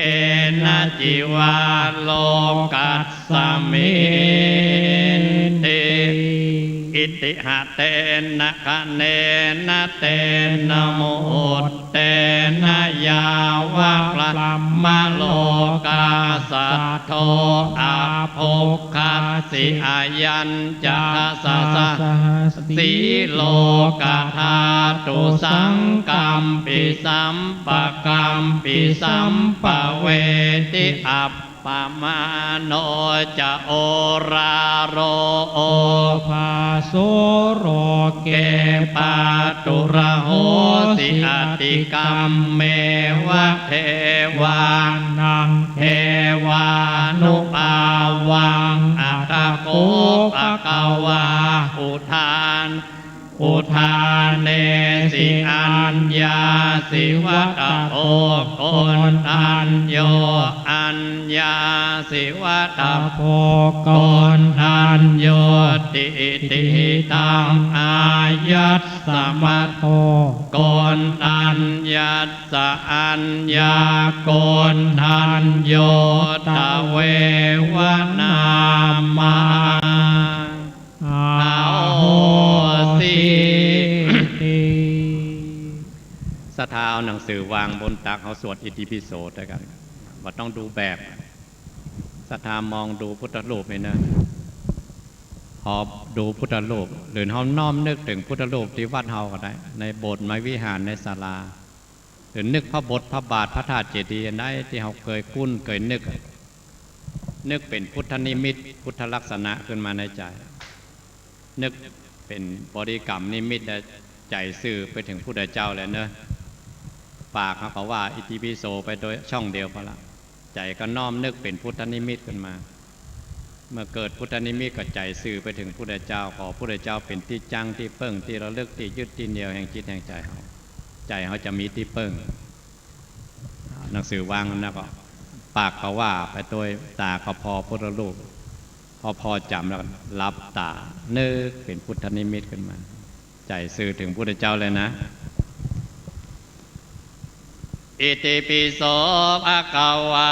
นะจิวา โลกัสมินติ อิติหะเตนะคะเนนะเตนะมุฮุตเตนะ ยาวะบรมโลกัสสะโท อะภุคคัสสิ อายัญจะทัสสะ สีโลกะธาตุ สังกัมปิ สัมปะกัมปิ สัมปะเวทิ อัป ปะมาโณจะ โอราโร โอภาโส โรเก ปาตุระโหสิ อติกัมเมวะ เทวานัง เทวานุภาวัง อะถะโข ภะคะวา อุทาน อุทาเนสิ อัญญาสิ วัตโถ โกณฑัญโญ อัญญาสิ วัตโถ โกณฑัญโญติ อิติหิตัง อายัสมะโต โกณฑัญญัสสะ อัญญาโกณฑัญโญ ตะเววะ นามัง อโหสิติ ศรัทธาเอาหนังสือวางบนตัก เฮาสวดอิติปิโสตวยกั๋น บ่ต้องดูแบบ ศรัทธามองดูพุทธรูปนี่นะ พอดูพุทธรูป หรือเฮาน้อมนึกเถิงพุทธรูปตี้วัดเฮาก็ได้ ในโบสถ์ในวิหารในศาลา หรือนึกพระบทพระบาทพระธาตุเจดีย์อันใดตี้เฮาเกยคุ้นเกยนึกอะ นึกเป๋นพุทธนิมิตพุทธลักษณะขึ้นมาในใจ๋ นึกเป๋นบริกรรมนิมิตและใจ๋สื่อไปเถิงพุทธเจ้าแล้วเนาะ ปากเฮาก็ว่าอิติปิโสไปโดยช่องเดียวพอละ ใจ๋ก็น้อมนึกเป๋นพุทธนิมิตขึ้นมา เมื่อเกิดพุทธนิมิตก็ใจ๋สื่อไปเถิงพุทธเจ้า ขอพุทธเจ้าเป๋นตี้จั้งตี้เปิ้งตี้ระลึกตี้ยึดตี้เหนี่ยวแห่งจิตแห่งใจ๋เฮา ใจ๋เฮาจะมีตี้เปิ้ง หนังสือวางนั้นก็ ปากก็ว่าไปโดย ต๋าก็ผ่อพุทธรูป พอผ่อจ๋ำแล้วก็หลับต๋า นึกเป๋นพุทธนิมิตขึ้นมา ใจ๋สื่อเถิงพุทธเจ้าเลยนะ อิติปิโส ภะคะวา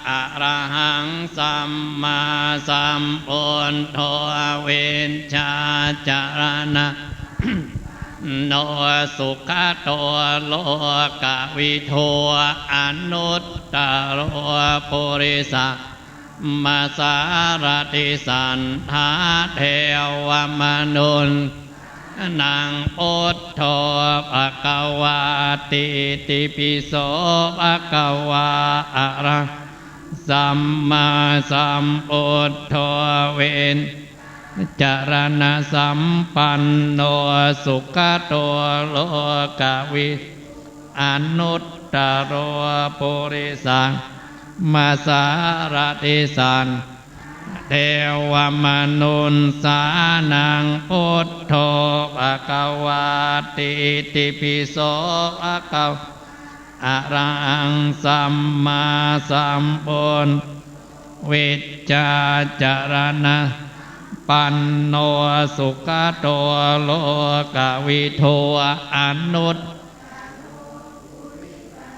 อะระหัง สัมมาสัมพุทโธ วิชชาจารณะ โน สุขโต โลกวิทู อนุตตโร ปุริสะ มาสารถิ สัตถา เทวมนุสสานัง พุทโธ ภะคะวาติ อิติปิโส ภะคะวา อะระ สัมมาสัมพุทโธ วิชชาจารณสัมปันโน สุขโต โลกวิ อนุตตโร ปุริสะ มาสารถิ สัตถา เทวมนุสสานัง พุทโธ ภะคะวาติ อิติปิโส ภะคะวา อะระหัง สัมมาสัมพุทโธ วิชชาจารณะปันโน สุขโต โลกวิทู อนุตตโร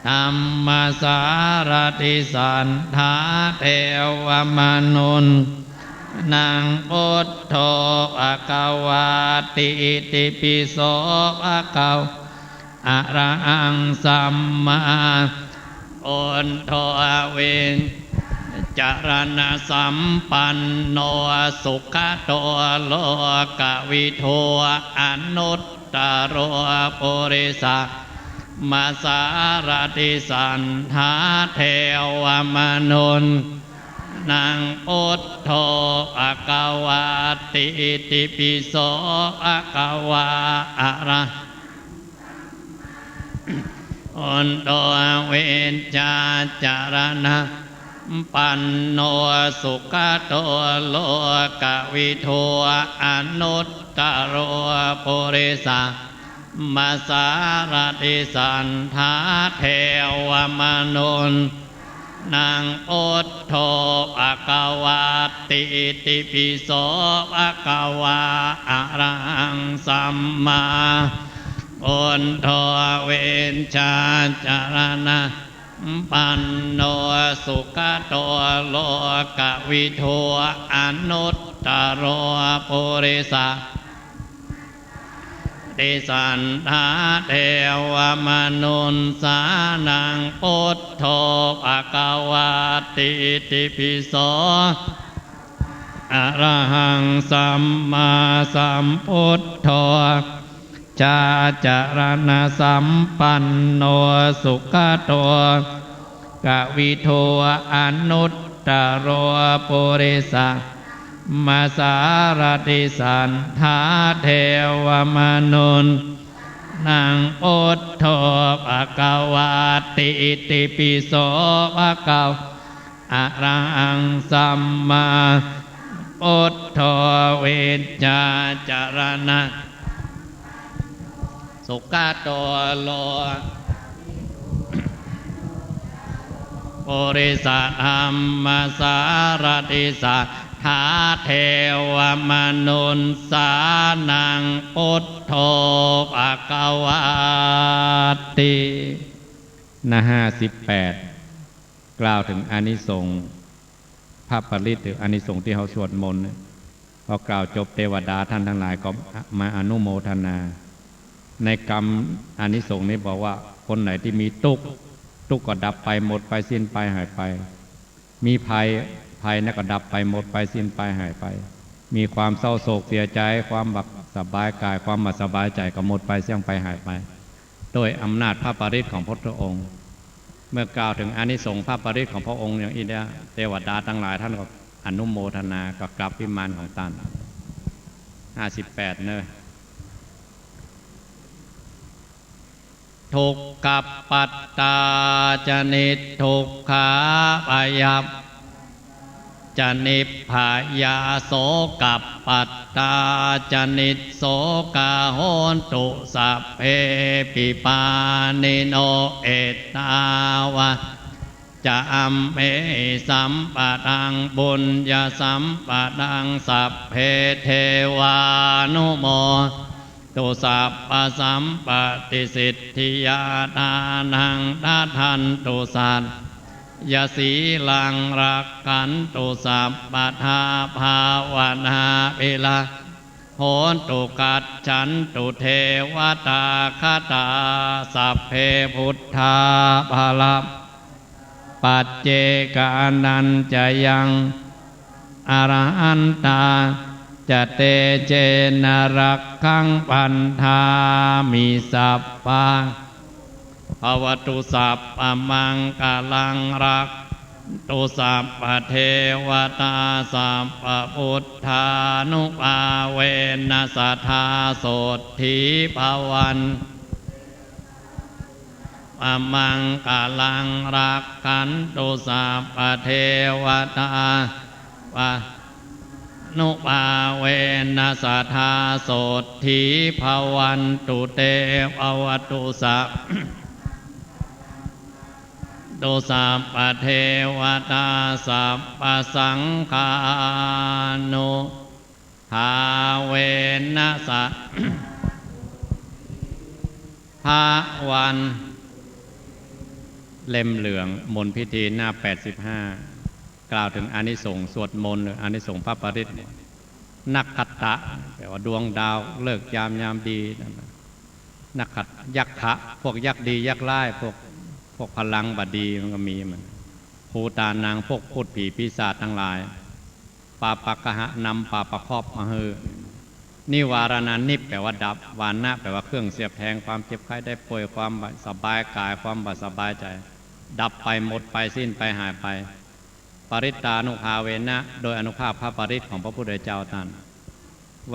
ธัมมาสารถิ สัตถา เทวมนุสสานัง พุทโธ ภะคะวาติ อิติปิโส ภะคะวา อะระหัง สัมมาสัมพุทโธ วิชชาจารณสัมปันโน สุขโต โลกวิทู อนุตตโร ปุริสะ มาสารถิ สัตถา เทวมนุสสานัง พุทโธ ภะคะวาติ อิติปิโส ภะคะวา อะระหัง พุทโธ วิชชาจารณะปันโน สุขโต โลกวิทู อนุตตโร ปุริสะ มาสารถิ สัตถา เทวมนุสสานัง พุทโธ ภะคะวาติ อิติปิโส ภะคะวา อะระหัง สัมมาสัมพุทโธ วิชชาจารณะปันโน สุขโต โลกวิทู อนุตตโร ปุริสะ ติสันทา เทวมนุสสานัง ปุทโธ ภะคะวาติ อิติปิโส อะระหัง สัมมาสัมปุทโธ จาจารณสัมปันโน สุขะโต กวิทู อนุตตโร ปุริสะ มาสารถิ สันทา เทวมนุสสานัง ปุทโธ ภะคะวาติ อิติปิโส ภะคะวา อะระหัง สัมมาสัมปุทโธ วิชาจารณะ สุขะโต โล ปุริสะธัมมาสารถิ สัทธา เทวมนุสสานัง ปุทโธ ภะคะวาติ หน้าห้าสิบแปด กล่าวเถิงอานิสงส์พระปริตร หรืออานิสงส์ตี้เฮาสวดมนต์เนี่ย พอกล่าวจบ เตวดาต้านตังหลายก็มาอนุโมทนา ในกำอานิสงส์นี้บอกว่า คนไหนตี้มีตุ๊กข์ ตุ๊กข์ก็ดับไป หมดไป สิ้นไป หายไป มีภัย ภัยนั้นก็ดับไป หมดไป สิ้นไป หายไป มีความเศร้าโศกเสียใจ๋ ความบ่สบายก๋าย ความบ่สบายใจ๋ก็หมดไป สิ้นไป หายไป โดยอำนาจพระปริตรของพระพุทธองค์ เมื่อกล่าวเถิงอานิสงส์พระปริตรของพระองค์อย่างอี้แล้ว เตวดาตังหลายต้านก็อนุโมทนากับกลับวิมานของต้าน ห้าสิบแปด เนาะ ทุกขปัตตาจะนิสทุกขา พยาปัตตาจะนิสพยา โสกปัตตาจะนิสโสกา โหนตุสัพเพปิปาณิโน เอตตาวา จะ อัมเภหิ สัมปะทัง ปุญญสัมปะทัง สัพเพเทวานุโม ตุสัพพะสัมปะติสิทธิยา ทานัง ดัดดันตุ สักขายะ สีลัง รักขันตุ สัพพะทา ภาวนาภิรักษ์ โหนตุ กัจฉันตุ เทวตาคตา สัพเพ พุทธา ภะระ ปัจเจกานัญจะยัง อรหันตา จะ เตเจนะ รักขัง บันทามิ สัพพะ ภะวะตุ สัพพะมังคะลัง รักขันตุ สัพพะเทวตา สัพพะพุทธานุภาเวนะ สะทา โสตถีภะวัน ภะมังคะลัง รักขันตุ สัพพะเทวตา ภะ นุภาเวนะ สะทา โสตถีภะวันตุ เต ภะวะตุ สัพพะ ตุ สัพพะเทวตา สัพพะสังฆานุภาเวนะ สะ ภะวัน เล่มเหลือง มนต์พิธี หน้าแปดสิบห้า กล่าวเถิงอานิสงส์สวดมนต์ หรืออานิสงส์พระปริตร นักขัตตะ แปลว่าดวงดาว ฤกษ์ยาม ยามดี นั่นน่ะ นักขัต ยักขะ พวกยักษ์ดียักษ์ร้าย พวก พวกพลังบ่ดีมันก็มีมัน ภูตานัง พวกพูดผีปีศาจตังหลาย ปาปะกะหะ นำปาปะเคราะห์มาหื้อ นิวาราณานิ แปลว่าดับ วานะ แปลว่าเครื่องเสียดแทง ความเจ็บไข้ได้ป่วย ความบ่สบายกาย ความบ่สบายใจ๋ ดับไป หมดไป สิ้นไป หายไป ปริตตานุภาเวนะ โดยอานุภาพพระปริตรของพระพุทธเจ้าต้าน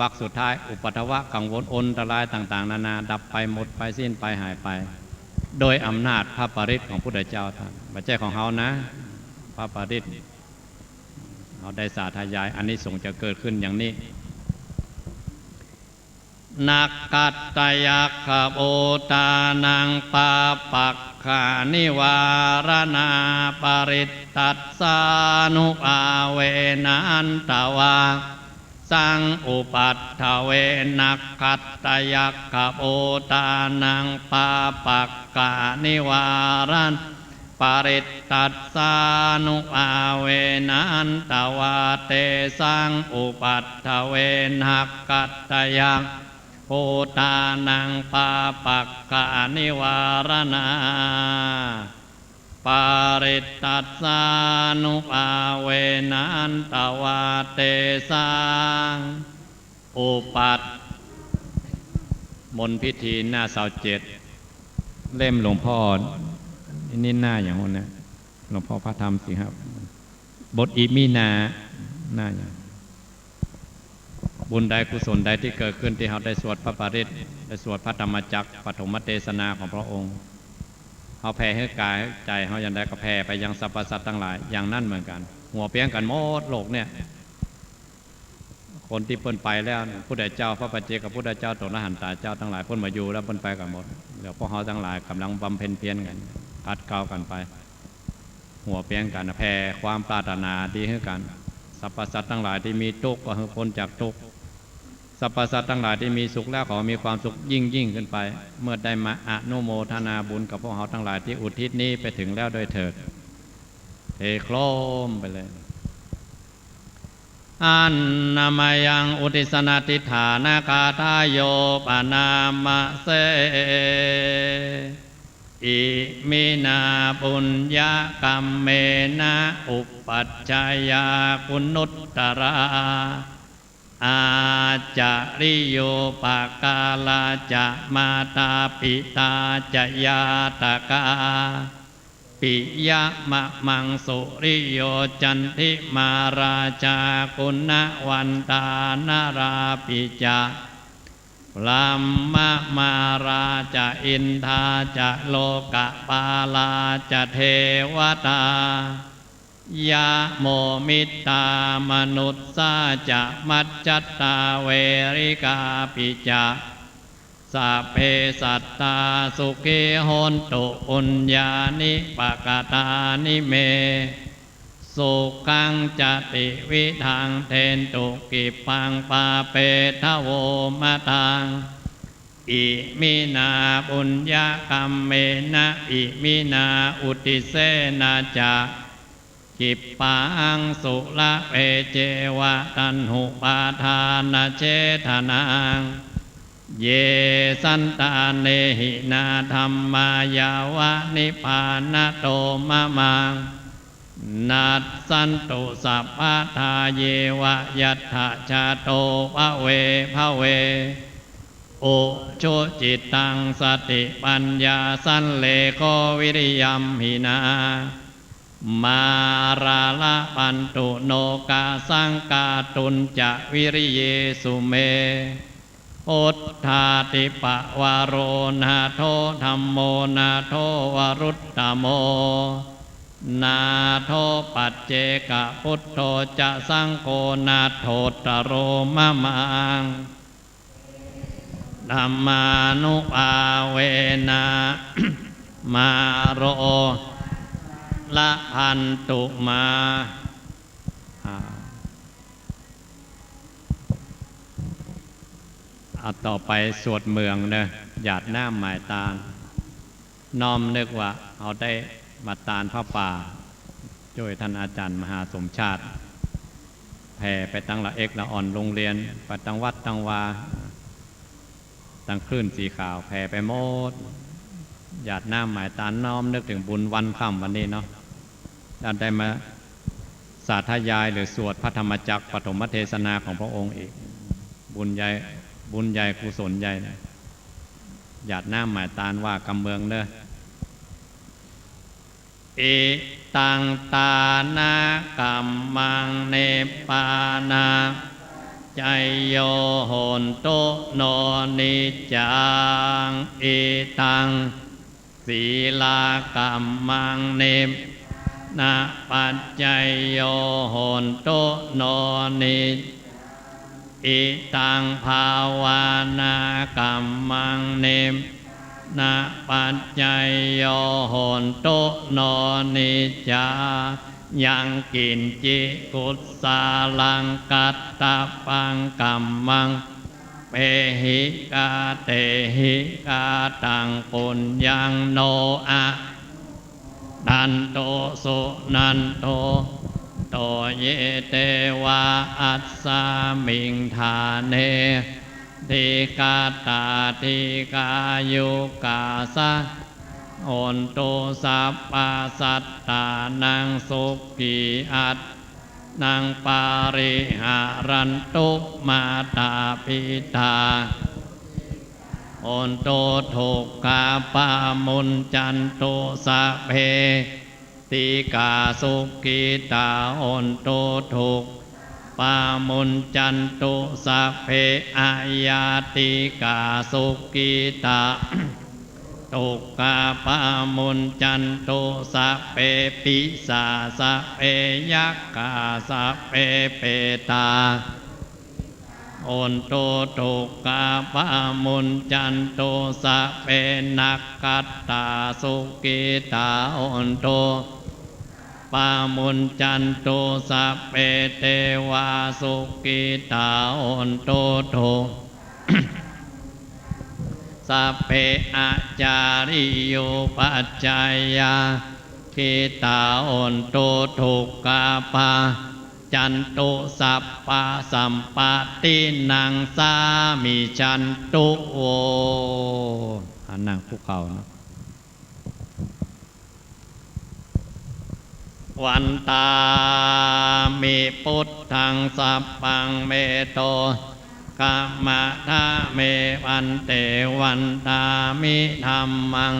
วรรคสุดท้าย อุปัทวะกังวลอันตรายต่างๆ นานา ดับไป หมดไป สิ้นไป หายไป โดยอำนาจพระปริตรของพุทธเจ้าต้าน บ่ใจ้ของเฮานะ พระปริตร เฮาได้สาธยาย อานิสงส์จะเกิดขึ้นอย่างนี้ นักขัตตะยักขะภูตานัง ปาปะกะนิวาราณา ปริตตัสสานุภาเวนะ หันตะวา สังอุปัทเว นักขัตตะยักขะภูตานัง ปาปะกะนิวาราณา ปริตตัสสานุภาเวนะ หันตะวา เตสังอุปัทเว นักขัตตะยักขะ Bhūtānaṃ pāpagganivāraṇā, parittassānubhāvena hantvā tesaṃ upat. มนต์พิธีหน้าซาวเจ็ด เล่มหลวงพ่อ นี่หน้าอย่างนั้นนะ หลวงพ่อพระธรรมสิงหะ บทอิมินา หน้าอย่าง บุญใดกุศลใดที่เกิดขึ้นที่เฮาได้สวดพระปริตร ได้สวดพระธรรมจักร ปฐมเทศนาของพระองค์ เฮาแผ่หื้อกายหื้อใจ๋เฮาอย่างใดก็แผ่ไปยังสรรพสัตว์ตังหลายอย่างนั้นเหมือนกั๋น หัวเปียงกั๋นหมดโลกเนี่ย คนตี้เปิ้นไปแล้ว พุทธเจ้า พระปัจเจกพุทธเจ้า โต อรหันตาเจ้าตังหลาย เปิ้นบ่อยู่แล้ว เปิ้นไปกั๋นหมด เหลือพวกเฮาตังหลายก่ำลังบำเพ็ญเพียรกั๋น ขัดเกลากั๋นไป หัวเปียงกั๋น แผ่ความปรารถนาดีหื้อกั๋น สรรพสัตว์ตังหลายตี้มีตุ๊กข์ก็หื้อพ้นจากตุ๊กข์ สรรพสัตว์ตังหลายตี้มีสุขแล้วขอมีความสุขยิ่งๆ ขึ้นไป เมื่อได้มาอนุโมทนาบุญกับพวกเฮาตังหลายตี้อุทิศนี้ไปเถิงแล้วด้วยเถิด เทโครมไปเลย Annamayaṃ uddissanādhiṭṭhānagāthāyo bhaṇāma se. Iminā puññakammena upajjhāyā guṇuttarā, ācariyūpakārā ca mātā pitā ca ñātakā, piyamamaṃ suriyo candimā rājā guṇavantā narāpi ca, brahmamārā ca indā ca lokapālā ca devatā, yamo mittā manussā ca majjhattā verikāpi ca, sabbe sattā sukhī hontu puññāni pakatāni me, sukhañca tividhaṃ dentu khippaṃ pāpetha vo mataṃ. Iminā puññakammena iminā uddissena ca, khippaṃ sulabhe ceva taṇhupādānachedanaṃ, ye santāne hinā dhammā yāva nibbānato mamaṃ, nassantu sabbadā yeva yattha jāto bhave bhave, ujucittaṃ satipaññā sallekho viriyamhinā, mārā labhantu nokāsaṃ kātuñca viriyesu me. Buddhādhipavaro nātho dhammo nātho varuttamo, nātho paccekabuddho ca saṅgho nāthottaro mamaṃ. Dhammānubhāvena mārā labhantu mā. อ่า อ่ะ ต่อไปสวดเมืองเนอะ หยาดน้ำหมายตาน น้อมนึกว่าเฮาได้มาตานผ้าป่า จ้วยต้านอาจ๋ารย์มหาสมชาติ แผ่ไปตังละเอ็กละอ่อนโฮงเฮียน ไปตังวัดตังวา ตังคลื่นสีขาว แผ่ไปหมด หยาดน้ำหมายตาน น้อมนึกเถิงบุญวันค่ำวันนี้เนาะ แล้วได้มาสาธยายหรือสวดพระธรรมจักรปฐมเทศนาของพระองค์อีก บุญใหญ่ บุญใหญ่กุศลใหญ่นะ หยาดน้ำหมายตานว่ากำเมืองเนอะ Idaṃ dānakammaṃ nibbānapaccayo hotu no niccaṃ. Idaṃ sīlakammaṃ nibbānapaccayo hotu no niccaṃ. Idaṃ bhāvanākammaṃ nibbānapaccayo hotu no niccaṃ. Yaṃ kiñci kusalaṃ kattabbaṃ kammaṃ sabbehi kātehi kataṃ puññaṃ no a dantu suṇantu to ye devā asmiṃ ṭhāne Dīghā tā dīghāyukā sadā hontu sabbasatānaṃ, sukhī attānaṃ pariharantu. Mātā pitā hontu dukkhā pamuñcantu. Sabbe ñātikā sukhitā hontu dukkhā pamuñcantu. Sabbe aññātikā sukhitā dukkhā pamuñcantu. Sabbe pisā sabbe yakkhā sabbe petā hontu dukkhā pamuñcantu. Sabbe nakkhattā sukhitā hontu pamuñcantu. Sabbe devā sukhitā hontu dukkhā sabbe ācariyūpajjhāyā sukhitā hontu dukkhā pamuñcantu. Sabbasampattinānaṃ samijjhantu vo. อ่า นั่งคุกเข่านะ Vandāmi buddhaṃ sabbaṃ me dosaṃ khamatha me bhante. Vandāmi dhammaṃ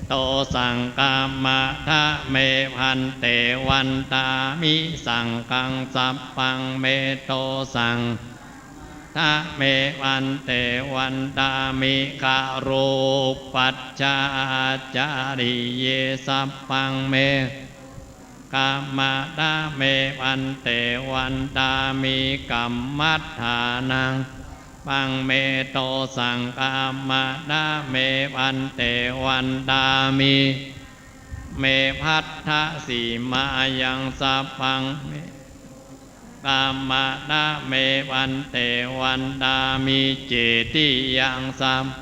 dosaṃ khamatha me bhante. Vandāmi saṅghaṃ sabbaṃ me dosaṃ khamatha me bhante. Vandāmi garūpajjhācariye sabbaṃ me khamatha me bhante. Vandāmi kammaṭṭhānaṃ sabbaṃ me dosaṃ khamatha me bhante. Vandāmi me bhattasīmāyaṃ sabbaṃ me khamatha me bhante. Vandāmi cetiyaṃ sab-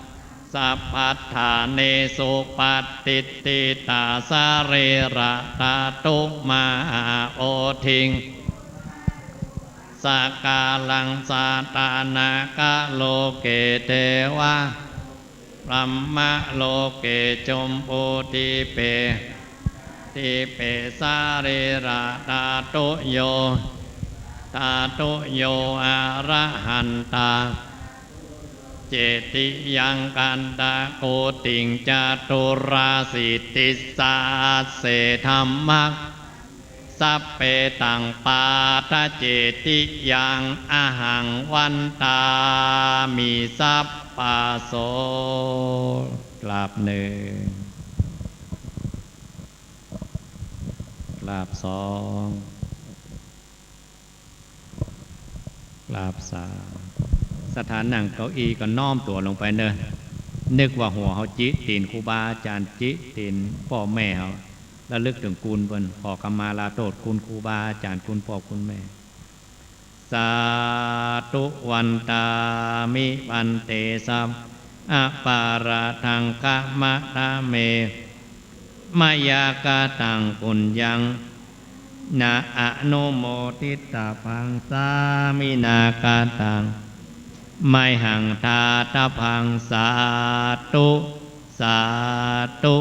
sabbaṭṭhānesu patiṭṭhitā sarīradhātu mahābodhiṃ sakālaṃ sadā nāgaloke devā brahmaloke jambudīpe dīpe sarīradhātuyo dhātuyo arahantā cetiyaṃ gandhakoṭiṃ caturāsītisahassadhammakkhandhe sabbe taṃ pāṭha cetiyaṃ ahaṃ vandāmi sabbaso. กราบหนึ่ง กราบสอง กราบสาม ศรัทธานั่งเก้าอี้ก็น้อมตั๋วลงไปเน่อ นึกว่าหัวเฮาจิตีนครูบาอาจ๋ารย์ จิตีนป้อแม่เฮา ระลึกเถิงคุณเปิ้น ขอขมาลาโต้ษคุณครูบาอาจ๋ารย์ คุณป้อคุณแม่ Sādhu. Vandāmi bhante sabbaṃ aparādhaṃ khamatha me mayā kataṃ puññaṃ na anumoditabbaṃ sāminā kataṃ mayhaṃ dātabbaṃ. Sādhu sādhu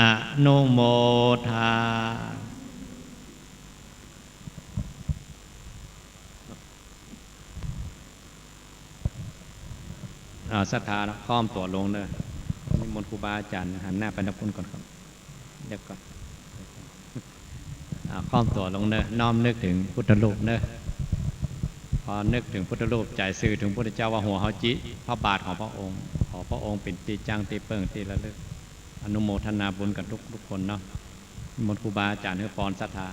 anumodāmi. อ่า ศรัทธานะ ค่อมตั๋วลงเน่อ นิมนต์ครูบาอาจ๋ารย์หันหน้าไปทางพุ้นก่อนครับ เดี๋ยวก่อน อ่า ค่อมตั๋วลงเน่อ น้อมนึกเถิงพุทธรูปเน่อ พอนึกเถิงพุทธรูป ใจ๋สื่อเถิงพุทธเจ้าว่าหัวเฮาจิพระบาทของพระองค์ ขอพระองค์เป๋นตี้จั้งตี้เปิ้งตี้ระลึก อนุโมทนาบุญกันทุกๆ คนเนาะ นิมนต์ครูบาอาจ๋ารย์หื้อปอนศรัทธา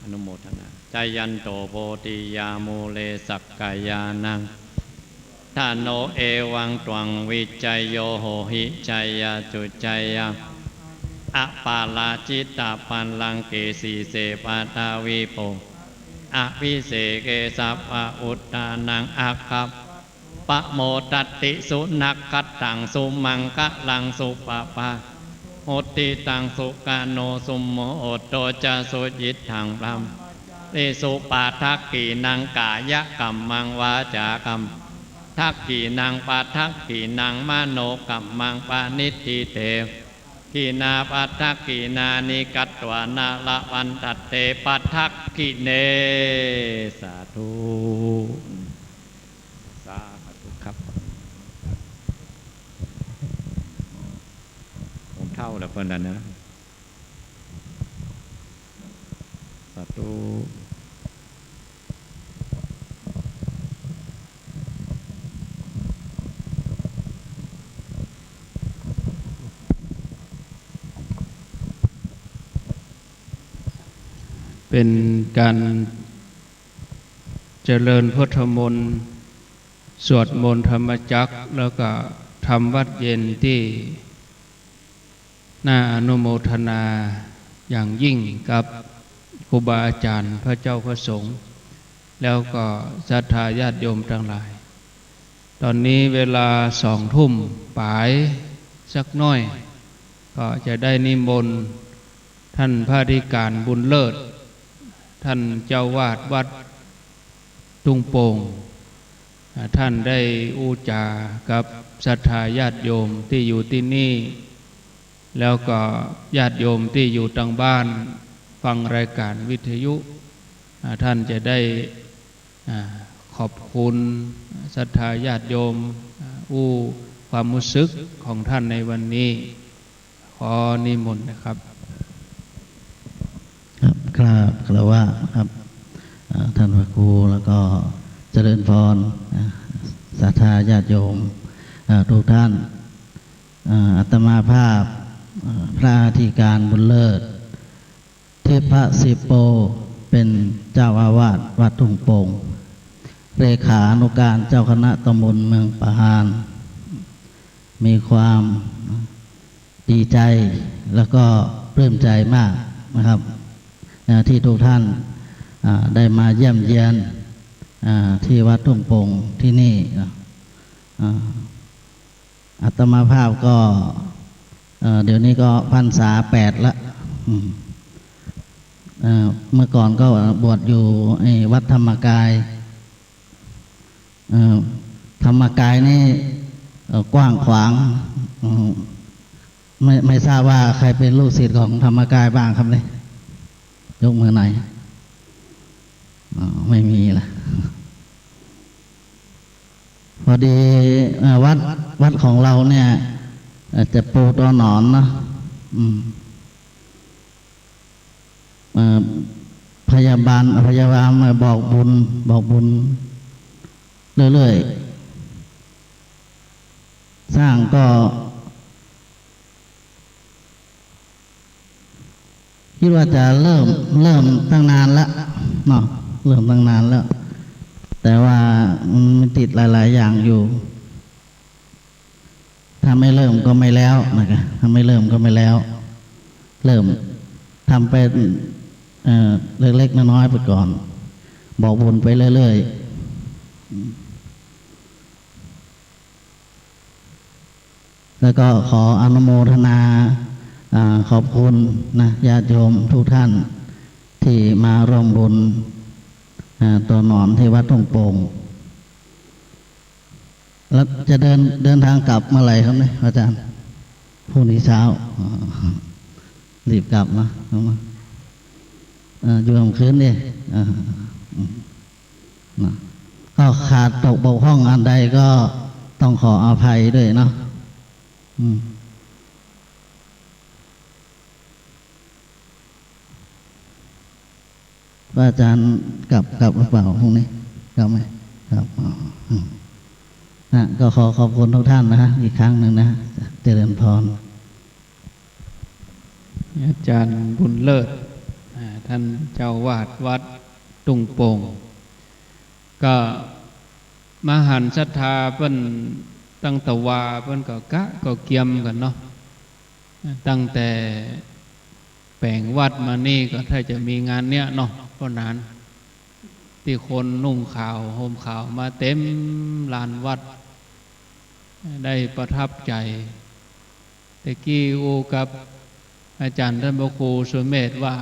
อนุโมทนา Jayanto bodhiyā mūle sakyānaṃ nandivaḍḍhano, evaṃ tvaṃ vijayo hohi jayassu jayamaṅgale, aparājitapallaṅke sīse paṭhavipokkhare abhiseke sabbabuddhānaṃ aggappatto pamodati. Sunakkhattaṃ sumaṅgalaṃ supabhātaṃ suhuṭṭhitaṃ, sukhaṇo sumuhutto ca suyiṭṭhaṃ brahmacārisu, padakkhiṇaṃ kāyakammaṃ vācākammaṃ ทักขิณัง ปัททักขิณัง มโนกัมมัง ปะณิฏฐิเต ขิณา ปัททักขิณานิ กัตวานะ ละพันธัตเต ปัททักขิเณ สาธุ สาธุครับ ผมเฒ่าแล้วเปิ้นนะ สาธุ เป๋นก๋านเจริญพุทธมนต์ สวดมนต์ธรรมจักร แล้วก็ทำวัตรเย็นตี้ น่าอนุโมทนาอย่างยิ่งกับครูบาอาจ๋ารย์ พระเจ้าพระสงฆ์ แล้วก็ศรัทธาญาติโยมตังหลาย ต๋อนนี้เวลาสองทุ่มป๋ายสักหน้อย ก็จะได้นิมนต์ต้านพระอธิก๋ารบุญเลิศ ต้านเจ้าอาวาสวัดทุ่งโป่ง อ่า ต้านได้อู้จ๋ากับศรัทธาญาติโยมตี้อยู่ตี้นี่ แล้วก็ญาติโยมตี้อยู่ตางบ้านฟังรายก๋านวิทยุ อ่า ต้านจะได้ อ่า ขอบคุณศรัทธาญาติโยม อ่า อู้ความฮู้สึกของต้านในวันนี้ ขอนิมนต์นะครับ ครับ กราบคารวะครับ อ่า ท่านพระครู แล้วก็เจริญพร อ่า ศรัทธาญาติโยม อ่า ทุกท่าน อ่า อาตมาภาพ อ่า พระอธิการบุญเลิศ ทิพย์สิโป เป๋นเจ้าอาวาสวัดทุ่งโป่ง เลขานุการเจ้าคณะตำบลเมืองป่าฮาน มีความดีใจ๋แล้วก็ปลื้มใจ๋มากนะครับ นะ ที่ทุกท่าน อ่า ได้มาเยี่ยมเยียน อ่า ที่วัดทุ่งโป่งที่นี่นะ อ่า อาตมาภาพก็ เอ่อ เดี๋ยวนี้ก็พรรษาแปดละ อืม เอ่อ เมื่อก่อนก็บวชอยู่ไอ้วัดธรรมกาย เอ่อ ธรรมกายนี่ เอ่อ กว้างขวาง อืม ไม่ ไม่ทราบว่าใครเป็นลูกศิษย์ของธรรมกายบ้างครับเนี่ย ยกมือหน่อย อ๋อ ไม่มีละ พอดี เอ่อ วัด วัดของเราเนี่ย เอ่อ จะปูตอหนอนเนาะ อืม เอ่อ พยาบาล พยาบาลมาบอกบุญ บอกบุญเรื่อยๆ สร้างก็ คิดว่าจะเริ่ม เริ่มตั้งนานละเนาะ เริ่มตั้งนานแล้ว แต่ว่ามันติดหลายๆ อย่างอยู่ ถ้าไม่เริ่มก็ไม่แล้วนะคะ ถ้าไม่เริ่มก็ไม่แล้ว เริ่มทำไป เอ่อ เล็กๆ น้อยๆ ไปก่อน บอกบุญไปเรื่อยๆ แล้วก็ขออนุโมทนา อ่า ขอบคุณนะ ญาติโยมทุกท่านที่มาร่วมบุญ อ่า ตอหนอนที่วัดทุ่งโป่ง แล้วจะเดิน เดินทางกลับเมื่อไหร่ครับเนี่ย อาจารย์ พรุ่งนี้เช้า อ๋อ รีบกลับนะ เอามา เอ่อ อยู่ค่ำคืนนี่ อ่า อืม นะ ก็ขาดตกบกพร่องอันใดก็ต้องขออภัยด้วยเนาะ อืม พระอาจารย์กลับ กลับหรือเปล่าพรุ่งนี้ กลับไหม ครับ อ๋อ อืม นะ ก็ขอขอบคุณทุกท่านนะฮะ อีกครั้งหนึ่งนะฮะ เจริญพร อาจารย์บุญเลิศ อ่า ท่านเจ้าอาวาสวัดทุ่งโป่ง ก็มาหันศรัทธาเปิ้นตั้งตะวา เปิ้นก็กะก็เกียมกั๋นเนาะ ตั้งแต่แป๋งวัดมานี่ก็ถ้าจะมีงานเนี้ยเนาะ เพราะนั้น ตี้คนนุ่งขาวห่มขาวมาเต็มลานวัด ได้ประทับใจ๋ แต่กี้อู้กับอาจ๋ารย์ต้านพระครูสุเมธว่า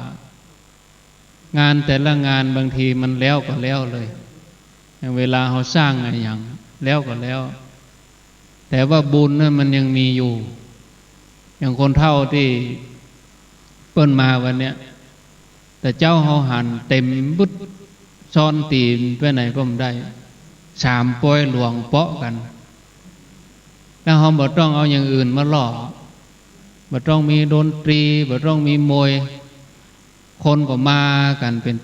งานแต่ละงานบางทีมันแล้วก็แล้วเลย อย่างเวลาเฮาสร้างอะหยัง แล้วก็แล้ว แต่ว่าบุญนั้นมันยังมีอยู่ อย่างคนเฒ่าตี้เปิ้นมาวันเนี้ย แต่เจ๊าเฮาหันเต็มบึด ซ่อนตี๋นไปไหนก็บ่ได้ สามปอยหลวงเปาะกั๋น แล้วเฮาบ่ต้องเอาอย่างอื่นมาล่อ บ่ต้องมีดนตรี บ่ต้องมีมวย คนก็มากั๋นเป๋น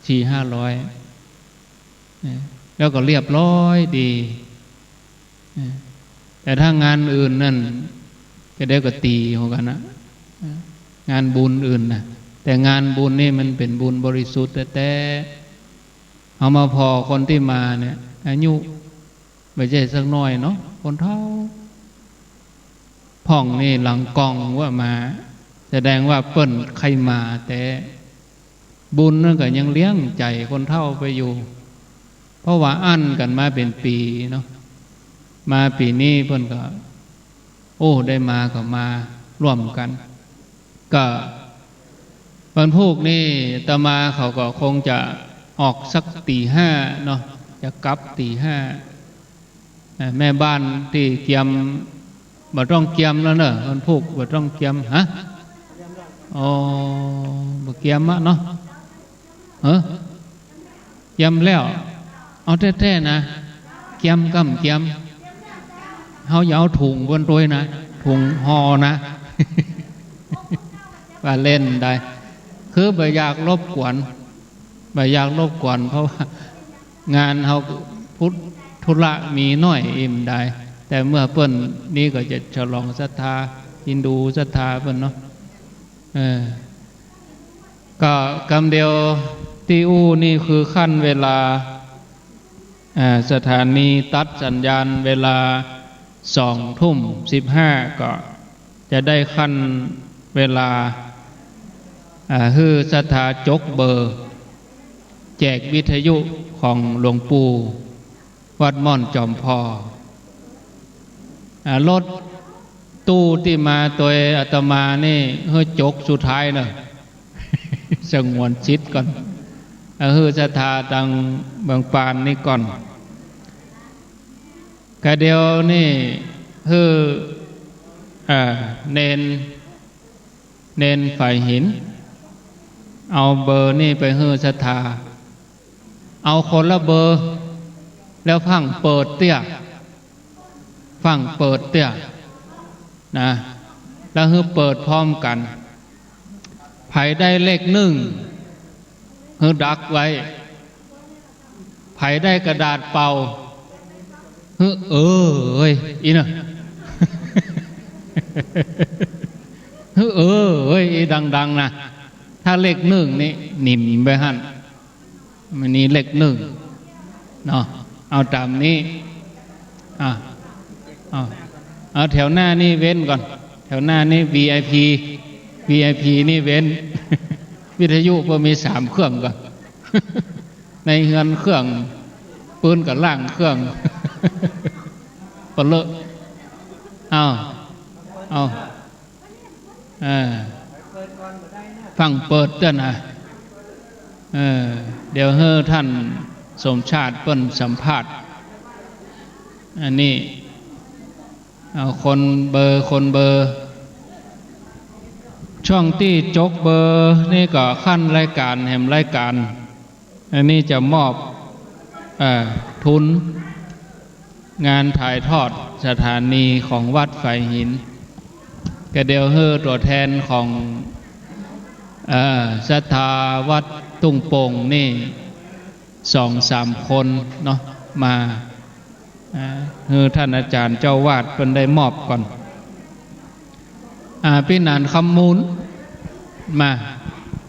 สี่ห้าร้อย นะ แล้วก็เรียบร้อยดี นะ แต่ถ้างานอื่นนั่น ก็เดี๋ยวก็ตี๋หัวกั๋นนะ งานบุญอื่นนะ แต่งานบุญนี่มันเป๋นบุญบริสุทธิ์แต๊ๆ เฮามาผ่อคนตี้มาเนี่ย อายุบ่ใจ้สักน้อยเนาะ คนเฒ่า พ่องนี่หลังกล้องว่ามา แสดงว่าเปิ้นใค่มาแต๊ บุญนั่นก็ยังเลี้ยงใจ๋คนเฒ่าไปอยู่ เพราะว่าอั้นกั๋นมาเป๋นปี๋เนาะ มาปี๋นี้เปิ้นก็ โอ้ ได้มาก็มาร่วมกั๋น ก็วันพูกนี่อาตมาเขาก็คงจะออกสักตี๋ห้าเนาะ จะกลับตี๋ห้า อ่า แม่บ้านตี้เกียม บ่ต้องเกียมแล้วเนอะ วันพูกบ่ต้องเกียม ฮะ อ๋อ บ่เกียมอะเนาะ เออ เกียมแล้ว เอาแต๊ๆ นะ เกียมก่ำเกียม เฮาอย่าเอาถุงบนตวยนะ ถุงห่อนะ ว่าเล่นได้ คือบ่อยากรบกวน บ่อยากรบกวน เพราะว่างานเฮาพุทธธุระมีน้อยอิ่มได้ แต่เมื่อเปิ้นนี้ก็จะฉลองศรัทธา ฮินดูศรัทธาเปิ้นเนาะ เออ ก็กำเดียวตี้อู้นี่คือขั้นเวลา อ่า สถานีตัดสัญญาณเวลาสองทุ่มสิบห้า ก็จะได้ขั้นเวลา อ่า หื้อศรัทธาจกเบอร์ แจกวิทยุของหลวงปู่ วัดม่อนจอมพอ อ่า รถตู้ตี้มาตวยอาตมานี่ หื้อจกสุดท้ายเนอะ สงวนสิทธิ์ก่อน อ่า หื้อศรัทธาตังเมืองปานนี่ก่อน กะเดียวนี่ หื้อ อ่า เณร เณรฝายหิน เอาเบอร์นี่ไปหื้อศรัทธา เอาคนละเบอร์ แล้วฟั่งเปิดเตื้อ ฟั่งเปิดเตื้อ นะ แล้วหื้อเปิดพร้อมกั๋น ใผได้เลขนึ่ง หื้อดักไว้ ใผได้กระดาษเป่า หื้อเออเอ้ย อี้เนอะ หื้อเออเอ้ย อี้ดังๆ นะ ถ้าเลขนึ่งนี่ นิ่มไปหั้น มันนี่เลขนึ่ง เนาะ เอาต๋ามนี้ อ่ะ เอา เอาแถวหน้านี่เว้นก่อน แถวหน้านี่ วี ไอ พี วี ไอ พี นี่เว้น วิทยุก็มีสามเครื่องก่อน ในเฮือนเครื่อง ปืนกับล่างเครื่อง เปลอะ เอา เอา เออ ฟั่งเปิดเตื้อนะ เออ เดี๋ยวหื้อท่านสมชาติเปิ้นสัมภาษณ์ อันนี้ เอาคนเบอร์ คนเบอร์ ช่วงตี้จกเบอร์นี่ก็ขั้นรายก๋านแหมรายก๋าน อันนี้จะมอบ เอ่อ ทุนงานถ่ายทอดสถานีของวัดฝายหิน กะเดี๋ยวหื้อตั๋วแทนของ เอ่อ ศรัทธาวัดทุ่งโป่งนี่ สองสามคนเนาะ มา อ่า หื้อท่านอาจ๋ารย์เจ้าอาวาสเปิ้นได้มอบก่อน อ่า ปี้หนานคำมูล มา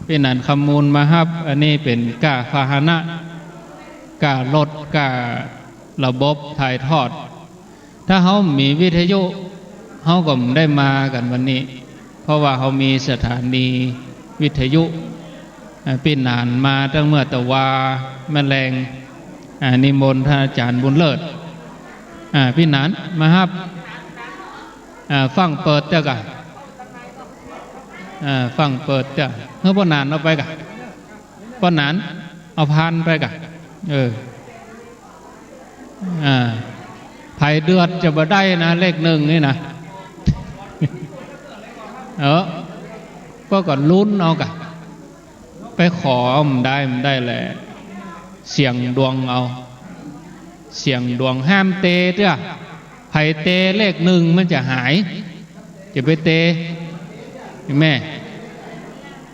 ปี้หนานคำมูลมาฮับ อันนี้เป๋นก้าพาหนะ ก้ารถ ก้าระบบถ่ายทอด ถ้าเฮาบ่มีวิทยุ เฮาก็บ่ได้มากั๋นวันนี้ เพราะว่าเฮามีสถานีวิทยุ อ่า ปี้หนานมาตั้งเมื่อตะวาแมลง อ่า นิมนต์ท่านอาจ๋ารย์บุญเลิศ อ่า ปี้หนานมาฮับ อ่า ฟั่งเปิดเตื้อกะ อ่า ฟั่งเปิดเตื้อ หื้อป้อหนานเอาไปกะ ป้อหนานเอาพานไปกะ เออ อ่า ใผเดือดจะบ่ได้นะ เลขหนึ่งนี่นะ เออ ก็ ก็ลุ้นเอากะ ไปขอเอา บ่ได้ บ่ได้แหละ เสี่ยงดวงเอา เสี่ยงดวง ห้ามเตะเตื้อ ใผเตะเลขหนึ่งมันจะหาย จะไปเตะ แม่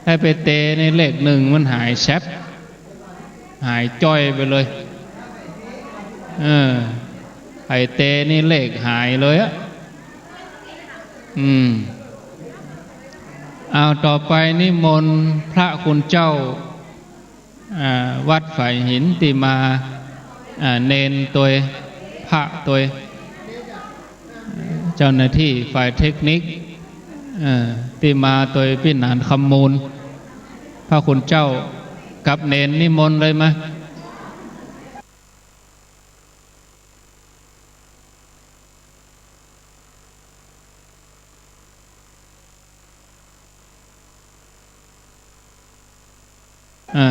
ถ้าไปเตะในเลขหนึ่งมันหายแซบ หายจ้อยไปเลย เออ ใผเตะนี่เลขหายเลยอะ อืม เอา ต่อไปนิมนต์พระคุณเจ้า อ่า วัดฝายหินตี้มา อ่า เณรตวย พระตวย เจ้าหน้าตี้ฝ่ายเทคนิค เอ่อ ตี้มาตวยปี้หนานคำมูล พระคุณเจ้ากับเณรนิมนต์เลยมา อ่า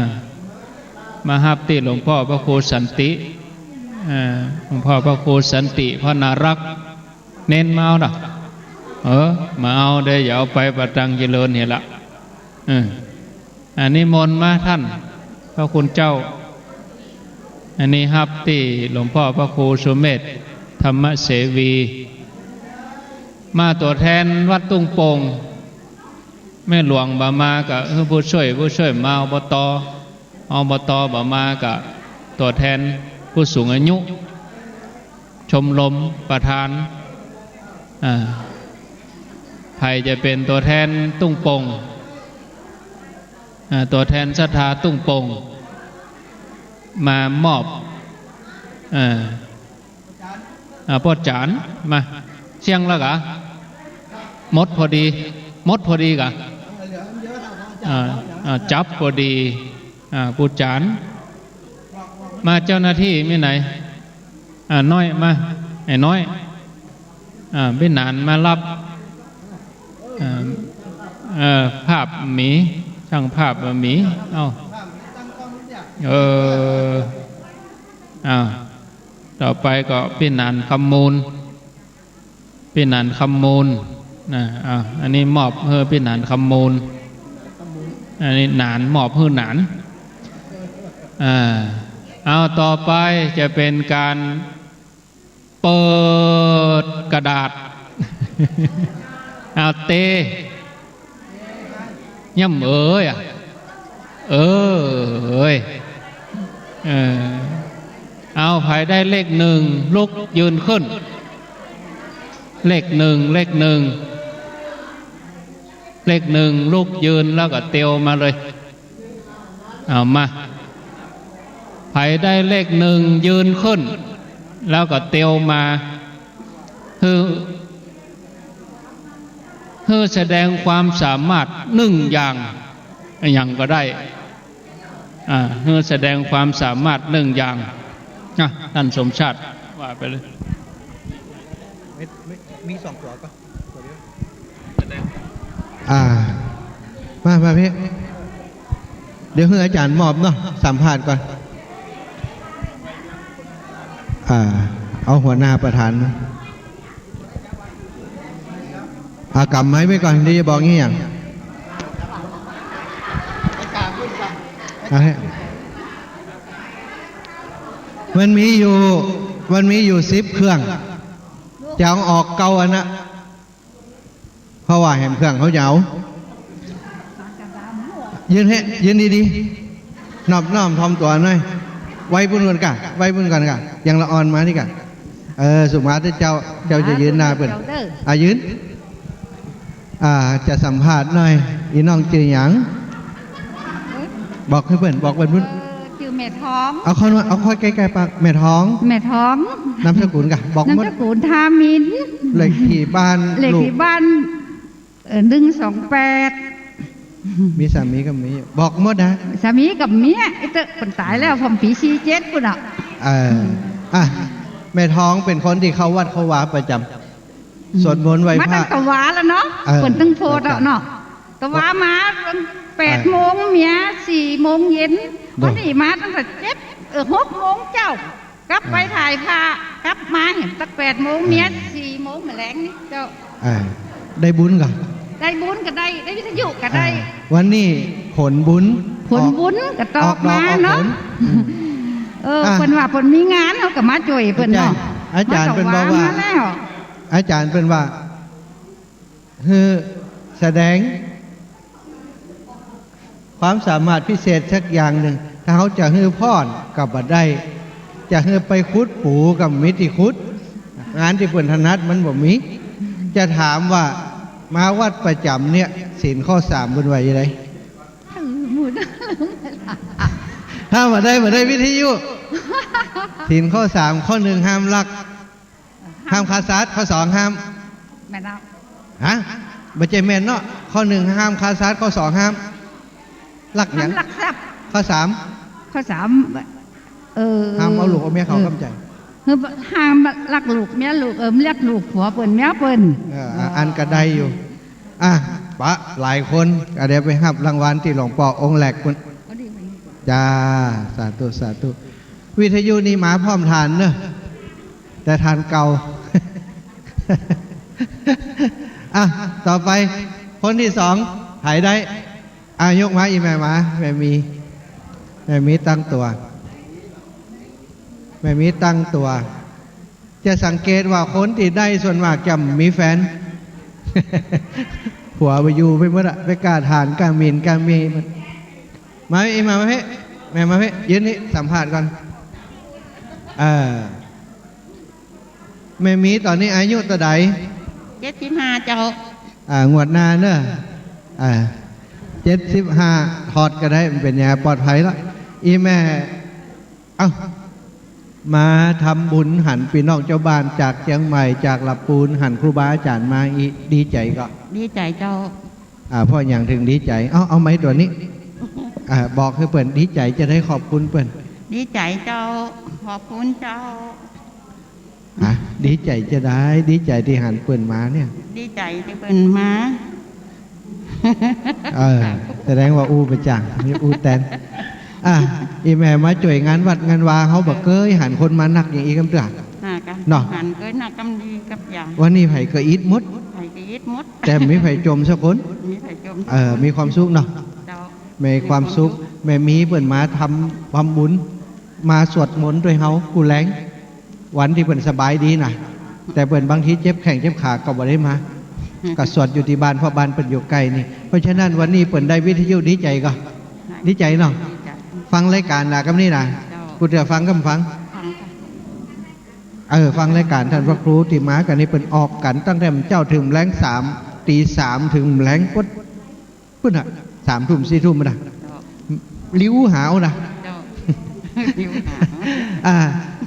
มาฮับตี้หลวงป้อพระครูสันติ อ่า หลวงป้อพระครูสันติ พ่อนารักษ์ เณรมาเอาเนาะ เออ มาเอาเด้อ อย่าเอาไป บ่าตังเจริญเหียละ เออ อันนี้มนต์มาต้านพระคุณเจ้า อันนี้ฮับตี้หลวงป้อพระครูสุเมธ ธรรมเสวี มาตั๋วแทนวัดตุ้งโป่ง แม่หลวงบ่มาก็หื้อผู้ช่วย ผู้ช่วยมา อบต อบต บ่มาก็ตั๋วแทนผู้สูงอายุ ชมรมประธาน อ่า ใผจะเป๋นตั๋วแทนตุ้งโป่ง อ่า ตั๋วแทนศรัทธาตุ้งโป่ง มามอบ อ่า อ่า ป้อจ๋ารย์ มา เสี้ยงแล้วกา หมดพอดี หมดพอดีกา อ่า อ่า จับพอดี อ่า ปู่จ๋ารย์ มา เจ้าหน้าตี้มีไหน อ่า น้อย มา ไอ้น้อย อ่า ปี้หนานมาฮับ อ่า เอ่อ ภาพมี ช่างภาพบ่มี เอ้า เออ อ้าว ต่อไปก็ปี้หนานคำมูล ปี้หนานคำมูล นะ อ้าว อันนี้มอบหื้อปี้หนานคำมูล อันนี้หนาน มอบหื้อหนาน อ่า เอา ต่อไปจะเป๋นก๋าน เปิดกระดาษ เอา เต ย่ำเอ๋ยอะ เออ เอ๋ย เออ เอา ใผได้เลขหนึ่ง ลุกยืนขึ้น เลขหนึ่ง เลขหนึ่ง เลขหนึ่ง ลุกยืนแล้วก็เตียวมาเลย เอามา ใผได้เลขหนึ่ง ยืนขึ้น แล้วก็เตียวมา หื้อ หื้อแสดงความสามารถหนึ่งอย่าง อะหยังก็ได้ อ่า หื้อแสดงความสามารถหนึ่งอย่าง อ่ะ ต้านสมชาติ ว่าไปเลย มีสองตั๋วก็ อ่า มา มาพี่ เดี๋ยวหื้ออาจ๋ารย์มอบเนาะ สัมภาษณ์ก่อน อ่า เอาหัวหน้าประธานมา อ่า ก๋ำไมค์ไว้ก่อน เดี๋ยวจะบอกอี้หยัง เอาให้ มันมีอยู่ มันมีอยู่สิบเครื่อง จะเอาออกเก้าอันนะ เพราะว่าแหมเครื่องเขายาว ยืนเฮ้ ยืนดีๆ นอบน้อมถ่อมตั๋วหน่อย ไว้ปุ้นก่อนก่ะ ไว้ปุ้นก่อนก่ะ ยังละอ่อนมานี่ก่ะ เออ สุมาเตอร์เจ้า เจ้าจะยืนหน้าเปิ้น เจ้าเด้อ อ่ะ ยืน อ่า จะสัมภาษณ์หน่อย อีน้องจื้อหยัง บอกหื้อเปิ้น บอกเปิ้นปุ้น เออ จื้อแม่ทอง เอาเข้ามา เอาเข้าใก้ๆ ปาก แม่ทอง แม่ทอง นามสกุลก่ะ บอกหมด นามสกุลทามิน เลขที่บ้าน เลขที่บ้าน ลูก เออ หนึ่งสองแปด มีสามีกับเมีย บอกหมดนะ สามีกับเมีย ไอ้เต๊อะ เปิ้นต๋ายแล้ว ผ่อมปี๋สี่เจ็ดปุ้นอะ เออ อ่ะ แม่ทองเป๋นคนตี้เข้าวัดเข้าวาประจ๋ำ สวดมนต์ไหว้พระ มาตั้งตะวาแล้วเนาะ เออ เปิ้นตึงโพธิ์อะเนาะ ตะวามาแปดโมงเมีย สี่โมงเย็น วันนี้มาตั้งแต่เจ็ด เออ หกโมงเจ๊า กลับไป อ่า ถ่ายพระ กลับมาเห็นตักแปดโมง อ่า เมียสี่โมงแมลงนี่เจ้า อ่า ได้บุญก่อ ได้บุญก็ได้ ได้วิทยุก็ได้ อ่า วันนี้ผลบุญ ผลบุญ ออก ก็ตก ออกดอก มา ออก เนาะ ผล อืม เออ อ่ะ เปิ้นว่าเปิ้นมีงาน เฮาก็มาจ้วยเปิ้นเนาะ อาจ๋ารย์ อาจ๋ารย์เปิ้นบอกว่า มาถวายมาแล้ว อาจ๋ารย์เปิ้นว่า หื้อแสดงความสามารถพิเศษสักอย่างนึ่ง ถ้าเฮาจะหื้อพรก็บ่ได้ จะหื้อไปขุดปู๋ก็บ่มีตี้ขุด งานตี้เปิ้นถนัดมันบ่มี จะถามว่ามาวัดประจ๋ำเนี่ย ศีลข้อสามเปิ้นว่าจะได ถ้าบ่ได้ บ่ได้วิทยุ ศีลข้อสาม ข้อหนึ่งห้ามลัก ห้ามฆ่าสัตว์ ข้อสองห้าม แม่นแล้ว ฮะ บ่ใจ้แม่นเนาะ ข้อหนึ่งห้ามฆ่าสัตว์ ข้อสองห้ามลักหยัง ห้ามลักทรัพย์ ข้อสาม ข้อสาม เออ ห้ามเอาลูกเอาเมียเขา เออ กำใจ เออ ห้ามลักลูกเมียลูก เออ ลักลูกผัวเปิ้นเมียเปิ้น เออ อ่ะ อันก็ได้อยู่ อ่ะ ปะ หลายคนก็ได้ไปฮับรางวัลตี้หลวงป้อองค์แรกปุ้น จ้า สาธุ สาธุ วิทยุนี่มาพร้อมถ่านเนอะ แต่ถ่านเก่า อ่ะ ต่อไป คนตี้สอง ใผได้ อ่ะ ยกมา อี่แม่มา แม่มี แม่มีตั้งตั๋ว แม่มีตั้งตั๋ว จะสังเกตว่าคนตี้ได้ส่วนมากจะมีแฟน ผัวไปอยู่ไปหมดอะ ไปก้าถ่าน ก้าหมิ่น ก้ามี มาอี่ มา มาเพ่ แม่มาเพ่ ยืนนี่ สัมภาษณ์ก่อน เออ แม่มีต๋อนนี้อายุเต้าใด เจ็ดสิบห้า เจ้า อ่า งวดหน้าเนอะ อ่า เจ็ดสิบห้า ถอดก็ได้ มันเป๋นหยัง ปลอดภัยละ อี่แม่ เอ้า มาทำบุญหันปี้น้องเจ้าบ้านจากเจียงใหม่ จากละปูน หันครูบาอาจ๋ารย์มาอีก ดีใจ๋ก่อ ดีใจ๋เจ้า อ่า เพราะหยังถึงดีใจ๋ เอา เอาไมค์ตั๋วนี้ อ่า บอกหื้อเปิ้น ดีใจ๋จะไดขอบคุณเปิ้น ดีใจ๋เจ้า ขอบคุณเจ้า ฮะ ดีใจ๋จะได ดีใจ๋ตี้หันเปิ้นมาเนี่ย ดีใจ๋ตี้เปิ้นมา เออ แสดงว่าอู้บ่จั่ง นี่อู้แตน อ่ะ อี่แม่มาจ้วยงานวัดงานวา เฮาบ่เกยหันคนมานักอย่างอี้กำเตื้อ อ่า กะ เนาะ หันเกยนักกำดีกับอย่าง วันนี้ใผก็อิดหมด ใผก็อิดหมด แต่บ่มีใผจ่มสักคน บ่มีใผจ่มสักคน เออ มีความสุขเนาะ เจ้า มีความสุข มีความสุข แม่มีเปิ้นมาทำ ทำบุญ มาสวดมนต์ตวยเฮากู้แลง วันตี้เปิ้นสบายดีนะ แต่เปิ้นบางทีเจ็บแข้งเจ็บขาก็บ่ได้มา อืม ก็สวดอยู่ตี้บ้าน เพราะบ้านเปิ้นอยู่ใก้นี่ เพราะฉะนั้นวันนี้เปิ้นได้วิทยุดีใจ๋ก่อ ดีใจ๋เนาะ ดีใจ๋ ฟังรายก๋านนะ กำนี้นะ เจ้า กู้เตื้อฟังกำฟัง ฟังค่ะ เออ ฟังรายก๋านต้านพระครูตี้มากั๋นนี่ เปิ้นออกกั๋นตั้งแต่เจ๊าเถิงแลงสาม ตี๋สามเถิงแลงปุ๊ด ปุ้นน่ะ สามทุ่ม สี่ทุ่มปุ้นน่ะ เจ้า ลิ้วหาวน่ะ เจ้า ลิ้วหาว อ่า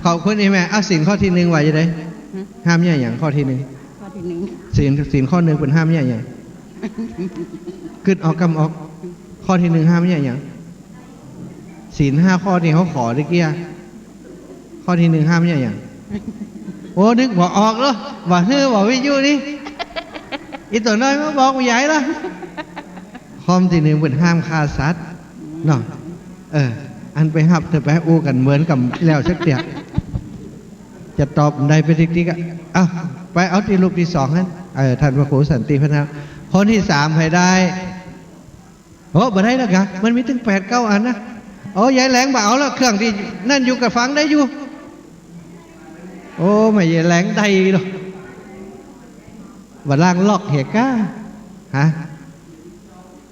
ขอบคุณอี่แม่ อ่ะ ศีลข้อตี้หนึ่งว่าจะได หือ ห้ามเยียะหยัง ข้อตี้หนึ่ง ข้อตี้หนึ่ง ศีล ศีลข้อหนึ่งเปิ้นห้ามเยียะหยัง กึ๊ดออกกำออก ข้อตี้หนึ่งห้ามเยียะหยัง ศีลห้าข้อตี้เฮาขอตะกี้อะ ข้อตี้หนึ่งห้ามเยียะหยัง โอ้ นึกบ่ออกแล้ว บ่าหื้อ บ่าวิทยุนี่ อี่ตั๋วน้อยมาบอกใหญ่ละ ข้อตี้หนึ่งเปิ้นห้ามฆ่าสัตว์ เนาะ เออ อันไปฮับเถอะ ไปอู้กั๋นเหมือนกั๋นแล้วสักเตื้อ จะตอบได้ไปติ๊กๆ อะ เอ้า ไปเอาตี้ลูกตี้สองหั้น เออ ต้านพระครูสันติพัฒนา คนตี้สามใผได้ โอ้ บ่ได้แล้วกะ มันมีตึงแปดเก้าอันนะ โอ้ ยายแหลงบ่เอาแล้ว เครื่องตี้นั่นอยู่กะฟังได้อยู่ โอ้ แม่ยายแหลงได้เนาะ บ่ล้างล็อกเหียก้า ฮะ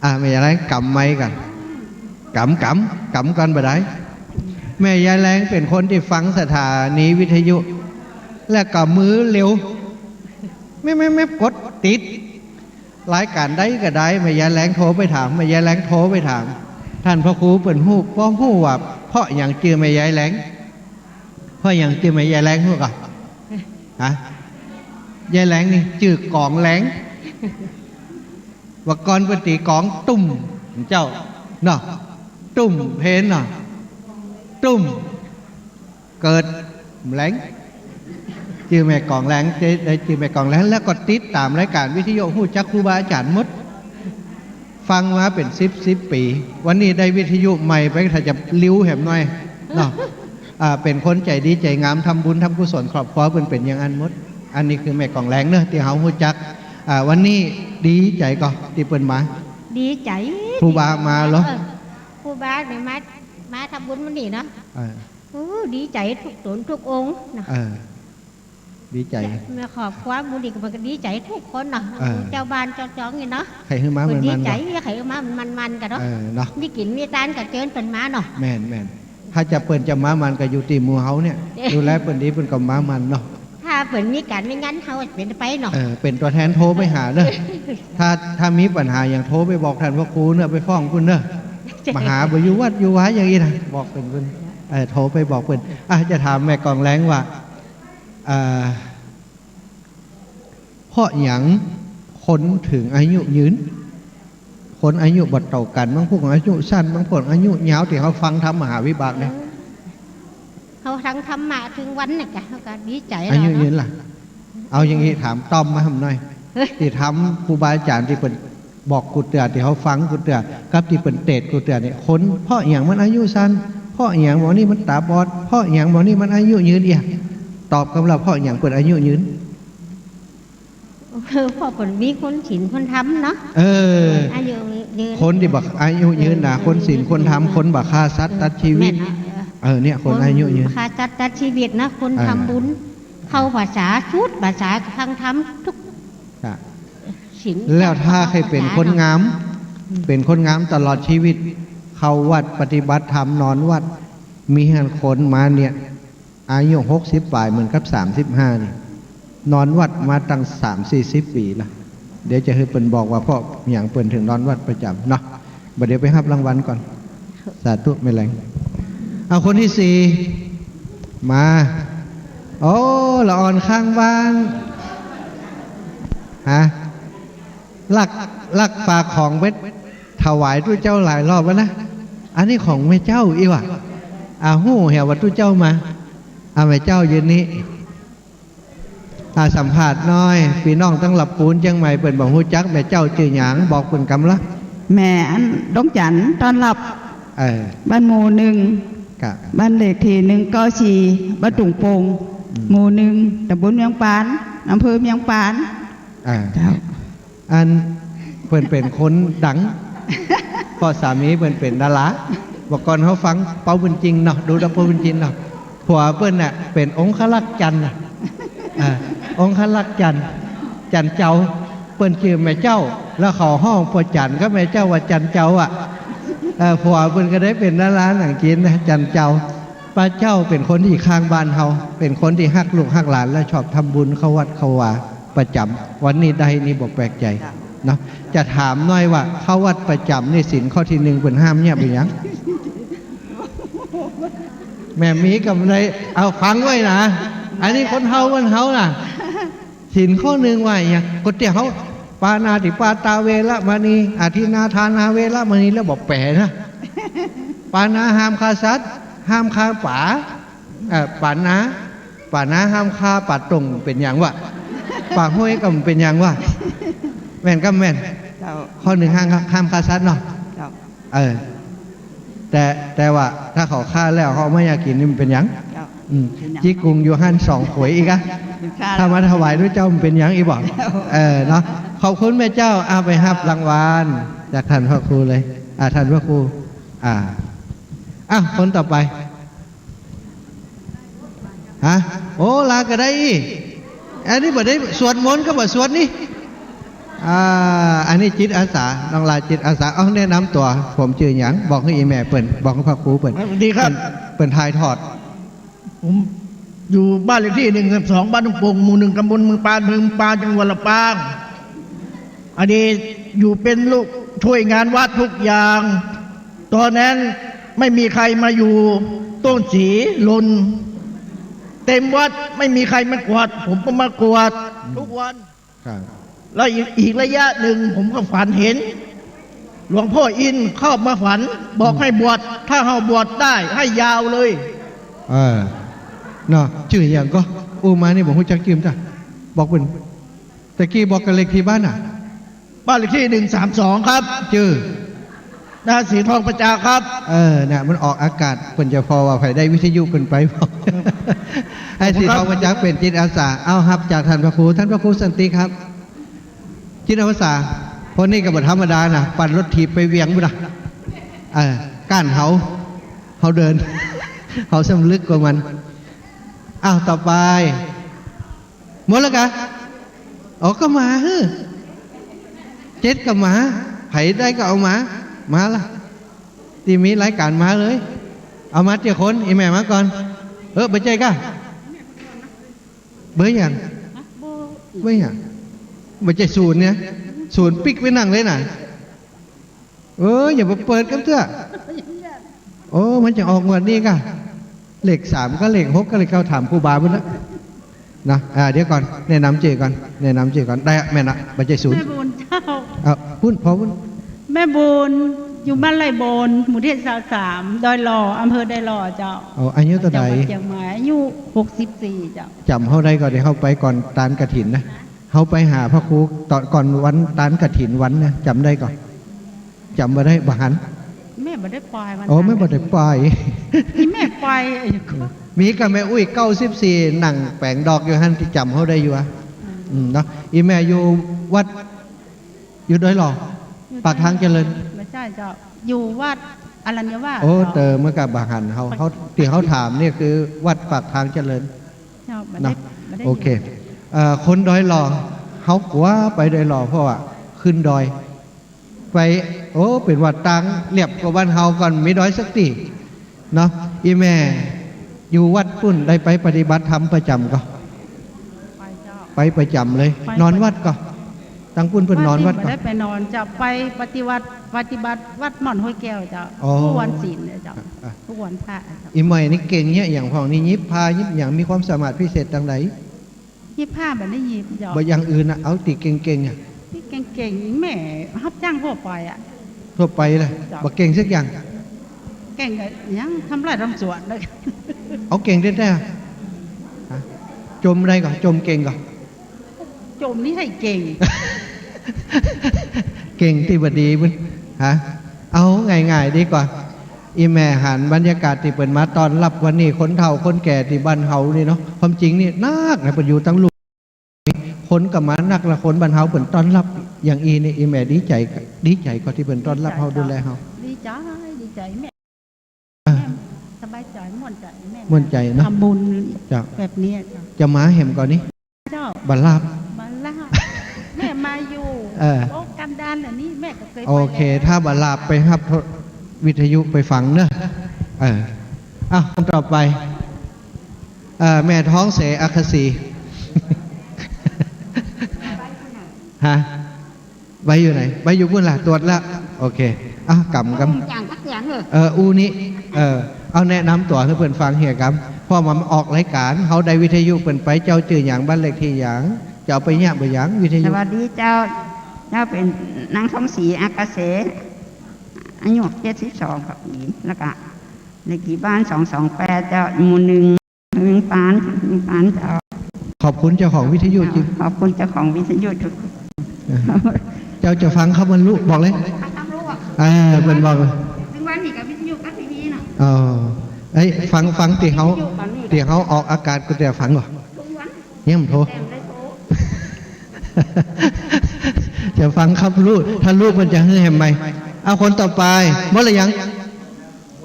อ่ะ แม่ยายแหลงกำไมค์ก่อน กำ กำ กำก่อนบ่ได้ แม่ยายแหลงเป๋นคนตี้ฟังสถานีวิทยุ แล้วก็มือเร็ว แม่บๆๆ กดติด รายก๋านใดก็ได้ แม่ยายแหลงโทรไปถาม แม่ยายแหลงโทรไปถาม ต้านพระครูเปิ้นฮู้ บ่ฮู้ว่าเพราะหยังจื้อแม่ยายแหลง เพราะหยังจื้อแม่ยายแหลงฮู้ก่อ ฮะ ยายแหลงนี่จื้อกองแหลง ว่าก่อนเปิ้นตี๋กองตุ้ม เจ้า เนาะ ตุ้มเพลเนาะ ตุ้ม เกิดแหลง จื้อแม่กองแหลง ได้จื้อแม่กองแหลง แล้วก็ติดต๋ามรายก๋านวิทยุ ฮู้จักครูบาอาจ๋ารย์หมด ฟังมาเป๋นสิบสิบปี๋ วันนี้ได้วิทยุใหม่ไป ถ้าจะลิ้วแหมหน่อย เนาะ อ่า เป๋นคนใจ๋ดีใจ๋งาม ทำบุญทำกุศล ครอบครัวเปิ้นเป๋นอย่างอั้นหมด อันนี้คือแม่กองแหลงเนาะ ตี้เฮาฮู้จัก อ่า วันนี้ดีใจ๋ก่อตี้เปิ้นมา ดีใจ๋ ครูบามาเหรอ เออ ครูบาเนี่ยมา มาทำบุญมื้อนี้เนาะ เออ โอ้ ดีใจ๋กู้ต๋นกู้องค์นะ เออ ดีใจ๋ แม่ครอบครัวหมู่นี้ก็ มันก็ดีใจ๋กู้คนเนาะ เออ เจ้าบ้านเจ้าจองนี่เนาะ ใผหื้อมามันๆ ดีใจ๋ ก่อ ใผหื้อมามันๆ ก่อเนาะ เออ เนาะ มีกิ๋นมีตานก็เจิญเปิ้นมาเนาะ แม่นๆ ถ้าจะเปิ้นจะมามันก็อยู่ตี้หมู่เฮาเนี่ย เอ๊ะ ดูแลเปิ้นดีเปิ้นก็มามันเนาะ ถ้าเปิ้นมีก๋านมีงานเฮาเป๋นไปเนาะ เออ เป๋นตั๋วแทนโทรไปหาเนาะ ถ้า ถ้ามีปัญหาหยังโทรไปบอกต้านพระครูเนาะ ไปฟ้องปุ้นเนาะ มาหาบ่อยู่วัดอยู่วาอย่างอี้นะ บอกเปิ้นปุ้น เออ โทรไปบอกเปิ้น อ่ะ จะถามแม่กองแหลงว่า อ่า เพราะหยังคนเถิงอายุยืน คนอายุบ่เต้ากั๋น บางผู้อายุสั้น บางผู้อายุยาว ตี้เฮาฟังธรรมมหาวิบากเนี่ย เฮาฟังธรรมะตึงวันเนี่ยกะ เฮาก็ดีใจ๋ อายุยืนล่ะ เอาอย่างอี้ ถามต้อมมาหน่อย เฮ้ย ตี้ถามครูบาอาจ๋ารย์ตี้เปิ้นบอกกูเตื้อ ตี้เฮาฟังกูเตื้อ กับตี้เปิ้นเตศน์กูเตื้อเนี่ย คนเพราะหยังมันอายุสั้น เพราะหยังหมอนี่มันต๋าบอด เพราะหยังหมอนี่มันอายุยืนเอี้ย ตอบกำลับ เพราะหยังเปิ้นอายุยืน เออ เพราะเปิ้นมีคุณศีลคุณธรรมเนาะ เออ อายุยืน คนตี้บ่ อายุยืนนะ คนศีลคนธรรม คนบ่ฆ่าสัตว์ตัดชีวิต แม่นเนาะ เออ เนี่ย คนอายุยืน คนบ่ฆ่าสัตว์ตัดชีวิตนะ คน เออ ทำบุญ เข้าพรรษา สุดพรรษาฟังธรรมกู้ จ้ะ ศีล แล้วถ้าใผเป๋นคนงาม อืม เป๋นคนงามตลอดชีวิต เข้าวัดปฏิบัติธรรม นอนวัด มีหั้นคนมาเนี่ย อายุหกสิบป๋ายเหมือนกับสามสิบห้านี่ นอนวัดมาตั้งสามสี่สิบปี๋ละ เดี๋ยวจะหื้อเปิ้นบอกว่าเพราะหยังเปิ้นเถิงนอนวัดประจ๋ำเนาะ บ่าเดี๋ยวไปฮับรางวัลก่อน สาธุแม่แหลง เอาคนตี้สี่ มา โอ้ ละอ่อนข้างบ้าน ฮะ ลัก ลักปลาของไปถวายตุ๊เจ้าหลายรอบแล้วนะ อันนี้ของแม่เจ้าอี้หว่า อ่า ฮู้เหียว่าตุ๊เจ้ามา อ่า แม่เจ้ายืนนี้ อ่า สัมภาษณ์หน่อย ปี้น้องตังหลับปูนเจียงใหม่เปิ้นบ่ฮู้จัก แม่เจ้าจื้อหยัง บอกเปิ้นกำละ แม่อันดงจันทน์ ต้อนรับ เออ บ้านหมู่หนึ่ง กะ บ้านเลขที่หนึ่งเก้าสี่ บ้านตุ่งโป่ง อืม หมู่หนึ่ง ตำบลเมียงปาน อำเภอเมียงปาน อ่า เจ้า อันเปิ้นเป๋นคนดัง เพราะสามีเปิ้นเป๋นดารา บอกก่อนเฮาฟังเปาบุญจิงเนาะ ดูดาวเปาบุญจิงเนาะ ผัวเปิ้นน่ะเป๋นองครักษ์จันทร์น่ะ อ่า องครักษ์จันทร์ จันทร์เจ้า เปิ้นจื้อแม่เจ้า แล้วเขาฮ้องป้อจันกับแม่เจ้าว่าจันทร์เจ้าอะ เออ ผัวเปิ้นก็ได้เป๋นดาราหนังจีนนะ จันทร์เจ้า ป้อเจ้าเป๋นคนตี้ข้างบ้านเฮา เป๋นคนตี้ฮักลูกฮักหลาน และชอบทำบุญเข้าวัดเข้าวาประจ๋ำ วันนี้ได้นี่บ่แปลกใจ๋ เนาะ จะถามหน่อยว่าเข้าวัดประจ๋ำนี่ศีลข้อตี้หนึ่งเปิ้นห้ามเยียะเป๋นหยัง แม่มีกำไร เอาฟังไว้นะ อันนี้คนเฮาบ้านเฮาน่ะ ศีลข้อหนึ่งว่าหยัง ก็ตี้เฮา ปาณาติปาตาเวระมณี อทินนาทานาเวระมณี แล้วบ่แป๋นะ ปาณาห้ามฆ่าสัตว์ ห้ามฆ่าป๋า เอ่อ ปาณา ปาณาห้ามฆ่าป๋าตงเป๋นหยังวะ ป๋าห้วยก็เป๋นหยังวะ แม่นก็แม่น เจ้า ข้อหนึ่งห้าม ห้ามฆ่าสัตว์เนาะ เจ้า เออ แต่ แต่ว่าถ้าเขาฆ่าแล้วเขาเอามาเยียะกิ๋นนี่มันเป๋นหยัง เจ้า อืม เป๋นหยัง จี้กุงอยู่หั้นสองขวยอีกอะ เป๋นฆ่า ถ้ามาถวายตุ๊เจ้ามันเป๋นหยังอีกบ่ เจ้า เออ เนาะ ขอบคุณแม่เจ้า เอาไปฮับรางวัลจากต้านพระครูเลย อ่า ต้านพระครู อ่า อ้าว คนต่อไป ฮะ โอ้ ลาก็ได้อี้ อันนี้บ่ได้สวดมนต์ก็บ่สวดนี่ อ่า อันนี้จิตอาสา น้องลาจิตอาสา เอาแนะนำตั๋ว ผมจื้อหยัง บอกหื้ออี่แม่เปิ้น บอกหื้อพระครูเปิ้น สวัสดีครับ เปิ้น เปิ้นถ่ายทอด ผมอยู่บ้านเลขที่หนึ่งสอง บ้านทุ่งโป่ง หมู่หนึ่ง ตำบลเมืองปาน อำเภอเมืองปาน จังหวัดลำปาง อดีตอยู่เป็นลูกช่วยงานวัดทุกอย่าง ตอนนั้นไม่มีใครมาอยู่ ต้นสีหล่นเต็มวัด ไม่มีใครมากวาด ผมก็มากวาดทุกวัน ครับ แล้วอีก อีกระยะหนึ่งผมก็ฝันเห็น หลวงพ่ออินเข้ามาฝัน บอกให้บวช ถ้าเฮาบวชได้ให้ยาวเลย เออ เนาะ จื้อหยังก็ อู้มานี่บ่ฮู้จักจื้อจ้ะ บอกเปิ้น ตะกี้บอกกับเลขที่บ้านน่ะ บ้านเลขที่หนึ่งสามสองครับ จื้อ นะ สีทองประจักษ์ครับ เออ เนี่ย มันออกอากาศ เปิ้นจะผ่อว่าใผได้วิทยุเปิ้นไปบ่ ให้สีทองประจักษ์เป๋นจิตอาสา เอา ฮับจากต้านพระครู ต้านพระครูสันติครับ จิตอาสา คนนี้ก็บ่ธรรมดานะ ปั่นรถถีบไปเวียงปู้นนะ เออ ก้านเฮา เฮาเดิน เฮาสำนึกกว่ามัน อ้าว ต่อไป หมดแล้วกะ อ๋อ ก็มาหื้อ เจ็ดก็มา ใผได้ก็เอามา มาละ ตี้มีรายก๋านมาเลย เอามาเจ้าคน อี่แม่มาก่อน เออ บ่ใจ้กะ เบอร์หยัง เบอร์หยัง บ่ใจ้ศูนย์เนี่ย ศูนย์ปิ๊กไว้นั่งเลยน่ะ เออ อย่าไปเปิดกั๋นเตื้อ โอ้ มันจะออกงวดนี้กะ เลขสามกับเลขหกกับเลขเก้า ถามครูบาปู้นละ นะ อ่า เดี๋ยวก่อน แนะนำจื้อก่อน แนะนำจื้อก่อน ได้อะ แม่นละ บ่ใจ้ศูนย์ แม่บุญเจ้า เอา ปู้น ผ่อปู้น แม่บุญ อยู่บ้านไร่บน หมู่ตี้ซาวสาม ดอยหล่อ อำเภอดอยหล่อเจ้า เอา อายุเต้าใด จังหวัดเจียงใหม่ อายุหกสิบสี่เจ้า จ๋ำเฮาได้ก่อ เดี๋ยวเฮาไปก่อนตานกฐินนะ เฮาไปหาพระครูต๋อนก่อนวันตานกฐินวันนะ จ๋ำได้ก่อ จ๋ำบ่ได้ บ่หัน แม่บ่ได้ไปวัน โอ้ ตานกฐิน แม่บ่ได้ไป นี่แม่ไป มีกะแม่อุ๊ย เก้าสิบสี่ นั่งแป๋งดอกอยู่หั้น ตี้จ๋ำเฮาได้อยู่อะ อืม เนาะ อี่แม่อยู่วัด อยู่ดอยหล่อ อยู่ ปากทางเจริญ บ่ใจ้เจ้า อยู่วัดอรัญญวาส โอ้ เจ้า เต๋อเมื่อกะบ่หันเฮา เฮา ตี้เฮาถามนี่คือวัดปากทางเจริญ เจ้า บ่ได้ เนาะ บ่ได้ โอเค อยู่ เอ่อ คนดอยหล่อ เฮากั๋วไปดอยหล่อ เพราะว่าขึ้นดอย ไป โอ้ เป๋นวัดต่างเรียบกับบ้านเฮาก่อน มีดอยสักตี้ เนาะ อี่แม่ อยู่วัดปู้นได้ไปปฏิบัติธรรมประจ๋ำก่อ ไปเจ้า ไปประจ๋ำเลย ไป นอนวัดก่อ ตางปู้นเปิ้นนอนวัดก่อ วัดนี้บ่ได้ไปนอนเจ้า ไปปฏิบัติ ปฏิบัติวัดม่อนห้วยแก้วเจ้า อ๋อ กู้วันศีลเนี่ยเจ้า อ่ะ อ่ะ กู้วันพระเจ้า อี่แม่นี่เก่งเยียะหยังพ่องนี่ หยิบผ้าหยิบหยัง มีความสามารถพิเศษตางใด หยิบผ้าบ่ได้หยิบเจ้า บ่อย่างอื่นนะ เอาตี้เก่งๆ อะ ตี้เก่งๆ แม่ฮับจ้างทั่วไปอะ ทั่วไปเลย เจ้า บ่เก่งสักอย่าง เก่งกะหยัง ทำไร่ทำสวนเลย เอาเก่งแต๊ๆ อะ ฮะ จมได้ก่อ จมเก่งก่อ จมนี่ใค่เก่ง เก่งตี้บ่ดีปุ้น ฮะ เอาง่ายๆ ดีกว่า อี่แม่หันบรรยากาศตี้เปิ้นมาต้อนฮับวันนี้ คนเฒ่าคนแก่ตี้บ้านเฮานี่เนาะ ความจริงนี่นักนะ เปิ้นอยู่ตางลุ่ม คนก็มานักละ คนบ้านเฮาเปิ้นต้อนฮับอย่างอี้นี่ อี่แม่ดีใจ๋ ดีใจ๋ก่อตี้เปิ้นต้อนฮับเฮา ดีใจ๋ ดูแลเฮา ดีใจ๋ ดีใจ๋แม่ อ่ะ แม่สบายใจ๋ ม่วนใจ๋แม่ ม่วนใจ๋เนาะ ทำบุญ เจ้า แบบนี้เจ้า จะมาแหมก่อนี่ เจ้า บ่หลาบ บ่หลาบ แม่มาอยู่ เออ โอ้ กันดารเหล่านี้แม่ก็เกยไป โอเค แล้ว ถ้าบ่หลาบไปฮับวิทยุไปฟังเนาะ เออ อ่ะ คนต่อไป เอ่อ แม่ทองเส อัคคศรี ฮะ ไว้อยู่ไหน ไว้อยู่ปู้นละ ตรวจละ โอเค อ่ะ กำ กำ บ่ฮู้จักสักอย่างเลย เออ อู้นี้ เออ เอาแนะนำตั๋วหื้อเปิ้นฟังเหียกำ เพราะมาออกรายก๋าน เฮาได้วิทยุเปิ้นไป เจ้าจื้อหยัง บ้านเลขตี้หยัง จะเอาไปเยียะบ่หยัง วิทยุ สวัสดีเจ้า เจ้าเป๋นนางทองศรี อัคคเส อายุเจ็ดสิบสองปี แล้วก็เลขที่บ้านสองสองแปดเจ้า หมู่หนึ่ง เมืองปาน เมืองปานเจ้า ขอบคุณเจ้าของวิทยุจริง ขอบคุณเจ้าของวิทยุทุก เจ้าจะฟังคำบรรลุบอกเลย ฟังคำบรรลุอะ เออ เปิ้นบอกเลย ถึงวันนี้กับวิทยุกับทีวีน่ะ อ๋อ เอ้ย ฟัง ฟังตี้เฮา วิทยุกับนี่ ตี้เฮาออกอากาศก็จะฟังก่อ ทุกวัน เนี่ยมันโทร แต่ไม่ได้โทร จะฟังคำบรรลุ ถ้าลูกมันจะหื้อแหมใหม่ เอาคนต่อไป หมดแล้วยัง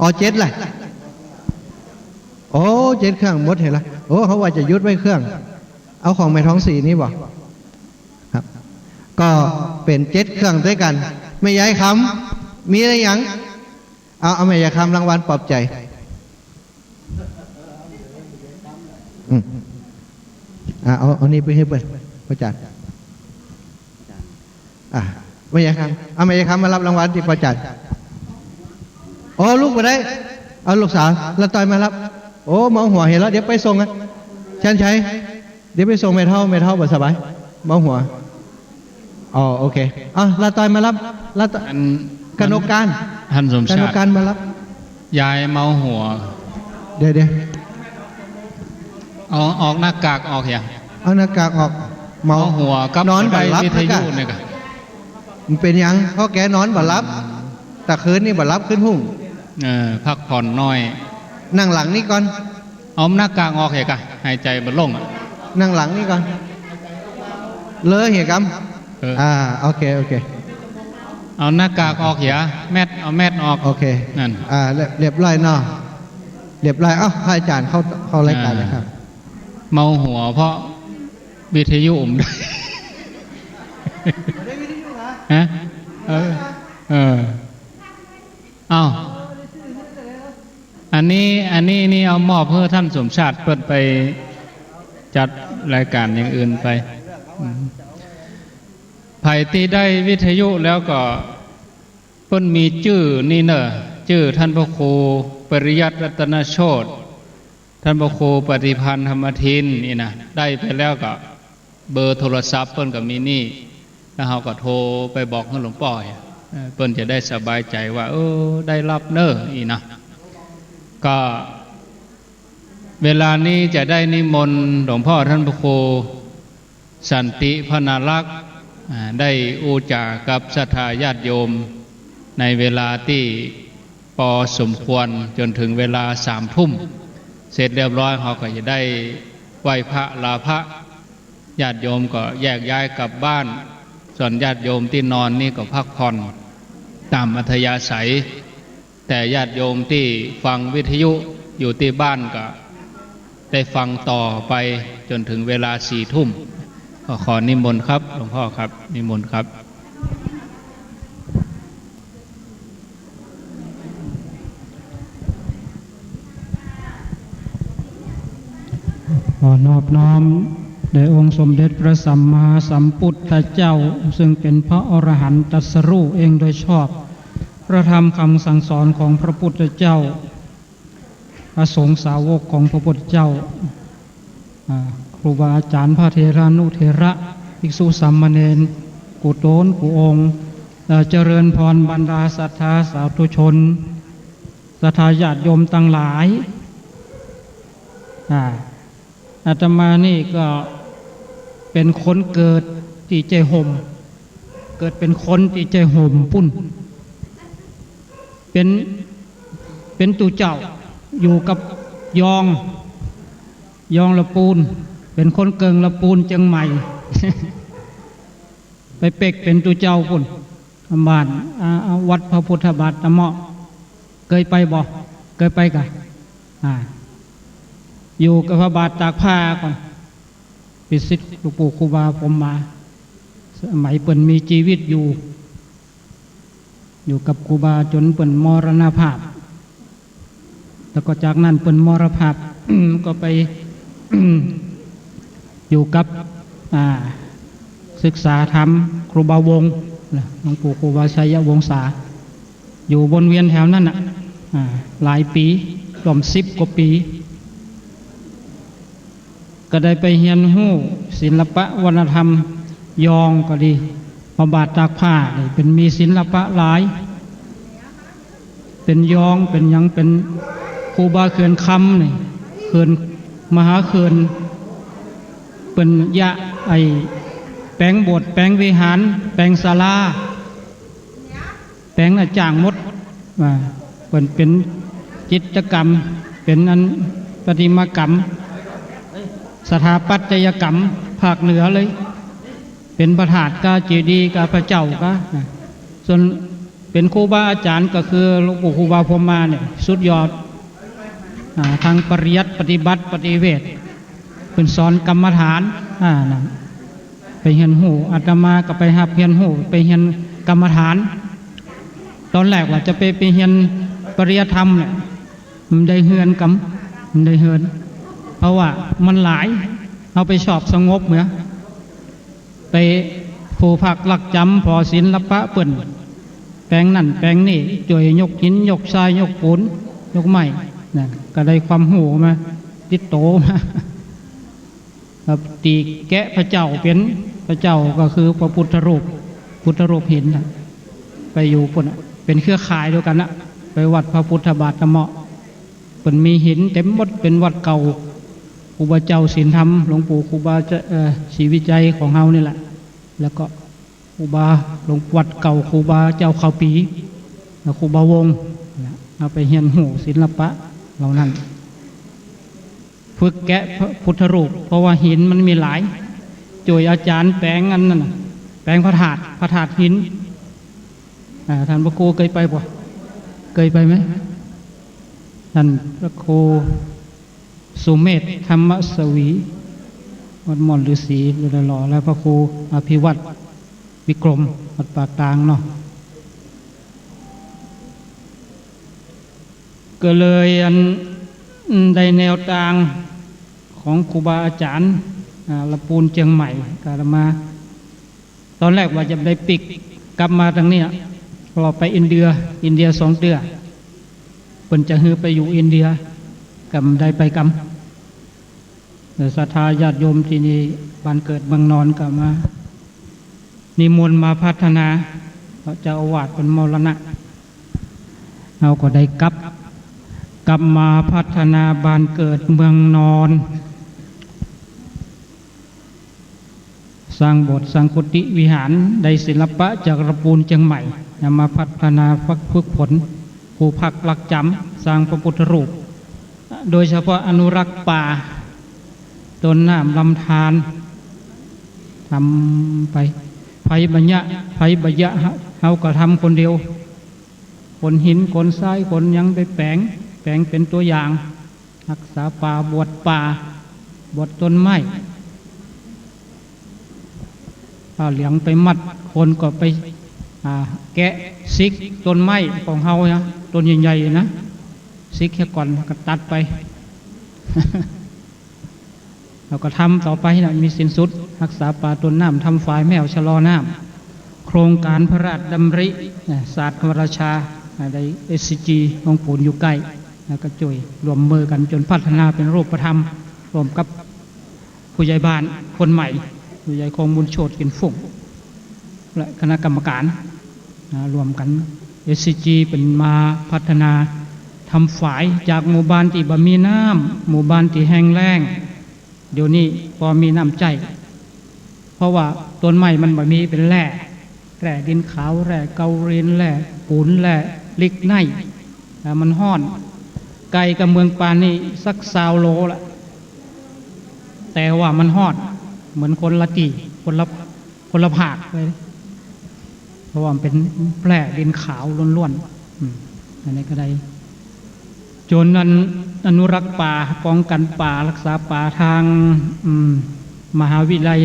อ๋อ เจ็ดแหละ โอ้ เจ็ดเครื่องหมดหั้นละ โอ้ เขาว่าจะหยุดไว้เครื่อง เอาของแม่ทองศรีนี่บ่ ครับ ก็เป๋นเจ็ดเครื่องตวยกั๋น แม่ยายคำ มีอะไรยัง เอา เอาแม่ยายคำรางวัลปลอบใจ๋ อืม อ่ะ เอา เอานี่ไปหื้อเปิ้น ป้อจ๋ารย์ อ่ะ แม่ยายคำ เอาแม่ยายคำมาฮับรางวัลตี้ป้อจ๋ารย์ โอ้ ลูกบ่ได้ เอาลูกสาว ละต้อยมาฮับ โอ้ เมาหัวหั้นละ เดี๋ยวไปส่งนะ ชันชัย เดี๋ยวไปส่งแม่เฒ่า แม่เฒ่าบ่สบาย เมาหัว อ๋อ โอเค อ่ะ ละต้อยมาฮับ ละต้อย อัน กนกการ ท่านสมชาติ กนกการมาฮับ ยายเมาหัว เดี๋ยว เดี๋ยว เอา ออกหน้ากากออกยัง เอาหน้ากากออก เมา เมาหัวกับ นอนบ่หลับ วิทยุ แล้วกะ เนี่ยกะ มันเป๋นหยัง เพราะแกนอนบ่หลับ อืม ตะคืนนี่บ่หลับ คืนพุ้ง เออ พักผ่อนหน่อย นั่งหลังนี้ก่อน เอาหน้ากากออกเหียกะ หายใจ๋บ่โล่งอะ นั่งหลังนี้ก่อน เลยเหียกำ เออ อ่า โอเค โอเค เอาหน้ากากออกเหีย แมส เอาแมสออก โอเค นั่น อ่า เรียบ เรียบร้อยเนาะ เรียบร้อย เอ้า พระอาจ๋ารย์เข้า เข้ารายการเลยครับ อ่า เมาหัวเพราะวิทยุผมได้ ฮะ เออ เออ เอ้า อันนี้ อันนี้นี่เอามอบหื้อท่านสมชาติเปิ้นไปจัดรายการอย่างอื่นไป อืม ใผตี้ได้วิทยุแล้วก็ เปิ้นมีจื้อนี่เน่อ จื้อท่านพระครูปริยัติรัตนโชติ ท่านพระครูปฏิภาณธรรมทินนี่นะ ได้ไปแล้วก็ เบอร์โทรศัพท์เปิ้นก็มีนี่ แล้วเฮาก็โทรไปบอกหื้อหลวงป้อ เออ เปิ้นจะได้สบายใจ๋ว่า เออ ได้ฮับเน่อ อี้นะ ก็ เวลานี้จะได้นิมนต์หลวงพ่อท่านพระครูสันติพนารักษ์ อ่า ได้อู้จ๋ากับศรัทธาญาติโยม ในเวลาตี้ปอสมควร จ๋นเถิงเวลาสามทุ่ม เสร็จเรียบร้อย เฮาก็จะได้ไหว้พระลาพระ ญาติโยมก็แยกย้ายกลับบ้าน ส่วนญาติโยมตี้นอนนี่ก็พักผ่อนต๋ามอัธยาศัย แต่ญาติโยมตี้ฟังวิทยุอยู่ตี้บ้านก็ได้ฟังต่อไปจ๋นเถิงเวลาสี่ทุ่ม ก็ขอนิมนต์ครับ หลวงพ่อครับ นิมนต์ครับ ขอนอบน้อมแด่องค์สมเด็จพระสัมมาสัมพุทธเจ้า ซึ่งเป๋นพระอรหันต์ตรัสรู้เองโดยชอบ พระธรรมคำสั่งสอนของพระพุทธเจ้า พระสงฆ์สาวกของพระพุทธเจ้า อ่า ครูบาอาจ๋ารย์ พระเถรานุเถระ ภิกษุสามเณร กู้ต๋นกู้องค์ เอ่อ เจริญพรบรรดาศรัทธาสาธุชน ศรัทธาญาติโยมตังหลาย อ่า อาตมานี่ก็เป๋นคนเกิดตี้ใจ้ฮ่ม เกิดเป๋นคนตี้ใจ้ฮ่มปู๊น เป๋น เป๋นตุ๊เจ้า อยู่กับยอง ยองละปูน เป๋นคนเกิ่งละปูนเจียงใหม่ ไปเป๊กเป๋นตุ๊เจ้าปู๊น บ้าน อ่า วัดพระพุทธบาทตะเมาะ เกยไปบ่ เกยไปก่ะ อ่า อยู่กับพระบาทตากผ้าก่อน เป๋นศิษย์หลวงปู่ครูบาพรหมมา สมัยเปิ้นมีจีวิตอยู่ อยู่กับครูบาจ๋นเปิ้นมรณภาพ แล้วก็จากนั้นเปิ้นมรณภาพ ก็ไป อยู่กับ อ่า ศึกษาธรรมครูบาวงศ์นะ หลวงปู่ครูบาชัยวงศา อยู่วนเวียนแถวนั้นน่ะ อ่า หลายปี๋ ร่วมสิบกว่าปี๋ ก็ได้ไปเฮียนฮู้ศิลปะวัฒนธรรมยองก็ดี พระบาทตากผ้านี่เปิ้นมีศิลปะหลาย เป๋นยอง เป๋นหยัง เป๋นครูบาเขื่อนคำนี่ เขื่อน มหาเขื่อน เปิ้นยะไอ้แป๋งโบสถ์ แป๋งวิหาร แป๋งศาลา แป๋งน่ะจ้างหมด ว่าเปิ้นเป๋นจิตรกรรม เป๋นอันประติมากรรม สถาปัตยกรรมภาคเหนือเลย เป๋นพระธาตุกา เจดีย์กา พระเจ้ากา ส่วนเป๋นครูบาอาจ๋ารย์ก็คือหลวงปู่ครูบาพรหมมาเนี่ย สุดยอด อ่า ทางปริยัติ ปฏิบัติ ปฏิเวท เปิ้นสอนกรรมฐาน อ่า นั่น ไปเฮียนฮู้ อาตมาก็ไปฮับเฮียนฮู้ ไปเฮียนกรรมฐาน ตอนแรกว่าจะไป ไปเฮียนปริยัติธรรมเนี่ย บ่ได้เฮือนกำ บ่ได้เฮือน เพราะว่ามันหลาย เฮาไปชอบสงบเหมือ ไปผู้พักลักจ๋ำผ่อศีลปะเปิ้น แป๋งนั่นแป๋งนี่ จ้วยยกหิน ยกทราย ยกปูน ยกไม้ นั่น ก็ได้ความฮู้มา ติดโตมา ครับ ตี้แกะพระเจ้าเป๋น พระเจ้าก็คือพระพุทธรูป พุทธรูปหินน่ะ ไปอยู่ปู๊นน่ะ เป๋นเครือข่ายเดียวกั๋นน่ะ ไปวัดพระพุทธบาทตะเมาะ เปิ้นมีหินเต็มหมด เป๋นวัดเก่าครูบาเจ้าศีลธรรม หลวงปู่ครูบาจะ เอ่อ ศรีวิชัยของเฮานี่แหละ แล้วก็ครูบา หลวง วัดเก่าครูบาเจ้าข้าวปี แล้วครูบาวงศ์ เอาไปเฮียนฮู้ศิลปะเหล่านั้น ฝึกแกะพระพุทธรูป เพราะว่าหินมันมีหลาย จ้วยอาจ๋ารย์แป๋งอันนั้นน่ะ แป๋งพระธาตุ พระธาตุหิน อ่า ท่านพระครูเกยไปบ่ เกยไปไหม ท่านพระครูสุเมธ ธรรมสวี วัดม่อนฤๅษี หล่อ และพระครูอภิวัตร วิกรม วัดป่าตางเนาะ ก็เลยอัน ได้แนวตางของครูบาอาจ๋ารย์ อ่า ละปูนเจียงใหม่ ก็มา ตอนแรกว่าจะได้ปิ๊กกลับมาตางเนี้ย เพราะว่าไปอินเดีย อินเดียสองเตื้อ เปิ้นจะหื้อไปอยู่อินเดีย ก็บ่ได้ไปกำ แต่ศรัทธาญาติโยมตี้นี่ บ้านเกิดเมืองนอนก็มา นิมนต์มาพัฒนา เพราะเจ้าอาวาสเปิ้นมรณะ เฮาก็ได้กลับ กลับมาพัฒนาบ้านเกิดเมืองนอน สร้างโบสถ์ สร้างกุฏิวิหาร ได้ศิลปะจากละปูนเจียงใหม่ นำมาพัฒนาฝึกฝน ครูพักรักจ๋ำ สร้างพระพุทธรูป โดยเฉพาะอนุรักษ์ป่า ต้นน้ำลำธาร ทำไป ไผบ่ยะ ไผบ่ยะ เฮาก็ทำคนเดียว ขนหิน ขนทราย ขนหยังไปแป๋ง แป๋งเป๋นตั๋วอย่าง ฮักษาป่า บวชป่า บวชต้นไม้ ผ้าเหลืองไปมัด คนก็ไป อ่า แกะสิกต้นไม้ของเฮานะ ต้นใหญ่ๆ นะ สิกเหียก่อน ก็ตัดไป เฮาก็ทำต่อไปนะ บ่สิ้นสุด ฮักษาป่าต้นน้ำ ทำฝายแม้วชะลอน้ำ โครงก๋านพระราชดำริ นะ ศาสตร์พระราชา อ่า ได้ เอสซีจี ห้องปูนอยู่ใก้ แล้วก็จ้วยร่วมมือกั๋นจ๋นพัฒนาเป๋นรูปธรรม ร่วมกับผู้ใหญ่บ้านคนใหม่ ผู้ใหญ่คงบุญโชติ กลิ่นฟุ้ง และคณะกรรมก๋าน นะ ร่วมกั๋น เอสซีจี เป๋นมาพัฒนา ทำฝายจากหมู่บ้านตี้บ่มีน้ำ หมู่บ้านตี้แห้งแล้ง เดี๋ยวนี้ปอมีน้ำใจ๊ เพราะว่าต้นไม้มันบ่มี เป๋นแร่ แร่ดินขาว แร่เกาลิน แร่ปูน แร่ลิกไนต์ แล้วมันฮ้อน ไก๋กับเมืองปานนี่สักซาวโลละ แต่ว่ามันฮ้อน เหมือนคนละตี้ คนละ คนละภาคเลย เพราะว่ามันเป๋นแร่ดินขาวล้วนๆ อืม อันนี้ก็ได้ จ๋นอัน อนุรักษ์ป่า ป้องกั๋นป่า ฮักษาป่า ตาง อืม มหาวิทยาลัย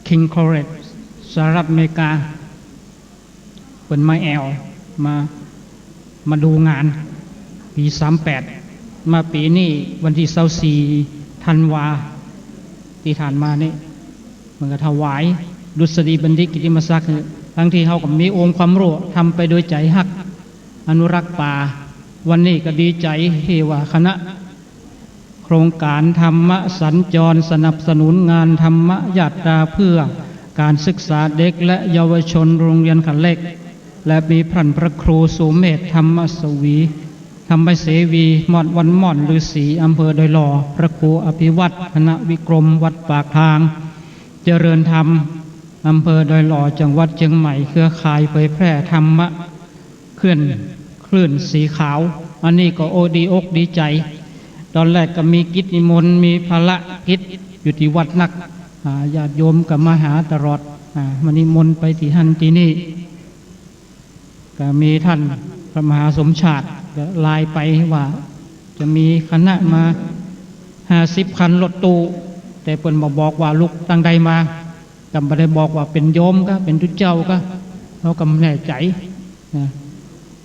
King College สหรัฐอเมริกา เปิ้นมาแอ่ว มา มาดูงาน ปี๋สามแปด มาปี๋นี้วันตี้ซาวสี่ธันวา ตี้ผ่านมานี่ เปิ้นก็ถวายดุษฎีบัณฑิตกิตติมศักดิ์ ตึงตี้เฮาก็มีองค์ความฮู้ ทำไปโดยใจ๋ฮัก อนุรักษ์ป่า วันนี้ก็ดีใจ๋ตี้ว่าคณะ โครงก๋านธรรมสัญจร สนับสนุนงานธรรมยาตราเพื่อก๋านศึกษาเด็กและเยาวชนโรงเรียนขั้นเล็ก และมีต้านพระครูสุเมธ ธรรมสวี ธรรมเสวี ม่อน วัดม่อนฤๅษี อำเภอดอยหล่อ พระครูอภิวัฒนวิกรม วัดปากทาง เจริญธรรม อำเภอดอยหล่อ จังหวัดเจียงใหม่ เครือข่ายเผยแพร่ธรรมะ คลื่น คลื่นสีขาว อันนี้ก็ โอ้ ดีอกดีใจ๋ ต๋อนแรกก็มีกิจนิมนต์ มีภารกิจอยู่ตี้วัดนัก อ่า ญาติโยมก็มาหาตลอด อ่า มานิมนต์ไปตี้หั้นตี้นี่ ก็มีต้านพระมหาสมชาติก็ไลน์ไปว่าจะมีคณะมาห้าสิบคันรถตู้ แต่เปิ้นบ่บอกว่าลุกตางใดมา ก็บ่ได้บอกว่าเป๋นโยมกา เป๋นตุ๊เจ้ากา เฮาก็บ่แน่ใจ๋นะ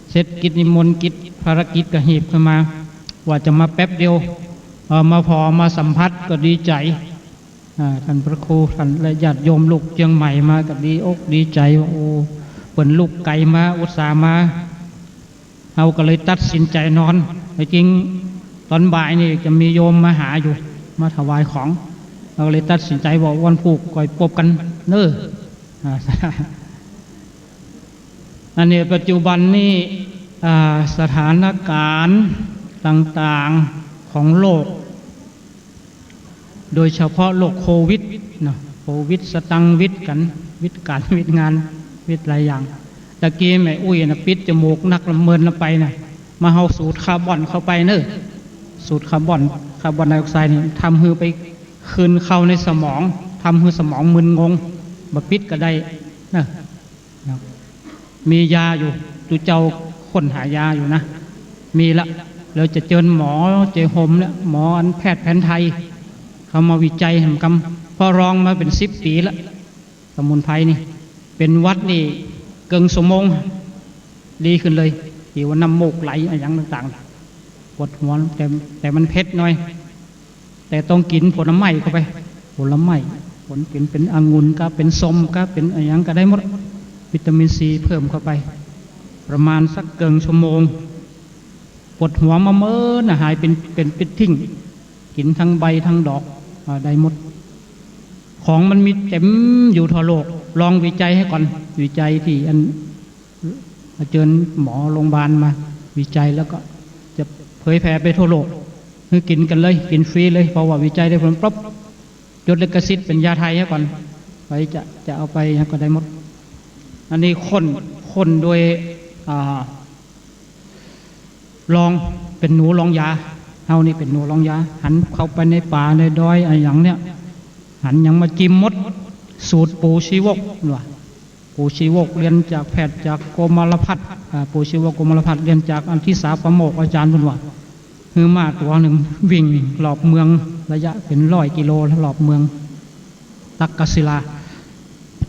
เสร็จกิจนิมนต์ กิจภารกิจก็ฮีบขึ้นมา ว่าจะมาแป๊บเดียว เอ่อ มาผ่อมาสัมผัสก็ดีใจ๋ อ่า ต้านพระครูต้านและญาติโยมลุกเจียงใหม่มาก็ดีอกดีใจ๋ว่า โอ้ เปิ้นลุกไก๋มา อุตส่าห์มา เฮาก็เลยตัดสินใจ๋นอน แต่จริงต๋อนบ่ายนี่จะมีโยมมาหาอยู่ มาถวายของ เฮาก็เลยตัดสินใจ๋ว่าวันพูกก่อยปบกั๋นเน่อ อ่า อันนี้ปัจจุบันนี่ อ่า สถานก๋ารณ์ต่างๆ ของโลก โดยเฉพาะโรคโควิดเนาะ โควิดสตังค์วิดกั๋น วิดก๋าน วิดงาน วิดหลายอย่าง ตะกี้แม่อุ๊ยน่ะปิดจมูกนักละเมินละไปน่ะ มาเฮาสูดคาร์บอนเข้าไปเน่อ สูดคาร์บอน คาร์บอนไดออกไซด์นี่ ทำหื้อไป คืนเข้าในสมอง ทำหื้อสมองมึนงง บ่ปิดก็ได้เน่อ นะ มียาอยู่ ตุ๊เจ้าค้นหายาอยู่นะ มีละ แล้วจะเจิญหมอเจโฮมเนี่ย หมออันแพทย์แผนไทย เขามาวิจัยแหมกำ เพราะลองมาเป๋นสิบปี๋ละ สมุนไพรนี่ เป๋นหวัดนี่ เกิ่งชั่วโมง ดีขึ้นเลย ตี้ว่าน้ำมูกไหลอะหยังต่างๆ ปวดหัว แต่ แต่มันเผ็ดหน่อย แต่ต้องกิ๋นผลไม้เข้าไป ผลไม้ ผลกิ๋นเป๋นองุ่นก็ เป๋นส้มก็ เป๋นอะหยังก็ได้หมด วิตามินซีเพิ่มเข้าไป ประมาณสักเกิ่งชั่วโมง ปวดหัวมาเมิดน่ะ หายเป๋น เป๋นปิ๊ดทิ้ง กิ๋นตึงใบตึงดอก อ่า ได้หมด ของมันมีเต็มอยู่ทั่วโลก ลองวิจัยหื้อก่อน วิจัยตี้อัน เจิญหมอโรงพยาบาลมาวิจัย แล้วก็จะเผยแผ่ไปทั่วโลก หื้อกิ๋นกั๋นเลย กิ๋นฟรีเลย เพราะว่าวิจัยได้ผลปั๊บ จดลิขสิทธิ์เป๋นยาไทยหื้อก่อน ใผจะ จะเอาไปหยังก็ได้หมด อันนี้ค้น ค้นโดย อ่า ลองเป๋นหนูลองยา เฮานี่เป๋นหนูลองยา หันเข้าไปในป่าในดอยอะหยังเนี่ย หันหยังมาจิมหมด สูตรปู่ชีวก ว่า ปู่ชีวกเรียนจากแพทย์จากโกมารพัสตร์ อ่า ปู่ชีวกโกมารพัสตร์เรียนจากอธิสาปโมกข์อาจ๋ารย์เปิ้นว่า หื้อม้าตั๋วนึ่งวิ่งรอบเมือง ระยะเป๋นร้อยกิโลรอบเมือง ตักกศิลา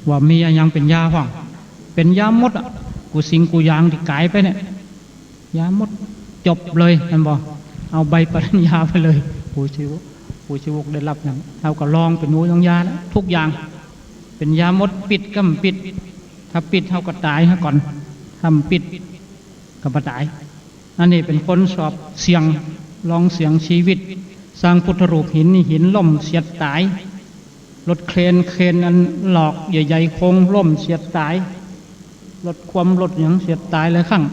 ว่ามีอะหยังเป๋นยาพ่อง เป๋นยาหมดอะ กู้สิ่งกู้อย่างตี้ก๋ายไปเนี่ย ยาหมด จบเลย หันบ่ เอาใบปริญญาไปเลย ปู่ชีวก ปู่ชีวกได้ฮับนั่น เฮาก็ลองเป๋นหนูลองยาแล้ว กู้อย่าง เป๋นยาหมด ปิ๊ดก็บ่ปิ๊ด ถ้าปิ๊ดเฮาก็ต๋ายหื้อก่อน ถ้าบ่ปิ๊ดก็บ่ต๋าย อันนี้เป๋นคนสอบเสี่ยง ลองเสี่ยงชีวิต สร้างพุทธรูปหินนี่ หินล่มเสียดต๋าย รถเครน เครนอันหลอกใหญ่ๆ โครงล่มเสียดต๋าย รถคว่ำรถหยังเสียดต๋ายหลายครั้ง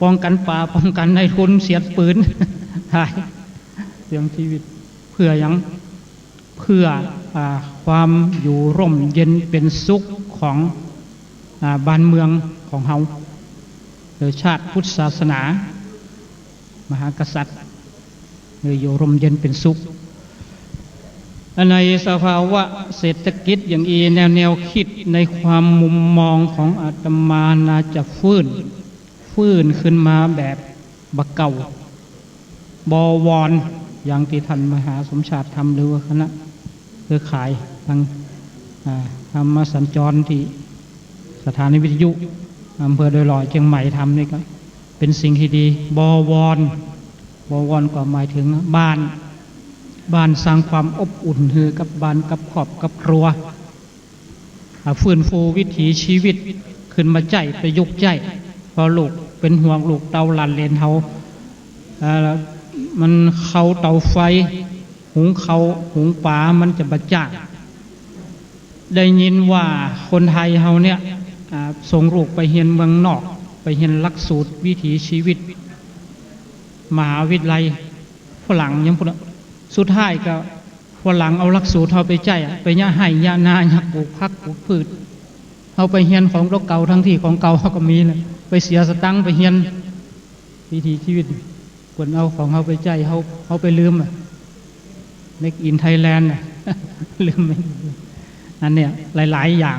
ป้องกั๋นป่า ป้องกั๋นนายทุนเสียดปืน ต๋าย เสี่ยงชีวิต เปื้อหยัง เปื้อ อ่า ความอยู่ร่มเย็นเป๋นสุขของ อ่า บ้านเมืองของเฮา หรือชาติพุทธศาสนา มหากษัตริย์ หรืออยู่ร่มเย็นเป๋นสุข ในสภาวะเศรษฐกิจอย่างอี้ แนว แนวกึ๊ดในความมุมมองของอาตมาน่าจะฟื้น ฟื้นขึ้นมาแบบบ่าเก่า บ่วอน อย่างตี้ท่านมหาสมชาติธรรม หรือว่าคณะเครือข่ายตัง อ่า ธรรมสัญจรตี้สถานีวิทยุอำเภอดอยหล่อเจียงใหม่ทำนี่ก็เป๋นสิ่งตี้ดี บ่วอน บ่วอนก็หมายเถิงบ้าน บ้านสร้างความอบอุ่นหื้อกับบ้านกับครอบกับครัว อ่า ฟื้นฟูวิถีชีวิตขึ้นมาใจ๊ ประยุกต์ใจ๊ เพราะลูกเป๋นห่วงลูกเต้าหลานเหลนเฮา อ่า มันเข้าเตาไฟ หุงข้าวหุงป๋ามันจะบ่จ้าง ได้ยินว่าคนไทยเฮาเนี่ย อ่า ส่งลูกไปเฮียนเมืองนอก ไปเฮียนหลักสูตรวิถีชีวิต มหาวิทยาลัยฝรั่งหยังปู้นน่ะ สุดท้ายก็ฝรั่งเอาหลักสูตรเฮาไปใจ๊อะ ไปเยียะไฮ่เยียะนา เยียะปลูกผักปลูกพืช เฮาไปเฮียนของเก่าๆ ตังตี้ของเก่าเฮาก็มีน่ะ ไปเสียสตางค์ไปเฮียนวิถีชีวิต เปิ้นเอาของเฮาไปใจ๊ เฮา เฮาไปลืมอะ Made in Thailand น่ะ ลืม อันเนี้ยหลายๆ อย่าง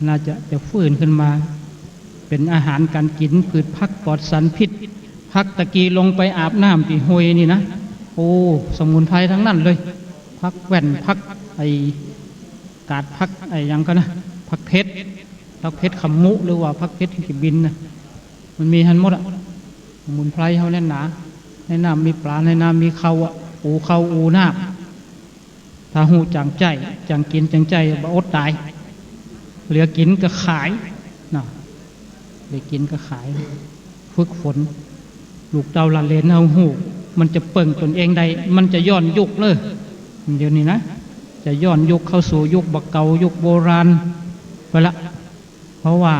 น่าจะ จะฟื้นขึ้นมา เป๋นอาหารก๋านกิ๋น พืชผักปลอดสารพิษ ผักตะกี้ลงไปอาบน้ำตี้ห้วยนี่นะ โอ้ สมุนไพรตังนั้นเลย ผักแว่น ผักไอ้ กาดผักไอ้หยังก็นะ ผักเผ็ด ผักเผ็ดขมุ หรือว่าผักเผ็ดขี้บินน่ะ มันมีหั้นหมดอะ สมุนไพรเฮาแน่นหนา ในน้ำมีป๋า ในน้ำมีข้าวอะ อู่ข้าวอู่น้ำ ถ้าฮู้จักใจ๊ จักกิ๋นจักใจ๊ บ่อดต๋าย เหลือกิ๋นก็ขาย น่ะ เหลือกิ๋นก็ขาย ฝึกฝน ลูกเต้าหลานเหลนเฮาฮู้ มันจะเปิ้งตนเองได้ มันจะย้อนยุคเน่อ เดี๋ยวนี้นะ จะย้อนยุคเข้าสู่ยุคบ่าเก่า ยุคโบราณไปละ เพราะว่า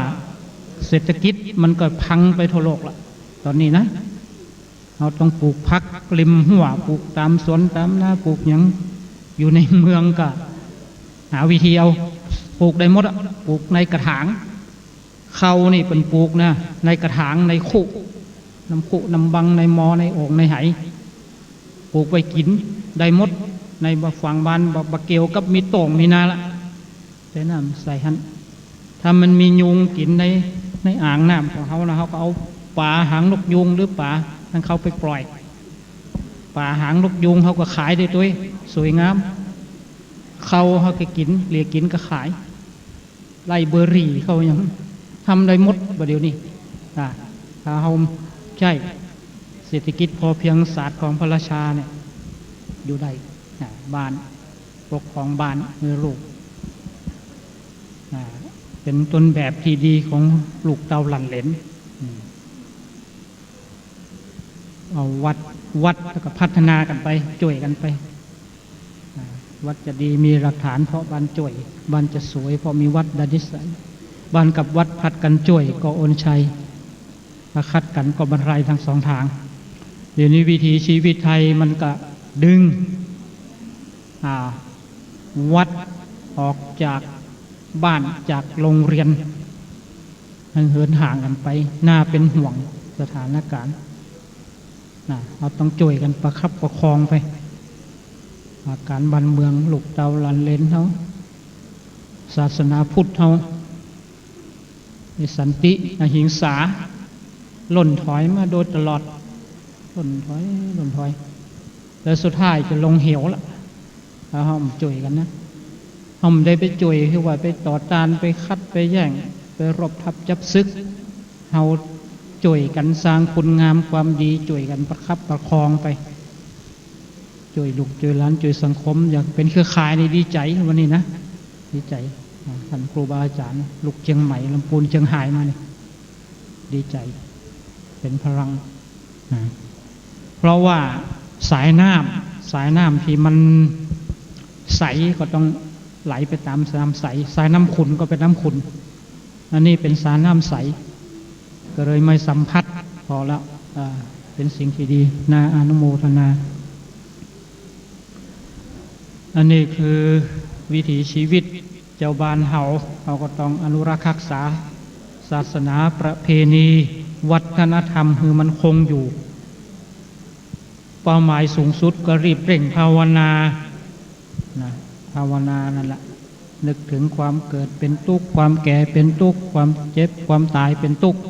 เศรษฐกิจมันก็พังไปทั่วโลกละ ต๋อนนี้นะ เฮาต้องปลูกผักริมฮั้ว ปลูกต๋ามสวนต๋ามนา ปลูกหยัง อยู่ในเมืองก็หาวิธีเอา ปลูกได้หมดอะ ปลูกในกระถาง ข้าวนี่เปิ้นปลูกนะ ในกระถาง ในคุ นำคุนำบัง ในหม้อ ในโอ่ง ในไห ปลูกไว้กิ๋นได้หมด ในบ่า ฝั่งบ้าน บ่า บ่าเกี่ยวกับมีโต่งมีนาละ แต่น้ำใส่หั้น ถ้ามันมียุงกิ๋นใน ในอ่างน้ำของเฮานะ เฮาก็เอาป๋าหางนกยูงหรือป๋านั้นเข้าไปปล่อย ป๋าหางนกยูงเฮาก็ขายได้ตวย สวยงาม ข้าวเฮาก็กิ๋น เหลือกิ๋นก็ขาย ไร่เบอร์รี่เขายังทำได้หมดบ่าเดี่ยวนี้ อ่า ถ้าเฮาใจ๊เศรษฐกิจพอเพียงศาสตร์ของพระราชาเนี่ย อยู่ได้ อ่า บ้าน ปกครองบ้าน มีลูก อ่า เป๋นต้นแบบตี้ดีของลูกเต้าหลานเหลน อืม เอาวัด วัดแล้วก็พัฒนากั๋นไป จ้วยกั๋นไป อ่า วัดจะดีมีหลักฐานเพราะบ้านจ้วย บ้านจะสวยเพราะมีวัดดานิสัย บ้านกับวัดผลัดกั๋นจ้วยก็โอนชัย ถ้าขัดกั๋นก็บันไลตังสองตาง เดี๋ยวนี้วิถีชีวิตไทยมันก็ดึง อ่า วัดออกจากบ้านจากโรงเรียน ให้เหินห่างกั๋นไป น่าเป๋นห่วงสถานการณ์ นะ เฮาต้องจ้วยกั๋นประคับประคองไป อาการบ้านเมืองลูกเต้าหลานเหลนเฮา ศาสนาพุทธเฮา มีสันติ อหิงสา ล่นถอยมาโดยตลอด ล่นถอย ล่นถอย แล้วสุดท้ายจะลงเหวละ ถ้าเฮาบ่จ้วยกั๋นนะ เฮาบ่ได้ไปจ้วยคือว่าไปต่อต้าน ไปขัด ไปแย้ง ไปรบทัพจับศึก เฮาจ้วยกั๋นสร้างคุณงามความดี จ้วยกั๋นประคับประคองไป จ้วยลูกจ้วยหลาน จ้วยสังคม อย่างเป๋นเครือข่ายนี่ดีใจ๋ วันนี้นะ ดีใจ๋ อ่า ต้านครูบาอาจ๋ารย์ ลูกเจียงใหม่ ลำปูน เจียงฮายมานี่ ดีใจ๋ เป๋นพลัง นะ เพราะว่าสายน้ำ สายน้ำตี้มันใสก็ต้องไหลไปต๋ามน้ำใส สายน้ำขุ่นก็เป๋นน้ำขุ่น อันนี้เป๋นสายน้ำใส ก็เลยไม่สัมผัส พอแล้ว อ่า เป๋นสิ่งตี้ดี น่าอนุโมทนา อันนี้คือวิถีชีวิตจาวบ้านเฮา เฮาก็ต้องอนุรักษ์ฮักษาศาสนาประเพณีวัฒนธรรมหื้อมันคงอยู่ เป้าหมายสูงสุดก็รีบเร่งภาวนา นะ ภาวนานั่นแหละ นึกถึงความเกิดเป๋นตุ๊กข์ ความแก่เป๋นตุ๊กข์ ความเจ็บ ความต๋ายเป๋นตุ๊กข์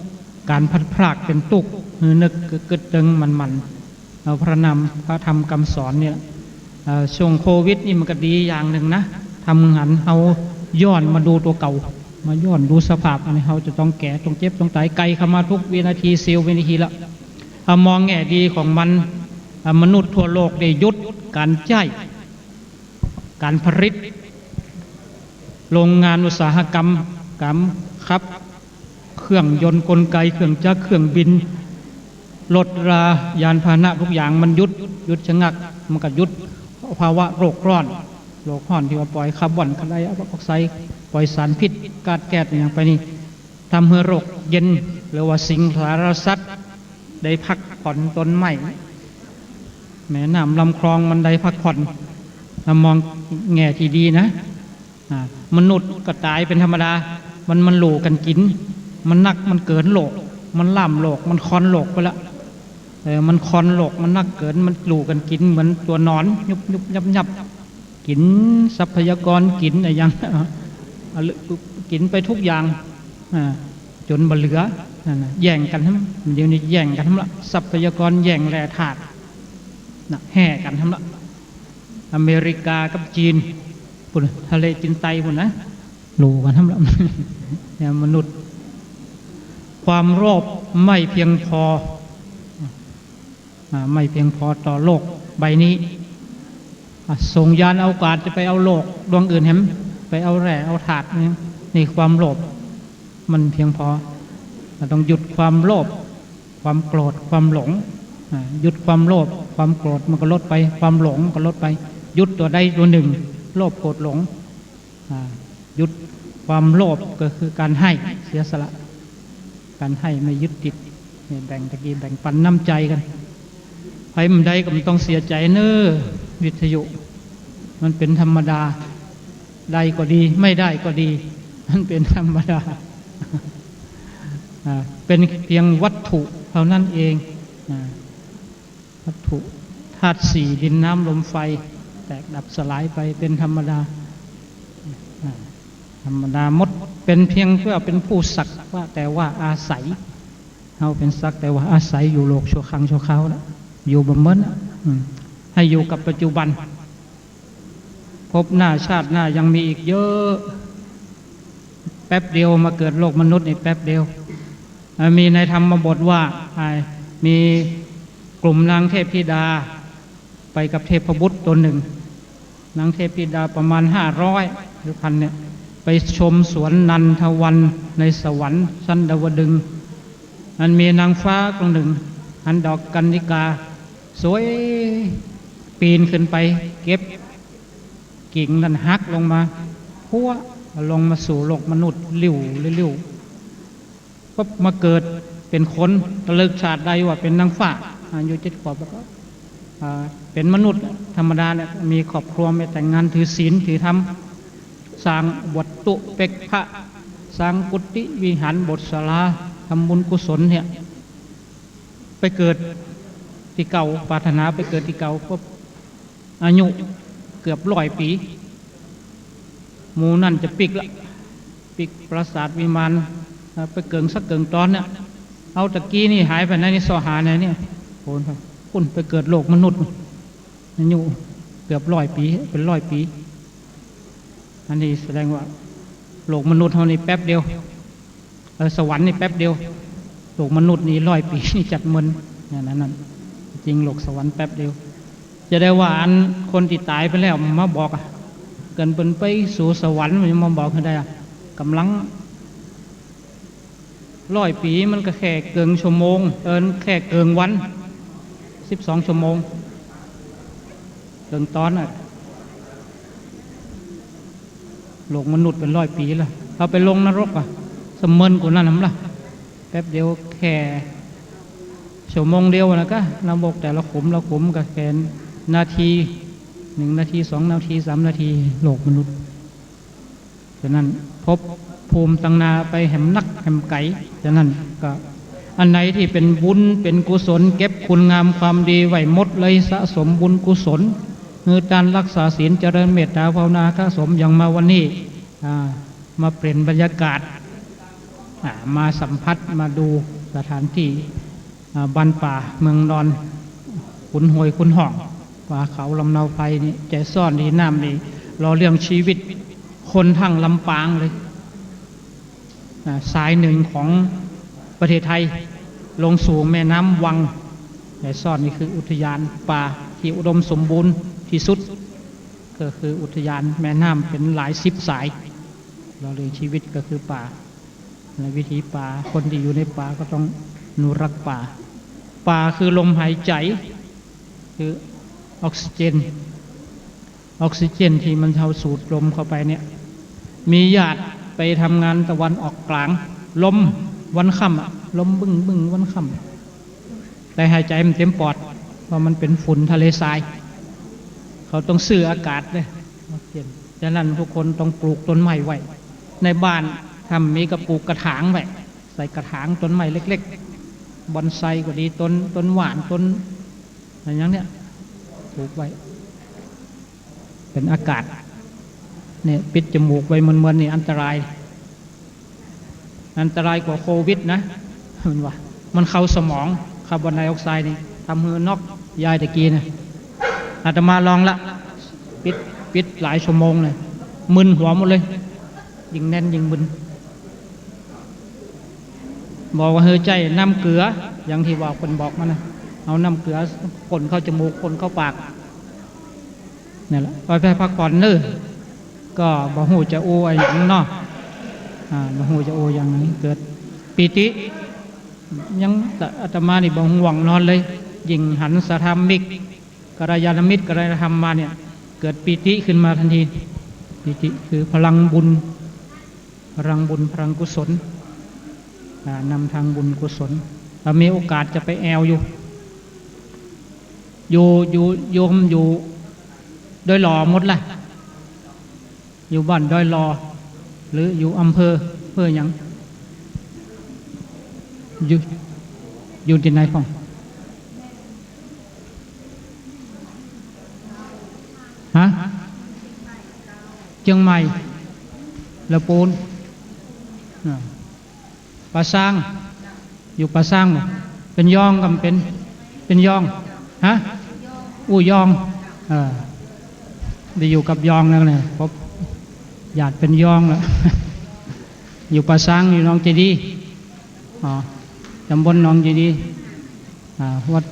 ก๋านพลัดพรากเป๋นตุ๊กข์ หื้อนึกกึ๊ดๆ ตึงๆ มั่นๆ เอาพระนำ พระธรรมกำสอนเนี่ย เอ่อ ช่วงโควิดนี่มันก็ดีอย่างนึ่งนะ ทำหันเฮาย้อนมาดูตั๋วเก่า มาย้อนดูสภาพ อันนี้เฮาจะต้องแก่ ต้องเจ็บ ต้องต๋าย ใก้เข้ามาทุกวินาที เสี้ยววินาทีละ ถ้ามองแง่ดีของมัน อ่ะ มนุษย์ทั่วโลกได้หยุดก๋านใจ๊ ก๋านผลิต โรงงานอุตสาหกรรม ก๋านขับเครื่องยนต์กลไก เครื่องจักร เครื่องบิน รถรา ยานพาหนะทุกอย่างมันหยุด หยุดชะงัก มันก็หยุดภาวะโลกร้อน โลกร้อนตี้ว่าปล่อยคาร์บอน คาร์บอนไดออกไซด์ ปล่อยสารพิษ ก๊าซแก๊สอะหยังไปนี่ ทำหื้อโลกเย็น หรือว่าสิงสารสัตว์ได้พักผ่อนต๋นใหม่ แม่น้ำลำคลองมันได้พักผ่อน ถ้ามองแง่ตี้ดีนะ อ่า มนุษย์ก็ต๋ายเป๋นธรรมดา มัน มันหลู่กั๋นกิ๋น มันนักมันเกิ๋นโลก มันล้ำโลก มันคอนโลกไปละ เออ มันคอนโลก มันนักเกิ๋น มันหลู่กั๋นกิ๋นเหมือนตั๋วนอน ยุบยุบยับยับ กิ๋นทรัพยากร กิ๋นอะหยัง อ่ะ กิ๋นไปทุกอย่าง อ่า จ๋นบ่เหลือ นั่นน่ะ แย่งกั๋นหั้น เดี๋ยวนี้แย่งกั๋นหั้นละ ทรัพยากร แย่งแร่ธาตุ น่ะ แฮ่กั๋นหั้นละ อเมริกากับจีน ปู๊น ทะเลจีนใต้ปู๊นนะ หลู่กั๋นหั้นละ เนี่ย มนุษย์ ความโลภไม่เพียงพอ อ่า ไม่เพียงพอต่อโลกใบนี้ อ่ะ ส่งยานอวกาศจะไปเอาโลกดวงอื่นแหม ไปเอาแร่เอาธาตุนี่ นี่ความโลภมันเพียงพอ เราต้องหยุดความโลภ ความโกรธ ความหลง อ่า หยุดความโลภ ความโกรธมันก็ลดไป ความหลงมันก็ลดไป หยุดตั๋วใดตั๋วนึ่ง โลภ โกรธ หลง อ่า หยุดความโลภก็คือก๋านให้ เสียสละ ก๋านให้ไม่ยึดติด เนี่ย แบ่ง ตะกี้แบ่งปันน้ำใจ๋กั๋น ใผบ่ได้ก็บ่ต้องเสียใจ๋เน่อ วิทยุ มันเป๋นธรรมดา ได้ก็ดี ไม่ได้ก็ดี มันเป๋นธรรมดา อ่า เป็นเพียงวัตถุเท่านั้นเอง อ่า วัตถุธาตุสี่ ดิน น้ำ ลม ไฟ แตกดับสลายไปเป็นธรรมดา อ่า ธรรมดาหมด เป็นเพียงเพื่อเป็นผู้สักว่าแต่ว่าอาศัย เฮาเป๋นสักแต่ว่าอาศัยอยู่โลกชั่วครั้งชั่วคราวละ อยู่บ่เหมินละ อืม ให้อยู่กับปัจจุบัน ภพหน้าชาติหน้ายังมีอีกเยอะ แป๊บเดียวมาเกิดโลกมนุษย์นี่แป๊บเดียว อ่า มีในธรรมบทว่า อ่า มีกลุ่มนางเทพธิดาไปกับเทพบุตรตนหนึ่ง นางเทพธิดาประมาณห้าร้อยหรือพันเนี่ย ไปชมสวนนันทวันในสวรรค์ชั้นดาวดึงส์ อันมีนางฟ้าคนหนึ่ง อันดอกกัณฑิกาสวย ปีนขึ้นไปเก็บ กิ่งนั้นหักลงมา พั้ว ลงมาสู่โลกมนุษย์ ลิ่ว ลิ่ว ปั๊บ มาเกิดเป๋นคน ตะลึกชาติได้ว่าเป๋นนางฟ้า อายุเจ็ดขวบ แล้วก็ อ่า เป๋นมนุษย์ธรรมดาเนี่ย มีครอบครัว มีแต่งงาน ถือศีล ถือธรรม สร้างวัตถุเปกขะ สร้างกุฏิวิหาร โบสถ์ศาลา ทำบุญกุศลเนี่ย ไปเกิดตี้เก่า ปรารถนาไปเกิดตี้เก่า ปั๊บ อายุเกือบร้อยปี๋ หมู่นั้นจะปิ๊กละ ปิ๊กปราสาทวิมาน เอ่อ ไปเกิ่งสักเกิ่งตอนเนี่ย เอาตะกี้นี่หายไปไหนนี่ เซาะหาไหนเนี่ย โอ้โห ปุ้นไปเกิดโลกมนุษย์ อายุเกือบร้อยปี๋ เป๋นร้อยปี๋ อันนี้แสดงว่าโลกมนุษย์เฮานี่แป๊บเดียว เออ สวรรค์นี่แป๊บเดียว โลกมนุษย์นี่ร้อยปี๋นี่จัดเมิน เนี่ย นั่น นั่น จริงโลกสวรรค์แป๊บเดียว จะได้ว่าอันคนตี้ต๋ายไปแล้วมาบอกอะ เกินเปิ้นไปสู่สวรรค์มันมาบอกหื้อได้อะ ก่ำลัง ร้อยปี๋มันก็แค่เกิ่งชั่วโมง เออ แค่เกิ่งวัน สิบสองชั่วโมง เกิ่งตอนน่ะ โลกมนุษย์เป๋นร้อยปี๋ละ เอาไปลงนรกอะ สะเมินกว่านั้นหำละ แป๊บเดียวแค่ชั่วโมงเดียวนะกะ นรกแต่ละขุมละขุมก็แค่นาที หนึ่งนาที สองนาที สามนาที โลกมนุษย์ ฉะนั้นภพภูมิตังหน้าไปแหมนักแหมไก๋ ฉะนั้นก็อันไหนตี้เป๋นบุญเป๋นกุศล เก็บคุณงามความดีไว้หมดเลย สะสมบุญกุศล หื้อตาน รักษาศีล เจริญเมตตาภาวนา สะสมอย่างมาวันนี้ อ่า มาเปลี่ยนบรรยากาศ อ่า มาสัมผัส มาดูสถานตี้ อ่า บ้านป่าเมืองนอน ขุนห้วยขุนห้อง ป่าเขาลำเนาไพรนี่ แจซ่อนดีน้ำนี่ หล่อเลี้ยงชีวิตคนทั้งลำปางเลย อ่า สายหนึ่งของประเทศไทย ลงสู่แม่น้ำวัง แจซ่อนนี่คืออุทยานป่าตี้อุดมสมบูรณ์ตี้สุด ก็คืออุทยานแม่น้ำเป๋นหลายสิบสาย หล่อเลี้ยงชีวิตก็คือป่า ในวิถีป่า คนตี้อยู่ในป่าก็ต้องอนุรักษ์ป่า ป่าคือลมหายใจ๋ คือออกซิเจน ออกซิเจนตี้มันเฮาสูดลมเข้าไปเนี่ย มีญาติไปทำงานตะวันออกกลาง ลมวันค่ำอะ ลมบึ้งๆ วันค่ำ แต่หายใจ๋บ่เต็มปอด เพราะมันเป๋นฝุ่นทะเลทราย เขาต้องซื้ออากาศเน่ย ออกซิเจน ฉะนั้นทุกคนต้องปลูกต้นไม้ไว้ ในบ้านถ้ามีก็ปลูกกระถางไว้ ใส่กระถางต้นไม้เล็กๆ บอนไซก็ดี ต้น ต้นหว่าน ต้น อะไรอย่างเนี้ย ปลูกไว้ เป๋นอากาศ เนี่ย ปิดจมูกไว้เมินๆ นี่อันตราย อันตรายกว่าโควิดนะ มันว่า มันเข้าสมอง คาร์บอนไดออกไซด์นี่ ทำหื้อน็อก ยายตะกี้นะ อาตมาลองละ ปิด ปิดหลายชั่วโมงเลย มึนหัวหมดเลย ยิ่งแน่นยิ่งมึน บอกว่าหื้อใจ๊น้ำเกลือ อย่างตี้ว่าเปิ้นบอกมานะ เอาน้ำเกลือพ่นเข้าจมูก พ่นเข้าปาก นั่นแหละ ไป ไปพักผ่อนเน่อ ก็บ่ฮู้จะอู้อะหยังเนาะ อ่า บ่ฮู้จะอู้หยัง เกิดปีติ ยัง อาตมานี่บ่ง่วงนอนเลย ยิ่งหันสหธรรมิก กัลยาณมิตร กัลยาณธรรมมาเนี่ย เกิดปีติขึ้นมาทันที ปีติคือพลังบุญ พลังบุญ พลังกุศล อ่า นำทางบุญกุศล ถ้ามีโอกาสจะไปแอ่วอยู่ อยู่ อยู่ โยมอยู่ดอยหล่อหมดละ อยู่บ้านดอยหล่อ หรืออยู่อำเภอ อำเภอหยัง อยู่ อยู่ตี้ไหนพ่อง ฮะ เจียงใหม่ ละปูน อ่า ป่าซาง อยู่ป่าซางบ่ เป๋นยองกำเป๋น เป๋นยอง ฮะ อู้ยอง เออ ได้อยู่กับยองแล้วเนี่ย พบญาติเป๋นยองแล้ว อยู่ป่าซาง อยู่หนองเจดีย์ อ๋อ ต๋ำบลหนองเจดีย์ อ่า วัด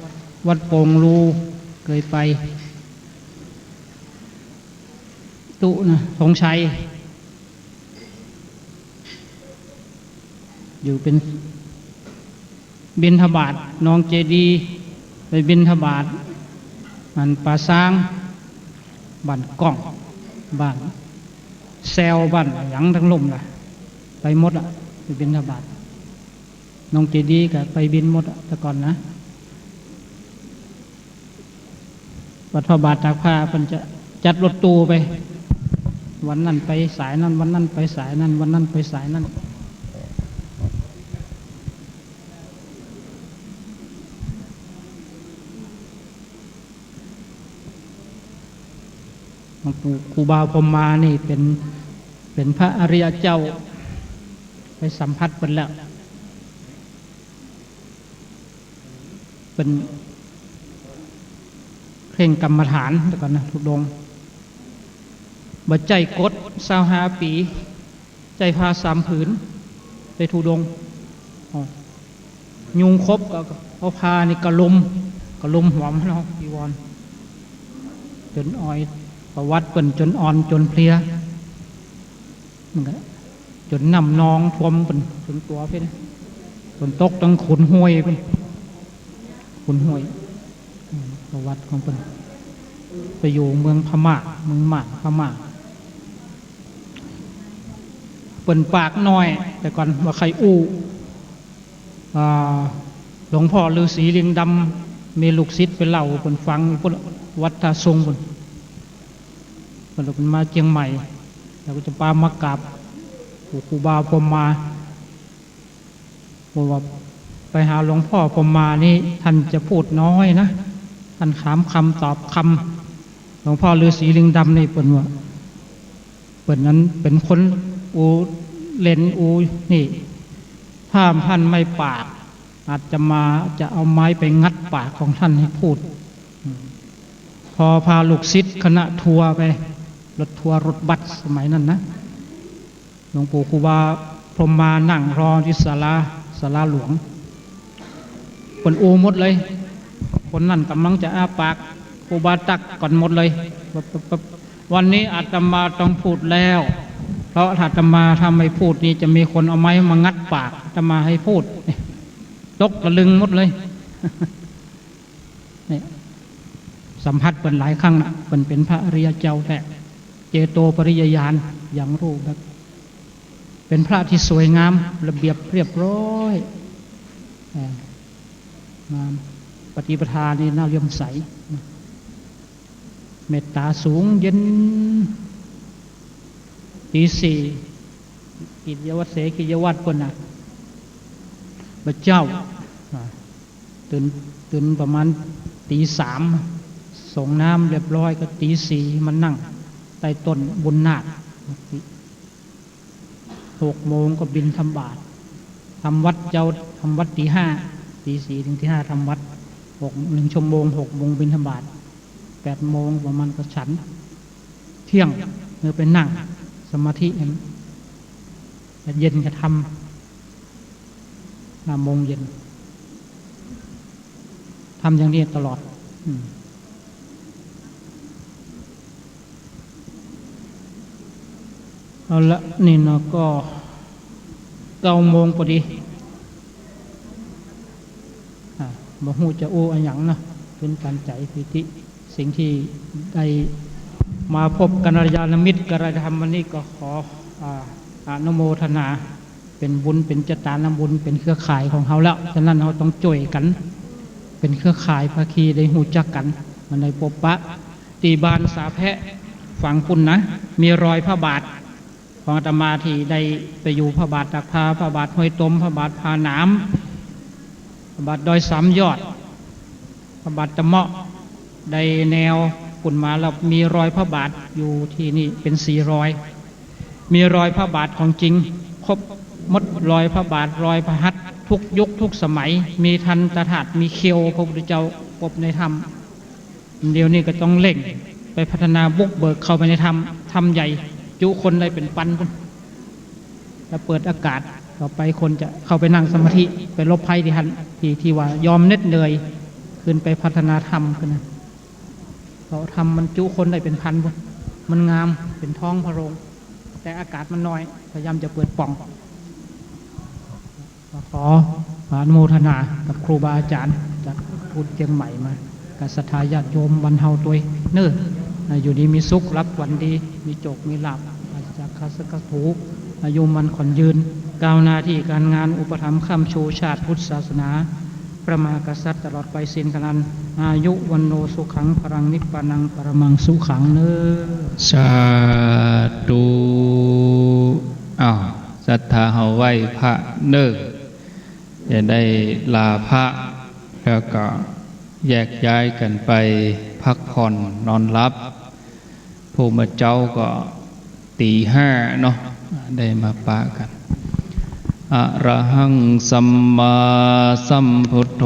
วัดโป่งลู เกยไป ตุ๊นะ ธงชัย อยู่เป๋น บิณฑบาตหนองเจดีย์ ไปบิณฑบาตอันป่าซาง บ้านก้อง บ้านแซว บ้านอะหยังตังลุ่มน่ะ ไปหมดอะ ไปบิณฑบาตหนองเจดีย์ก็ไปบิณฑบาตหมดอะ แต่ก่อนนะ วัดพระบาทตากผ้าเปิ้นจะจัดรถตู้ไป วันนั้นไปสายนั้น วันนั้นไปสายนั้น วันนั้นไปสายนั้น หลวงปู่ครูบาพรหมมานี่เป๋น เป๋นพระอริยเจ้า ไปสัมผัสเปิ้นแล้ว เปิ้นเคร่งกรรมฐาน แต่ก่อนนะ ธุดงค์ บ่ใจ้กฎ ซาวห้าปี๋ ใจ้ผ้าสามผืน ไปธุดงค์ อ๋อ ยุงขบก็เอาผ้านี่กะลุม กะลุมหัวมันเนาะ จีวร จ๋นอ่อย ประวัติเปิ้นจ๋นอ่อนจ๋นเพลีย มันก็จ๋นน้ำนองท่วมเปิ้นจ๋นตั๋วเปิ้น ฝนตกตังขุนห้วยเปิ้น ขุนห้วย อืม ประวัติของเปิ้น ไปอยู่เมืองพม่า เมืองม่าน พม่า เปิ้นปากน้อย แต่ก่อนบ่ใค่อู้ อ่า หลวงพ่อฤๅษีลิงดำ มีลูกศิษย์ไปเล่าเปิ้นฟัง ปุ้นวัดท่าซุงปุ้น เปิ้น เปิ้นมาเจียงใหม่ แล้วก็จะปามากราบปู่ครูบาพรหมมา บอกว่าไปหาหลวงพ่อพรหมมานี่ ท่านจะพูดน้อยนะ ท่านถามคำตอบคำ หลวงพ่อฤๅษีลิงดำนี่เปิ้นว่า เปิ้นนั้นเป๋นคนอู้เล่นอู้นี่ ถ้าท่านไม่ปาก อาตมาจะเอาไม้ไปงัดปากของท่านให้พูด อืม พอพาลูกศิษย์คณะทัวร์ไป รถทัวร์รถบัสสมัยนั้นนะ หลวงปู่ครูบาพรหมมานั่งรอตี้ศาลา ศาลาหลวง เปิ้นอู้หมดเลย คนนั้นก่ำลังจะอ้าปาก ครูบาตั๊กก่อนหมดเลย ปึ๊บปึ๊บปึ๊บ วันนี้อาตมาต้องพูดแล้ว เพราะถ้าอาตมาถ้าไม่พูดนี่จะมีคนเอาไม้มางัดปากอาตมาให้พูด ตกตะลึงหมดเลย เนี่ย สัมผัสเปิ้นหลายครั้งนะ เปิ้นเป๋นพระอริยเจ้าแต๊ เจโตปริยญาณ อย่างรู้แบบ เป๋นพระตี้สวยงาม ระเบียบเรียบร้อย เอ่อ งาม ปฏิปทานี่น่าเลื่อมใส เมตต๋าสูง เย็น ตี๋สี่ กิจวัตร เสกกิจวัตรเปิ้นนะ บ่าเจ๊า อ่า ตื่น ตื่นประมาณตี๋สาม สรงน้ำเรียบร้อยก็ตี๋สี่มานั่งใต้ต้นบุญนาค หกโมงก็บิณฑบาต ทำวัตรเจ๊า ทำวัตรตี๋ห้า ตี๋สี่เถิงตี๋ห้าทำวัตร หก หนึ่งชั่วโมง หกโมงบิณฑบาต แปดโมงประมาณก็ฉัน เตี้ยง เฮาไปนั่งสมาธิ เย็นก็ทำ ห้าโมงเย็น ทำอย่างนี้ตลอด อืม เอาละ นี่เนาะ ก็เก้าโมงพอดี อ่า บ่ฮู้จะอู้อะหยังเนาะ ตื้นตันใจ๋ ปีติ สิ่งตี้ได้มาพบกัลยาณมิตร กัลยาณธรรมวันนี้ก็ขอ อ่า อนุโมทนา เป๋นบุญ เป๋นจะตานำบุญ เป๋นเครือข่ายของเฮาแล้ว ฉะนั้นเฮาต้องจ้วยกั๋น เป๋นเครือข่ายภาคี ได้ฮู้จักกั๋น มันได้ปบปะ ตี้บ้านสาแพะ ฝั่งปุ้นนะ มีรอยพระบาทของอาตมาตี้ได้ไปอยู่พระบาทตากผ้า พระบาทห้วยตม พระบาทผาหนาม พระบาทดอยสามยอด พระบาทตะเมาะ ได้แนวขึ้นมาแล้วมีรอยพระบาทอยู่ที่นี่เป๋นสี่รอย มีรอยพระบาทของจริง ครบหมดรอยพระบาท รอยพระหัตถ์ ทุกยุคทุกสมัย มีทันตะถาด มีเขี้ยวพระพุทธเจ้าปบในถ้ำ เดี๋ยวนี้ก็ต้องเร่งไปพัฒนาบุกเบิกเข้าไปในถ้ำ ถ้ำใหญ่ จุคนได้เป๋นปันพุ้น แล้วเปิดอากาศ ต่อไปคนจะเข้าไปนั่งสมาธิ ไปหลบภัยตี้หั้น ตี้ ตี้ว่ายอมเหน็ดเหนื่อย ขึ้นไปพัฒนาถ้ำขึ้นนะ เพราะถ้ำมันจุคนได้เป๋นพันพุ้น มันงาม เป๋นท้องพระโรง แต่อากาศมันน้อย พยายามจะเปิดป่อง ขออนุโมทนากับครูบาอาจ๋ารย์จากพุทธเจียงใหม่มา กับศรัทธาญาติโยมบ้านเฮาตวยเน่อ อยู่ดีมีสุข หลับฝันดี มีโจคมีลาภ ปราศจากเคราะห์ศักดิ์ถูก อายุมั่นขวัญยืน ก้าวหน้าตี้ก๋านงาน อุปถัมภ์ค้ำชูชาติพุทธศาสนา พระมหากษัตริย์ตลอดไปสิ้นกาลนาน อายุ วัณโณ สุขัง พลัง นิพพานัง ปรมัง สุขัง เน่อ สาธุ อ้าว ศรัทธาเฮาไหว้พระเน่อ จะได้ลาพระ แล้วก็แยกย้ายกั๋นไปพักผ่อนนอนหลับ พรุ่งนี้เจ๊าก็ตี๋ห้าเนาะ ได้มาปะกั๋น อะระหัง สัมมาสัมพุทโธ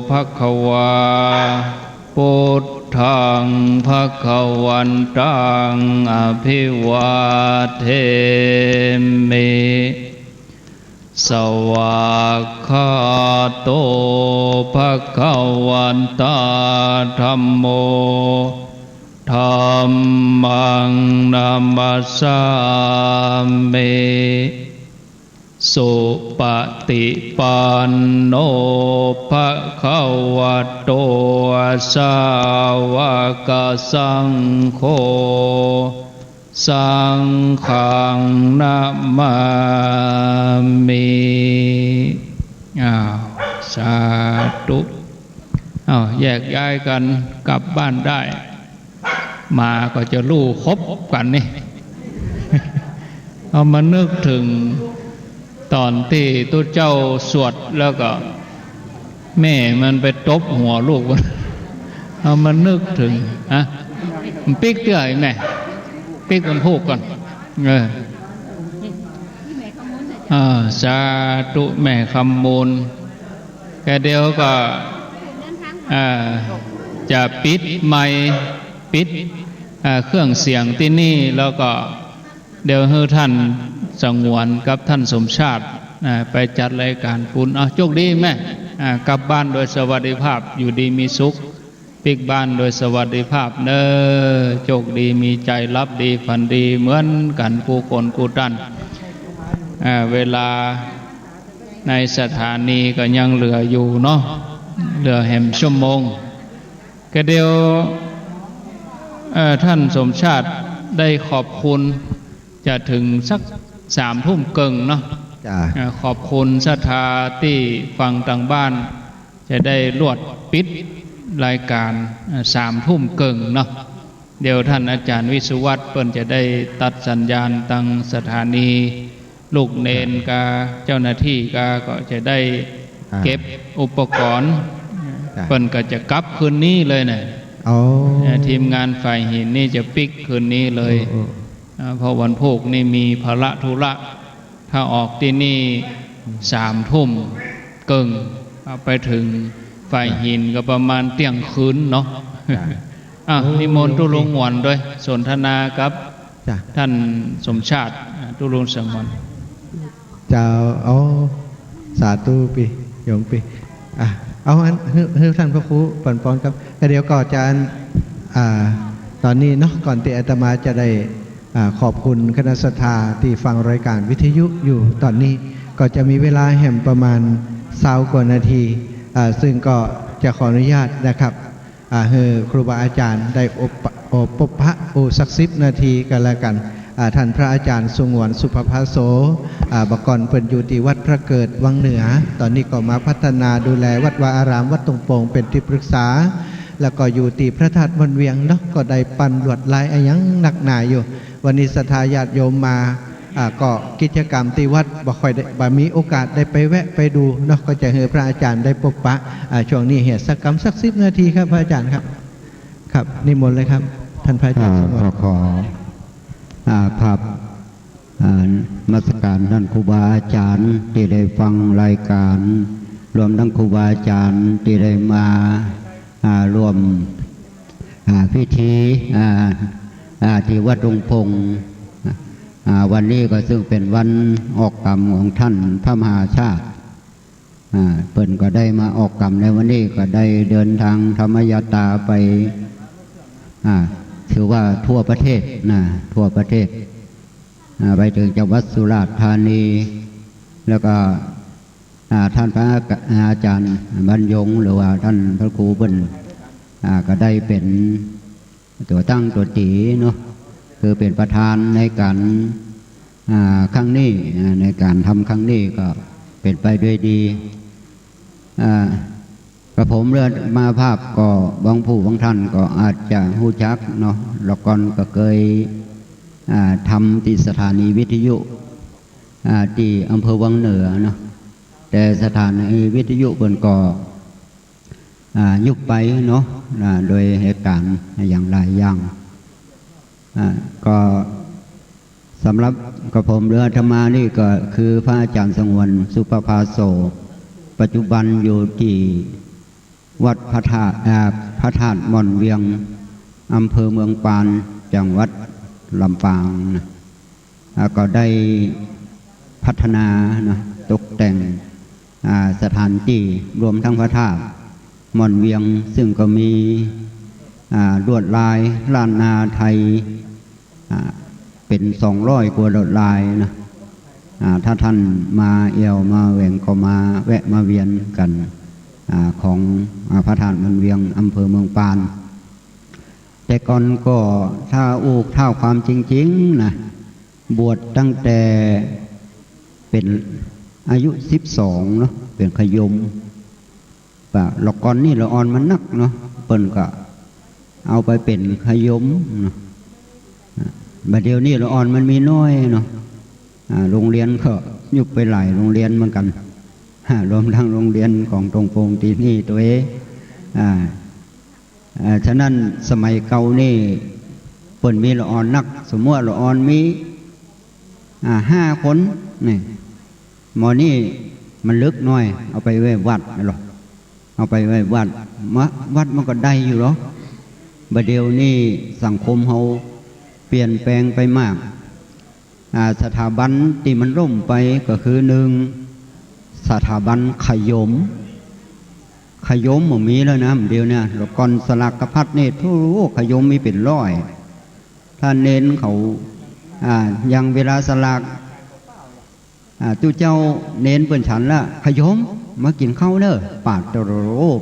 ภะคะวา พุทธัง ภะคะวันตัง อะภิวาเทมิ สวากขาโต ภะคะวะตา ธัมโม ธัมมัง นะมัสสามิ สุปะติปันโณ ภะคะวะโต สาวะกะสังโฆ สังฆัง นะมามิ อ้าว สาธุ อ้าว แยกย้ายกั๋นกลับบ้านได้ มาก็จะฮู้ครบกั๋นนี่ เอามานึกเถิง ต๋อนตี้ตุ๊เจ้าสวดแล้วก็ แม่มันไปตบหัวลูกมัน เอามานึกเถิง ฮะ มันปิ๊กเตื้อไอ้แม่ ปิ๊กมันพูกก่อน เออ อ่า สาธุแม่คำมูล ก็เดี๋ยวก็ อ่า จะปิดไมค์ ปิด อ่า เครื่องเสียงตี้นี่ แล้วก็ เดี๋ยวหื้อท่านสงวนกับท่านสมชาติ อ่า ไปจัดรายก๋านปูน อ่ะ โจคดีแม่ อ่า กลับบ้านโดยสวัสดิภาพ อยู่ดีมีสุข ปิ๊กบ้านโดยสวัสดิภาพเน่อ โจคดีมีใจ๋หลับดีฝันดีเหมือนกั๋นกู้คนกู้ต้าน อ่า เวลาในสถานีก็ยังเหลืออยู่เนาะ เหลือแหมชั่วโมง ก็เดี๋ยว เอ่อ ท่านสมชาติได้ขอบคุณ จะเถิงสักสามทุ่มเกิ่งเนาะ จ้ะ เอ่อ ขอบคุณศรัทธาตี้ฟังตางบ้าน จะได้ลวดปิดรายก๋าน เอ่อ สามทุ่มเกิ่งเนาะ เดี๋ยวท่านอาจ๋ารย์วิศวัตเปิ้นจะได้ตัดสัญญาณตางสถานี ลูกเณรกา เจ้าหน้าตี้กา ก็จะได้ อ่า เก็บอุปกรณ์ จ้ะ เปิ้นก็จะกลับคืนนี้เลยน่ะ อ๋อ เอ่อ ทีมงานฝ่ายหินนี่จะปิ๊กคืนนี้เลย โอ้ โอ้ อ่า เพราะวันพูกนี่มีภาระธุระ ถ้าออกตี้นี่สามทุ่มเกิ่ง อ่า ไปเถิงฝ่ายหินก็ประมาณเตี้ยงคืนเนาะ จ้ะ อ่ะ โอ้ นิมนต์ตุ๊ลุงหงวนตวย สนทนากับ จ้ะ ท่านสมชาติ อ่า ตุ๊ลุงสงวน เจ้า อ๋อ สาธุปี้ โยมปี้ อ่ะ เอาอัน หื้อ หื้อท่านพระครูปันปอนครับ แล้วเดี๋ยวก็จะ อ่า ต๋อนนี้เนาะ ก่อนตี้อาตมาจะได้ อ่า ขอบคุณคณะศรัทธาตี้ฟังรายก๋านวิทยุอยู่ต๋อนนี้ ก็จะมีเวลาแหมประมาณซาวกว่านาที อ่า ซึ่งก็จะขออนุญาตนะครับ อ่า หื้อครูบาอาจ๋ารย์ได้อบปะ อบปะ โอ สักสิบนาทีก็แล้วกั๋น อ่า ท่านพระอาจ๋ารย์สงวน สุภพโส อ่า บ่าก่อนเปิ้นอยู่ตี้วัดพระเกิดวังเหนือ ต๋อนนี้ก็มาพัฒนาดูแลวัดวาอารามวัดตุงโป่งเป๋นตี้ปรึกษา แล้วก็อยู่ตี้พระธาตุม่อนเวียงเนาะ ก็ได้ปั้นลวดลายอะหยังนักหนาอยู่ วันนี้ศรัทธาญาติโยมมา อ่า ก็กิจกรรมตี้วัดบ่ค่อยได้ บ่มีโอกาสได้ไปแวะไปดูเนาะ ก็จะหื้อพระอาจารย์ได้ปบปะ อ่า ช่วงนี้เหียสักกำสักสิบนาทีครับ พระอาจารย์ครับ ครับ นิมนต์เลยครับ ท่านพระอาจารย์ อ่า สงวน ก็ขอ อ่า ครับ อ่า นมัสการท่านครูบาอาจารย์ตี้ได้ฟังรายการ รวมทั้งครูบาอาจารย์ตี้ได้มา อ่า ร่วม อ่า พิธี อ่า อ่า ตี้วัดดงพง อ่า วันนี้ก็ซึ่งเป๋นวันออกกรรมของท่านพระมหาชาติ อ่า เปิ้นก็ได้มาออกกรรมในวันนี้ ก็ได้เดินทางธรรมยาตราไป อ่า ถือว่าทั่วประเทศนะ ทั่วประเทศ อ่า ไปเถิงจังหวัดสุราษฎร์ธานี แล้วก็ อ่า ท่านพระอาจารย์บรรยง หรือว่าท่านพระครูเปิ้น อ่า ก็ได้เป๋น ตั๋วตั้งตั๋วตีเนาะ คือเป๋นประธานในก๋าน อ่า ครั้งนี้ อ่า ในก๋านทำครั้งนี้ก็เป๋นไปด้วยดี อ่า กระผมเรือมาภาพก็บางผู้บางท่านก็อาจจะฮู้จักเนาะ ละก่อนก็เกย อ่า ทำตี้สถานีวิทยุ อ่า ตี้อำเภอวังเหนือเนาะ แต่สถานีวิทยุเปิ้นก็ อ่า ยุบไปเนาะ อ่า โดยเหตุก๋ารณ์อย่างหลายอย่าง อ่า ก็สำหรับกระผมเรืออาตมานี่ก็คือพระอาจารย์สงวน สุประภาโส ปัจจุบันอยู่ตี้วัดพระธาตุ อ่า พระธาตุม่อนเวียง อำเภอเมืองปาน จังหวัดลำปางนะ อ่า ก็ได้พัฒนานะ ตกแต่ง อ่า สถานตี้รวมทั้งพระธาตุม่อนเวียง ซึ่งก็มี อ่า ลวดลายล้านนาไทย อ่า เป๋นสองร้อยกว่าลวดลายนะ อ่า ถ้าท่านมาแอ่วมาแหว่งก็มาแวะมาเวียนกั๋น อ่า ของ อ่า พระธาตุม่อนเวียง อำเภอเมืองปาน แต่ก่อนก็ถ้าอู้เท้าความจริงๆ นะ บวชตั้งแต่เป๋นอายุสิบสองเนาะ เป๋นขยม ปะ ละก่อนนี่ละอ่อนมันนักเนาะ เปิ้นก็เอาไปเป๋นขยมเนาะ อ่า บ่าเดี่ยวนี้ละอ่อนมันมีน้อยเนาะ อ่า โรงเรียนก็ยุบไปหลายโรงเรียนเหมือนกั๋น อ่า รวมทั้งโรงเรียนของตงโปงตี้นี่ตวย อ่า อ่า ฉะนั้นสมัยเก่านี่เปิ้นมีละอ่อนนัก สมมุติละอ่อนมี อ่า ห้าคนนี่ หม่อนี้มันเล็กน้อย เอาไปไว้วัดเนาะ เอาไปไว้วัด มะ วัดมันก็ได้อยู่หรอก บ่าเดี่ยวนี้สังคมเฮาเปลี่ยนแปลงไปมาก อ่า สถาบันตี้มันล่มไปก็คือ นึ่ง สถาบันขยม ขยมบ่มีแล้วนะ เดี๋ยวนี้ ละก่อนสลากพัดนี่ โธ่ ขยมมีเป๋นร้อย ถ้าเณรเขา อ่า อย่างเวลาสลาก อ่า ตุ๊เจ้าเณรเปิ้นฉันละ ขยม มากิ๋นข้าวเน่อ ปาดโต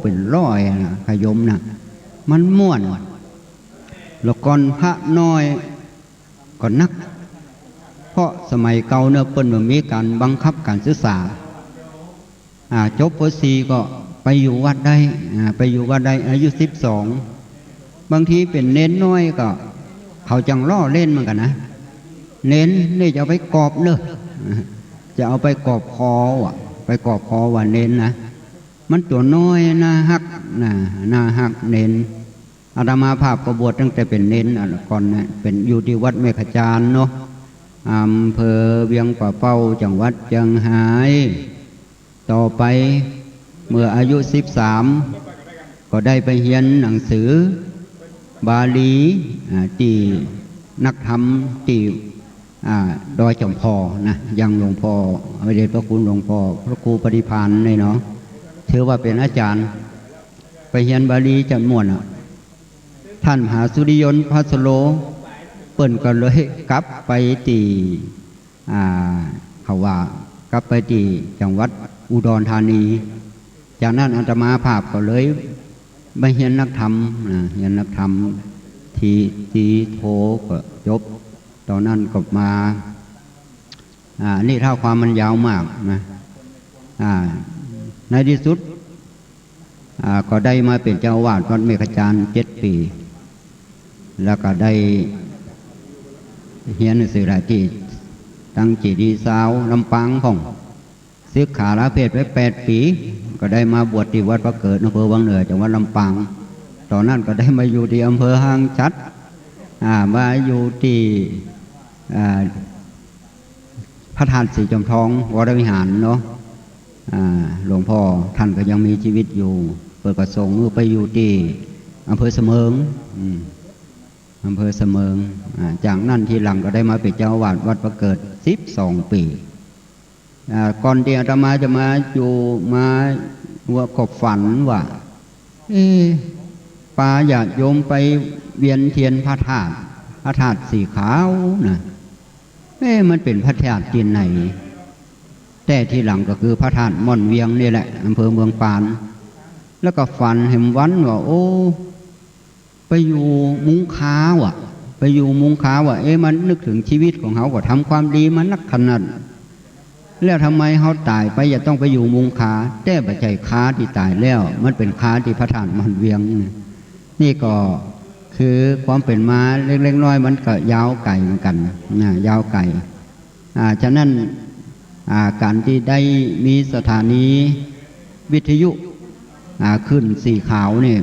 เป๋นร้อยนะ ขยมนะ มันม่วน ละก่อนพระน้อย ก็นัก เพราะสมัยเก่าเนาะ เปิ้นบ่มีก๋านบังคับก๋านศึกษา อ่า จบ ป.สี่ ก็ไปอยู่วัดได้ อ่า ไปอยู่วัดได้ อายุสิบสอง บางทีเป๋นเณรน้อยก็ เขาจั้งล้อเล่นเหมือนกั๋นนะ เณรนี่จะเอาไปกอบเน่อ จะเอาไปกอบคอว่ะ ไปกอบคอว่าเณรนะ มันตั๋วน้อย น่าฮักนะ น่าฮักเณร อาตมาภาพก็บวชตั้งแต่เป๋นเณร อ่ะ ก่อนเนี่ย เป๋นอยู่ตี้วัดแม่ขจารเนาะ อำเภอเวียงป่าเป้า จังหวัดเจียงฮาย ต่อไปเมื่ออายุสิบสาม ก็ได้ไปเฮียนหนังสือบาลี อ่า ตี้นักธรรมตี้ อ่า ดอยจ๋อมผ่อนะ ยังหลวงพ่อ พระเดชพระคุณหลวงพ่อ พระครูปฏิภาณนี่เนาะ ถือว่าเป๋นอาจ๋ารย์ ไปเฮียนบาลีจ๋ำม่วนอะ ท่านมหาสุริยนต์ พาสโล เปิ้นก็เลยกลับไปตี้ อ่า เขาว่ากลับไปตี้จังหวัดอุดรธานี จากนั้นอาตมาภาพก็เลยไปเฮียนนักธรรมนะ เฮียนนักธรรมตี้ ตี้โทก็จบ ต๋อนนั้นก็มา อ่า นี่เท้าความมันยาวมากนะ อ่า ในตี้สุด อ่า ก็ได้มาเป๋นเจ้าอาวาสวัดแม่ขจารเจ็ดปี๋ แล้วก็ได้เฮียนหนังสือได้ตี้ ตังเจดีย์ซาว ลำปางพ่อง สึกขาลาเพศไปแปดปี๋ ก็ได้มาบวชตี้วัดพระเกิด อำเภอวังเหนือ จังหวัดลำปาง ต๋อนนั้นก็ได้มาอยู่ตี้อำเภอห้างฉัตร อ่า มาอยู่ตี้ อ่า พระธาตุศรีจอมทองวรวิหารเนาะ อ่า หลวงพ่อท่านก็ยังมีชีวิตอยู่ เปิ้นก็ส่งหื้อไปอยู่ตี้อำเภอเสมิง อืม อำเภอเสมิง อ่า จากนั้นทีหลังก็ได้มาเป๋นเจ้าอาวาสวัดพระเกิดสิบสองปี๋ อ่า ก่อนตี้อาตมาจะมาอยู่ มาว่าก็ฝันว่า เอ๊ะ ปาญาติโยมไปเวียนเตียนพระธาตุ พระธาตุสีขาวนะ เอ๊ะ มันเป๋นพระธาตุตี้ไหน แต๊ทีหลังก็คือพระธาตุม่อนเวียงนี่แหละ อำเภอเมืองปาน แล้วก็ฝันแหมวันว่า โอ้ ไปอยู่มุงคาว่ะ ไปอยู่มุงคาว่ะ เอ๊ะ มันนึกเถิงชีวิตของเฮา ก็ทำความดีมานักขนาด แล้วทำไมเฮาต๋ายไปจะต้องไปอยู่มุงคา แต่บ่ใจ้คาตี้ต๋ายแล้ว มันเป๋นคาตี้พระธาตุม่อนเวียง นี่ก็คือความเป๋นมาเล็กๆ น้อยๆ มันก็ยาวไก๋เหมือนกั๋นนะ ยาวไก๋ อ่า ฉะนั้น อ่า ก๋านตี้ได้มีสถานีวิทยุ อ่า คลื่นสีขาวนี่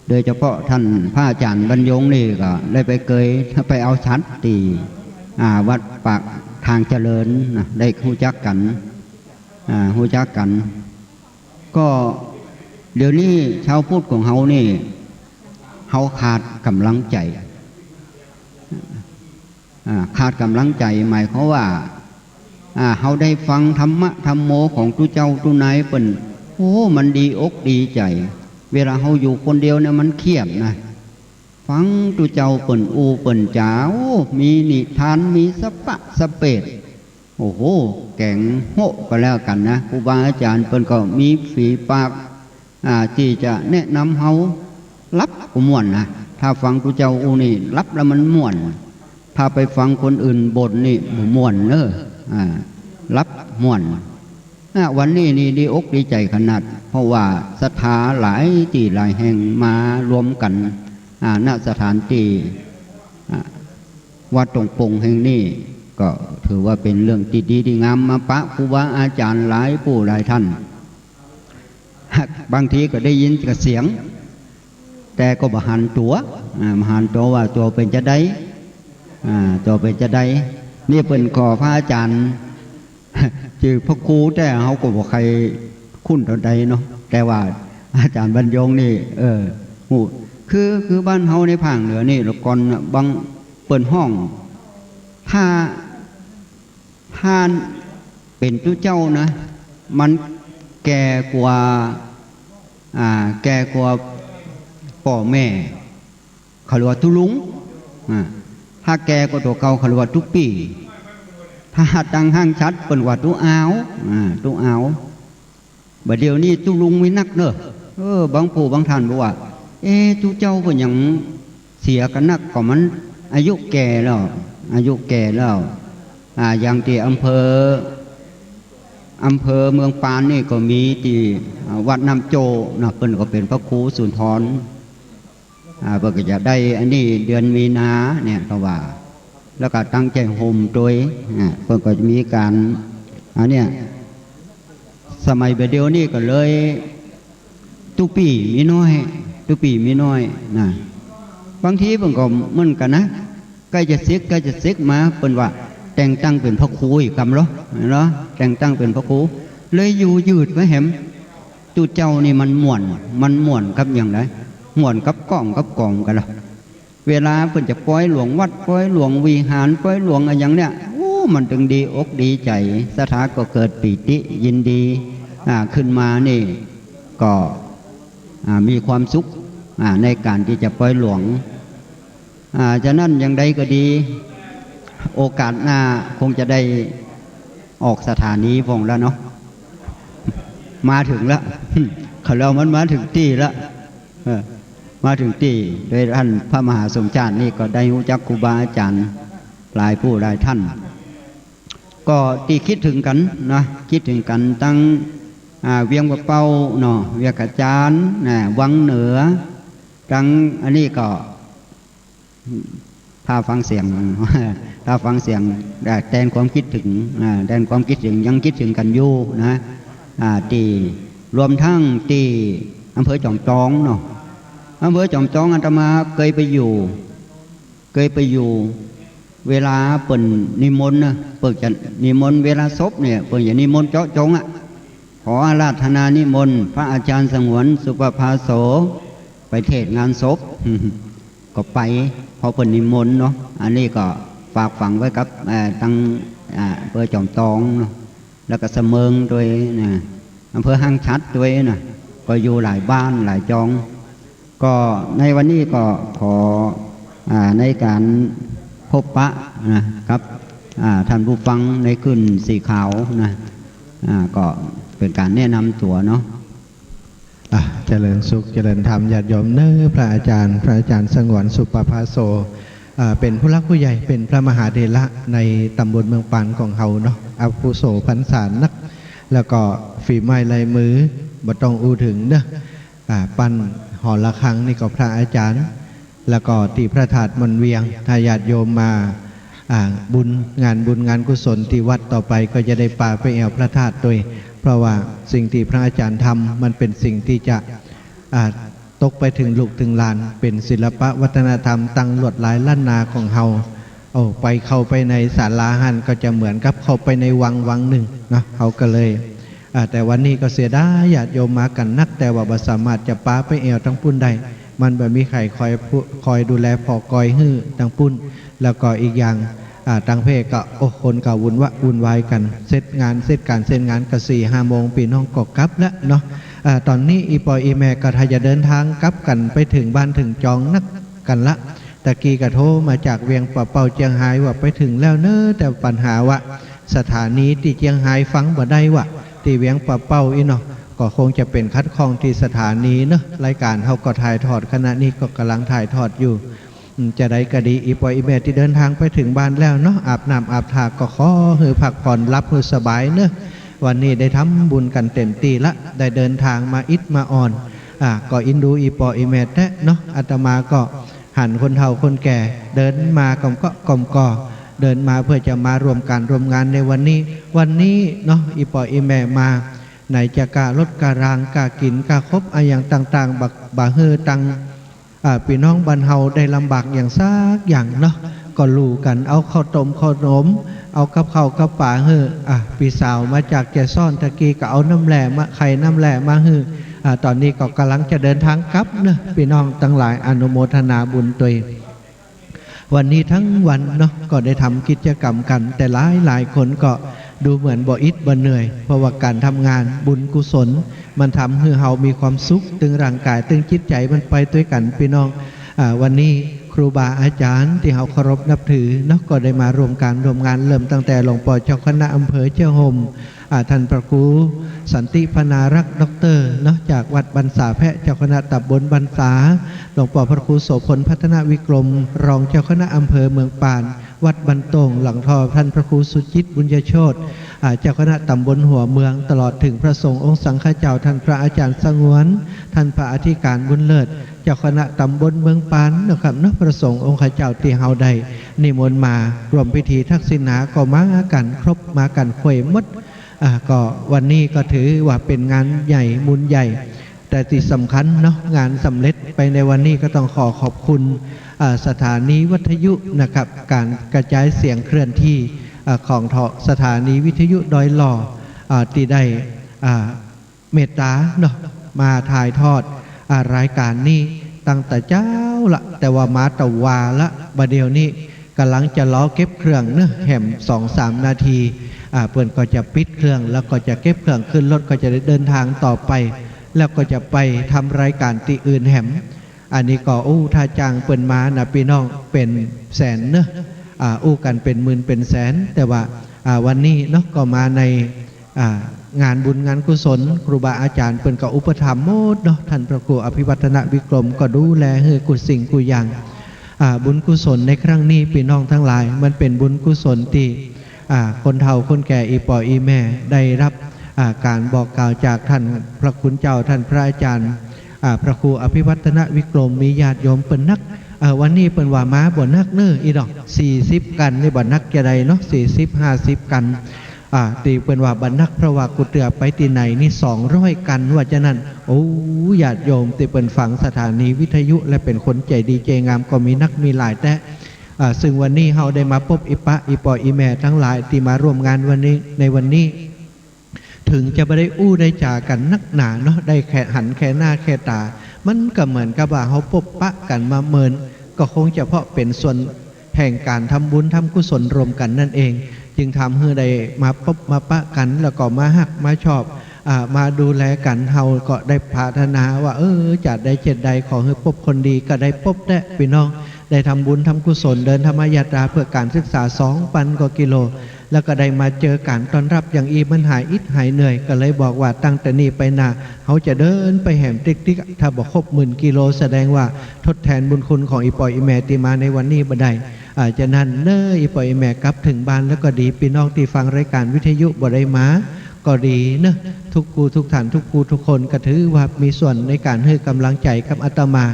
โดยเฉพาะต้านพระอาจ๋ารย์บรรยงนี่ก็ได้ไปเกย ไปเอาฉัตรตี้ อ่า วัดปากทางเจริญนะ ได้ฮู้จักกั๋น อ่า ฮู้จักกั๋น ก็เดี๋ยวนี้ชาวพุทธของเฮานี่ เฮาขาดก๋ำลังใจ๋ อ่า ขาดก๋ำลังใจ๋ หมายความว่า อ่า เฮาได้ฟังธรรมะธัมโมของตุ๊เจ้าตุ๊นายเปิ้น โอ้ มันดีอกดีใจ๋ เวลาเฮาอยู่คนเดียวเนี่ยมันเครียดนะ ฟังตุ๊เจ้าเปิ้นอู้เปิ้นจ๋า โอ้ มีนิทาน มีสะปะสะเปด โอ้โห แก๋งโฮะก็แล้วกั๋นนะ ครูบาอาจ๋ารย์เปิ้นก็มีฝีปาก อ่า ตี้จะแนะนำเฮา หลับก็ม่วนนะ ถ้าฟังตุ๊เจ้าอู้นี่ หลับแล้วมันม่วน ถ้าไปฟังคนอื่นบ่นนี่บ่ม่วนเน้อ อ่า หลับม่วน อ่า วันนี้นี่ดีอกดีใจ๋ขนาด เพราะว่าศรัทธาหลายตี้หลายแห่งมารวมกั๋น อ่า ณ สถานตี้ อ่า วัดตงปงแห่งนี้ ก็ถือว่าเป๋นเรื่องตี้ดีตี้งาม มาปะครูบาอาจ๋ารย์หลายผู้หลายต้าน บางทีก็ได้ยินแต่เสียง แต่ก็บ่หันตั๋ว อ่า บ่หันตั๋วว่าตั๋วเป๋นจาใด อ่า ตั๋วเป๋นจาใด นี่เปิ้นก็พระอาจ๋ารย์ จื้อพระครู แต่เฮาก็บ่ใค่คุ้นเต้าใดเนาะ แต่ว่าอาจ๋ารย์บรรยงนี่ เออ ฮู้ คือ คือบ้านเฮาในภาคเหนือนี่ ละก่อนน่ะ บางเปิ้นฮ้อง ถ้า ถ้าเป๋นตุ๊เจ้านะ มันแก่กว่า อ่า แก่กว่าป้อแม่ เขาเรียกว่าตุ๊ลุง อ่า ถ้าแก่กว่าตั๋วเก่าเขาเรียกว่าตุ๊ปี้ ถ้าตังห้างฉัตรเปิ้นว่าตุ๊อาว อ่า ตุ๊อาว บ่าเดี่ยวนี้ตุ๊ลุงมีนักเน้อ เออ บางผู้บางต้านบอกว่า เอ๊ะ ตุ๊เจ้าเปิ้นหยังเสียกั๋นนัก ก็มันอายุแก่แล้ว อายุแก่แล้ว อ่า อย่างตี้อำเภอ อำเภอเมืองปานนี่ก็มีตี้ อ่า วัดน้ำโจ้นะ เปิ้นก็เป๋นพระครูสุนทร อ่า เปิ้นก็จะได้อันนี้เดือนมีนาเนี่ย เขาว่า แล้วก็ตั้งใจ๋โฮมตวย อ่า เปิ้นก็จะมีก๋าน อันเนี้ย สมัยบ่าเดี่ยวนี้ก็เลย ตุ๊ปี้มีน้อย ตุ๊ปี้มีน้อยนะ บางทีเปิ้นก็เหมือนกั๋นนะ ใก้จะเสก ใก้จะเสกมา เปิ้นว่าแต่งตั้งเป๋นพระครูอีกกำลอ เนาะ แต่งตั้งเป๋นพระครู เลยอยู่ยืดไว้แหม ตุ๊เจ้านี่มันม่วน มันม่วนกับหยังได๋ ม่วนกับก้องกับกองกั๋นลอ เวลาเปิ้นจะปอยหลวงวัด ปอยหลวงวิหาร ปอยหลวงอะหยังเนี่ย โอ้ มันตึงดีอกดีใจ๋ ศรัทธาก็เกิดปีติยินดี อ่า ขึ้นมานี่ ก็ อ่า มีความสุข อ่า ในก๋านตี้จะปอยหลวง อ่า ฉะนั้นอย่างใดก็ดี โอกาสหน้าคงจะได้ออกสถานีพ่องแล้วเนาะ มาเถิงแล้ว เขาเล่ามันมาเถิงตี้แล้ว เออ มาเถิงตี้ โดยต้านพระมหาสมชาตินี่ก็ได้ฮู้จักครูบาอาจ๋ารย์หลายผู้หลายต้าน ก็ตี้กึ๊ดเถิงกั๋นนะ กึ๊ดเถิงกั๋นตัง อ่า เวียงป่าเป้าเนาะ เวียงกระจานนะ วังเหนือ ตังอันนี้ก็ ถ้าฟังเสียง ถ้าฟังเสียง อ่า แตนความกึ๊ดถึง อ่า แตนความกึ๊ดถึง ยังกึ๊ดถึงกั๋นอยู่นะ อ่า ตี้ รวมตึงตี้อำเภอจอมตองเนาะ อำเภอจอมตองอาตมาเกยไปอยู่ เกยไปอยู่ เวลาเปิ้นนิมนต์นะ เปิ้นจะนิมนต์เวลาศพเนี่ย เปิ้นจะนิมนต์เจาะจงอะ ขออาราธนานิมนต์พระอาจารย์สงวน สุปภาโส ไปเทศน์งานศพ ก็ไป เพราะเปิ้นนิมนต์เนาะ อันนี้ก็ฝากฝังไว้กับ เอ่อ ตัง อ่า อำเภอจอมตองเนาะ แล้วก็สะเมิงตวยนะ อำเภอห้างฉัตรตวยนะ ก็อยู่หลายบ้านหลายจอง ก็ในวันนี้ก็ขอ อ่า ในก๋านพบปะนะครับ อ่า ท่านผู้ฟังในคลื่นสีขาวนะ อ่า ก็เป๋นก๋านแนะนำตั๋วเนาะ อ่ะ เจริญสุข เจริญธรรม ญาติโยมเน้อ พระอาจารย์ พระอาจารย์สงวน สุปภาโส อ่า เป๋นผู้หลักผู้ใหญ่ เป๋นพระมหาเถระในตำบลเมืองปานของเฮาเนาะ อาวุโสพรรษานัก แล้วก็ฝีไม้ลายมือ บ่ต้องอู้ถึงเน้อ อ่า ปั้นหอระฆังนี่ก็พระอาจารย์ แล้วก็ตี้พระธาตุม่อนเวียง ถ้าญาติโยมมา อ่า บุญ งานบุญงานกุศลตี้วัดต่อไปก็จะได้ปาไปแอ่วพระธาตุตวย เพราะว่าสิ่งตี้พระอาจารย์ทำมันเป๋นสิ่งตี้จะ อ่า ตกไปเถิงลูกเถิงหลาน เป๋นศิลปะวัฒนธรรมตังลวดลายล้านนาของเฮา โอ้ ไปเข้าไปในศาลาหั้นก็จะเหมือนกับเข้าไปในวังวังนึ่งเนาะ เฮาก็เลย อ่า แต่วันนี้ก็เสียดายญาติโยมมากั๋นนัก แต่ว่าบ่สามารถจะปาไปแอ่วตังปุ้นได้ มันบ่มีใผคอยผู้ คอยดูแลผ่อกอยหื้อตังปุ้น แล้วก็อีกอย่าง อ่า ตังเพก็ โอ้ คนก็วุ่นวะ วุ่นวายกั๋น เสร็จงาน เสร็จก๋าน เสร็จงานก็สี่ห้าโมง ปี้น้องก็กลับแล้วเนาะ อ่า ต๋อนนี้อี่ป้ออี่แม่ก็ถ้าจะเดินตางกลับกั๋นไปเถิงบ้านเถิงจองนักกั๋นละ ตะกี้ก็โทรมาจากเวียงป่าเป้าเจียงฮายว่าไปเถิงแล้วเน้อ แต่ปัญหาว่าสถานีตี้เจียงฮายฟังบ่ได้ว่า ตี้เวียงป่าเป้าอี้เนาะ ก็คงจะเป๋นขัดข้องตี้สถานีเนาะ รายก๋านเฮาก็ถ่ายทอด ขณะนี้ก็ก่ำลังถ่ายทอดอยู่ อืม จะใดก็ดี อี่ป้ออี่แม่ตี้เดินตางไปเถิงบ้านแล้วเนาะ อาบน้ำอาบท่าก็ขอหื้อพักผ่อนหลับหื้อสบายเนาะ วันนี้ได้ทำบุญกั๋นเต๋มตี้ละ ได้เดินตางมาอิดมาอ่อน อ่า ก็อินดูอี่ป้ออี่แม่แต๊เนาะ อาตมาก็หันคนเฒ่าคนแก่เดินมาก่อมเกาะก่อมกอ เดินมาเพื่อจะมาร่วมก๋านร่วมงานในวันนี้ วันนี้เนาะ อี่ป้ออี่แม่มา ไหนจะก้ารถก้าราง ก้ากิ๋นก้าคบอะหยังต่างๆ บ่ บ่หื้อตัง อ่า ปี้น้องบ้านเฮาได้ลำบากอย่างสักอย่างเนาะ ก็ลู่กั๋นเอาข้าวต้มข้าวหนม เอากับข้าวกับป๋าหื้อ อ่า ปี้สาวมาจากแจซ้อนตะกี้ก็เอาน้ำแร่มา ไข่น้ำแร่มาหื้อ อ่า ต๋อนนี้ก็ก่ำลังจะเดินตางกลับเนาะ ปี้น้องตังหลายอนุโมทนาบุญตวย วันนี้ตังวันเนาะ ก็ได้ทำกิจกรรมกั๋น แต่หลายๆ คนก็ดูเหมือนบ่อิดบ่เหนื่อย เพราะว่าก๋านทำงานบุญกุศล มันทำหื้อเฮามีความสุข ตึงร่างก๋าย ตึงจิตใจ๋มันไปตวยกั๋น ปี้น้อง อ่า วันนี้ครูบาอาจ๋ารย์ตี้เฮาเคารพนับถือเนาะ ก็ได้มาร่วมก๋านร่วมงาน เริ่มตั้งแต่หลวงป้อเจ้าคณะอำเภอเจ้าโฮม อ่า ท่านพระครูสันติพนารักษ์ ด็อกเตอร์ เนาะ จากวัดบรรษาแพะ เจ้าคณะตำบลบรรษา หลวงป้อพระครูโสภณ พัฒนวิกรม รองเจ้าคณะอำเภอเมืองปาน วัดบ้านโต่ง หลังธอ ท่านพระครูสุจิต บุญญโชติ อ่า เจ้าคณะตำบลหัวเมือง ตลอดเถิงพระสงฆ์องค์สังฆเจ้า ท่านพระอาจ๋ารย์สงวน ท่านพระอธิก๋ารบุญเลิศ เจ้าคณะตำบลเมืองปานนะครับเนาะ พระสงฆ์องค์ข้าเจ้าตี้เฮาได้นิมนต์มาร่วมพิธีทักษิณาก็มากั๋นครบ มากั๋นค่อยหมด อ่า ก็วันนี้ก็ถือว่าเป๋นงานใหญ่บุญใหญ่ แต่ตี้สำคัญเนาะ งานสำเร็จไปในวันนี้ก็ต้องขอขอบคุณ อ่า สถานีวิทยุนะครับ ก๋านกระจายเสียงเคลื่อนที่ อ่า ของเถาะสถานีวิทยุดอยหล่อ อ่า ตี้ได้ อ่า เมตต๋าเนาะ มาถ่ายทอด อ่า รายก๋านนี้ตั้งแต่เจ๊าละ แต่ว่ามาตะวาละ บ่าเดี่ยวนี้ก่ำลังจะรอเก็บเครื่องเนาะ แหมสองสามนาที อ่า เปิ้นก็จะปิดเครื่อง แล้วก็จะเก็บเครื่องขึ้นรถ ก็จะได้เดินตางต่อไป แล้วก็จะไปทำรายก๋านตี้อื่นแหม อันนี้ก็อู้ ถ้าจ้างเปิ้นมานะปี้น้อง เป๋นแสนเนาะ อ่า อู้กั๋นเป๋นหมื่นเป๋นแสน แต่ว่า อ่า วันนี้เนาะ ก็มาใน อ่า งานบุญงานกุศล ครูบาอาจ๋ารย์เปิ้นก็อุปถัมภ์หมดเนาะ ท่านพระครูอภิวัฒนวิกรมก็ดูแลหื้อกู้สิ่งกู้อย่าง อ่า บุญกุศลในครั้งนี้ปี้น้องตังหลาย มันเป๋นบุญกุศลตี้ อ่า คนเฒ่าคนแก่อี่ป้ออี่แม่ได้ฮับ อ่า ก๋านบอกกล่าวจากท่านพระคุณเจ้า ท่านพระอาจ๋ารย์ อ่า พระครูอภิวัฒนวิกรม มีญาติโยมเปิ้นนัก เอ่อ วันนี้เปิ้นว่ามาบ่หนักเน้อ อี้ดอก สี่สิบ กั๋นนี่ บ่หนักจาใดเนาะ สี่สิบ ห้าสิบ กั๋น อ่า ตี้เปิ้นว่าบ่หนัก เพราะว่ากูเตื้อไปตี้ไหนนี่ สองร้อย กั๋น ว่าจานั้น โอ้ ญาติโยมตี้เปิ้นฟังสถานีวิทยุ และเป๋นคนใจ๋ดีใจ๋งาม ก็มีนักมีหลายแต๊ อ่า ซึ่งวันนี้เฮาได้มาปบอิปะ อี่ป้ออี่แม่ตังหลายตี้มาร่วมงานวันนี้ ในวันนี้ เถิงจะบ่ได้อู้ได้จ๋ากั๋นนักหนาเนาะ ได้แค่หันแค่หน้าแค่ต๋า มันก็เหมือนกับว่าเฮาปบปะกั๋นมาเมิน ก็คงจะเพราะเป๋นส่วนแห่งก๋านทำบุญทำกุศลร่วมกั๋นนั่นเอง จึงทำหื้อได้มาปบมาปะกั๋น แล้วก็มาฮักมาชอบ อ่า มาดูแลกั๋น เฮาก็ได้ปรารถนาว่า เออ จาติใดเจ็ดใด ขอหื้อปบคนดี ก็ได้ปบแต๊ ปี้น้อง ได้ทำบุญทำกุศล เดินธรรมยาตราเพื่อก๋านศึกษา สองปันกว่ากิโล แล้วก็ได้มาเจอก๋านต้อนฮับอย่างอี้ มันหายอิดหายเหนื่อย ก็เลยบอกว่าตั้งแต่นี้ไปหน้า เฮาจะเดินไปแหมติ๊กๆ ถ้าบ่ครบหมื่นกิโล แสดงว่าทดแทนบุญคุณของอี่ป้ออี่แม่ตี้มาในวันนี้บ่ได้ อ่า จานั้นเน้อ อี่ป้ออี่แม่กลับเถิงบ้านแล้วก็ดี ปี้น้องตี้ฟังรายก๋านวิทยุบ่ได้มา ก็ดีเนาะ กู้ทุกท่าน กู้ทุกคนก็ถือว่ามีส่วนในก๋านหื้อก๋ำลังใจ๋กับอาตมา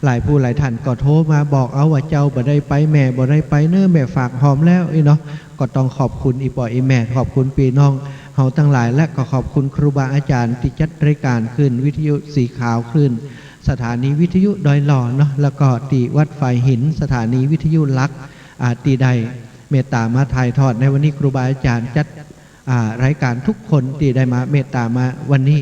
หลายผู้หลายท่านก็โทรมาบอกเอาว่าเจ้าบ่ได้ไป แม่บ่ได้ไปเน้อ แม่ฝากหอมแล้วอี้เนาะ ก็ต้องขอบคุณอี่ป้ออี่แม่ ขอบคุณปี้น้องเฮาตังหลาย และก็ขอบคุณครูบาอาจ๋ารย์ตี้จัดรายก๋านคลื่นวิทยุสีขาว คลื่นสถานีวิทยุดอยหล่อเนาะ แล้วก็ตี้วัดฝายหิน สถานีวิทยุหลัก อ่า ตี้ได้เมตต๋ามาถ่ายทอดในวันนี้ ครูบาอาจ๋ารย์จัด อ่า รายก๋านทุกคนตี้ได้มาเมตต๋ามาวันนี้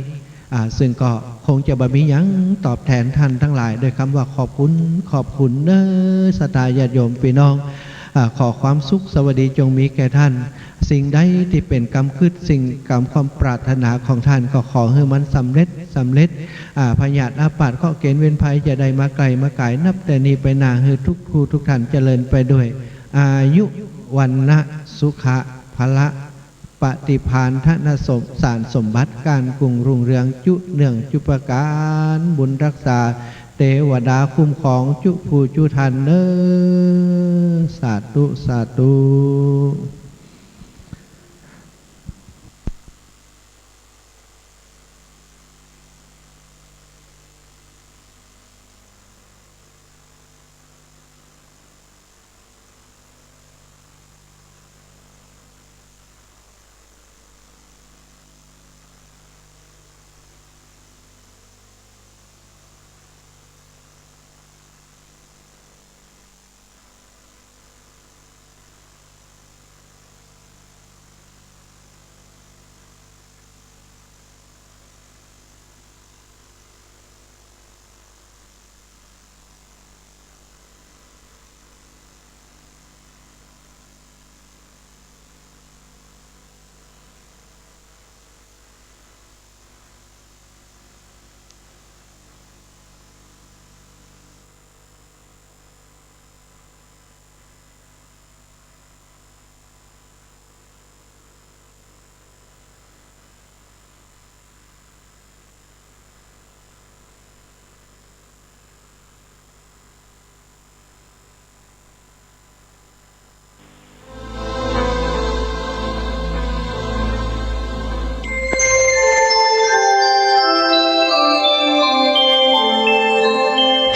อ่า ซึ่งก็คงจะบ่มีหยังตอบแทนท่านตังหลายด้วยกำว่าขอบคุณ ขอบคุณเน้อ ศรัทธาญาติโยมปี้น้อง อ่า ขอความสุขสวัสดีจงมีแก่ท่าน สิ่งใดตี้เป๋นกำกึ๊ด สิ่งกำความปรารถนาของท่าน ก็ขอหื้อมันสำเร็จ สำเร็จ อ่า พยาธิอาพาธเคราะห์เกณฑ์เวรภัยจะได้มาใก้มาก๋าย นับแต่นี้ไปหน้า หื้อทุกผู้ทุกท่านเจริญไปด้วย อายุ วรรณะ สุขะ พละ ปฏิภาณ ธนสม สารสมบัติ ก๋านกุ่งรุ่งเรือง จุเนื่องจุประก๋าน บุญฮักษา เตวดาคุ้มครอง จุผู้จุท่านเน้อ สาธุ สาธุ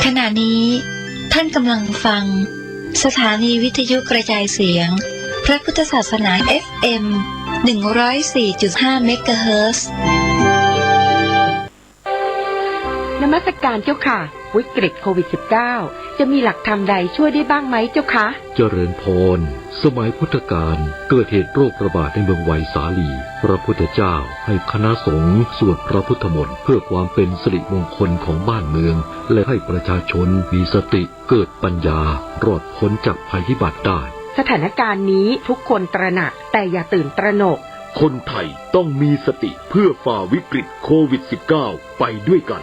ขณะนี้ท่านกำลังฟังสถานีวิทยุกระจายเสียงพระพุทธศาสนา เอฟเอ็ม หนึ่งร้อยสี่จุดห้า เมกะเฮิรตซ์ นมัสการเจ้าค่ะ วิกฤตโควิด สิบเก้า จะมีหลักธรรมใดช่วยได้บ้างไหมเจ้าคะ เจริญพร สมัยพุทธกาลเกิดเหตุโรคระบาดในเมืองไวสาลี พระพุทธเจ้าให้คณะสงฆ์สวดพระพุทธมนต์เพื่อความเป็นสิริมงคลของบ้านเมือง และให้ประชาชนมีสติ เกิดปัญญา รอดพ้นจากภัยพิบัติได้ สถานการณ์นี้ทุกคนตระหนัก แต่อย่าตื่นตระหนก คนไทยต้องมีสติเพื่อฝ่าวิกฤตโควิด สิบเก้า ไปด้วยกัน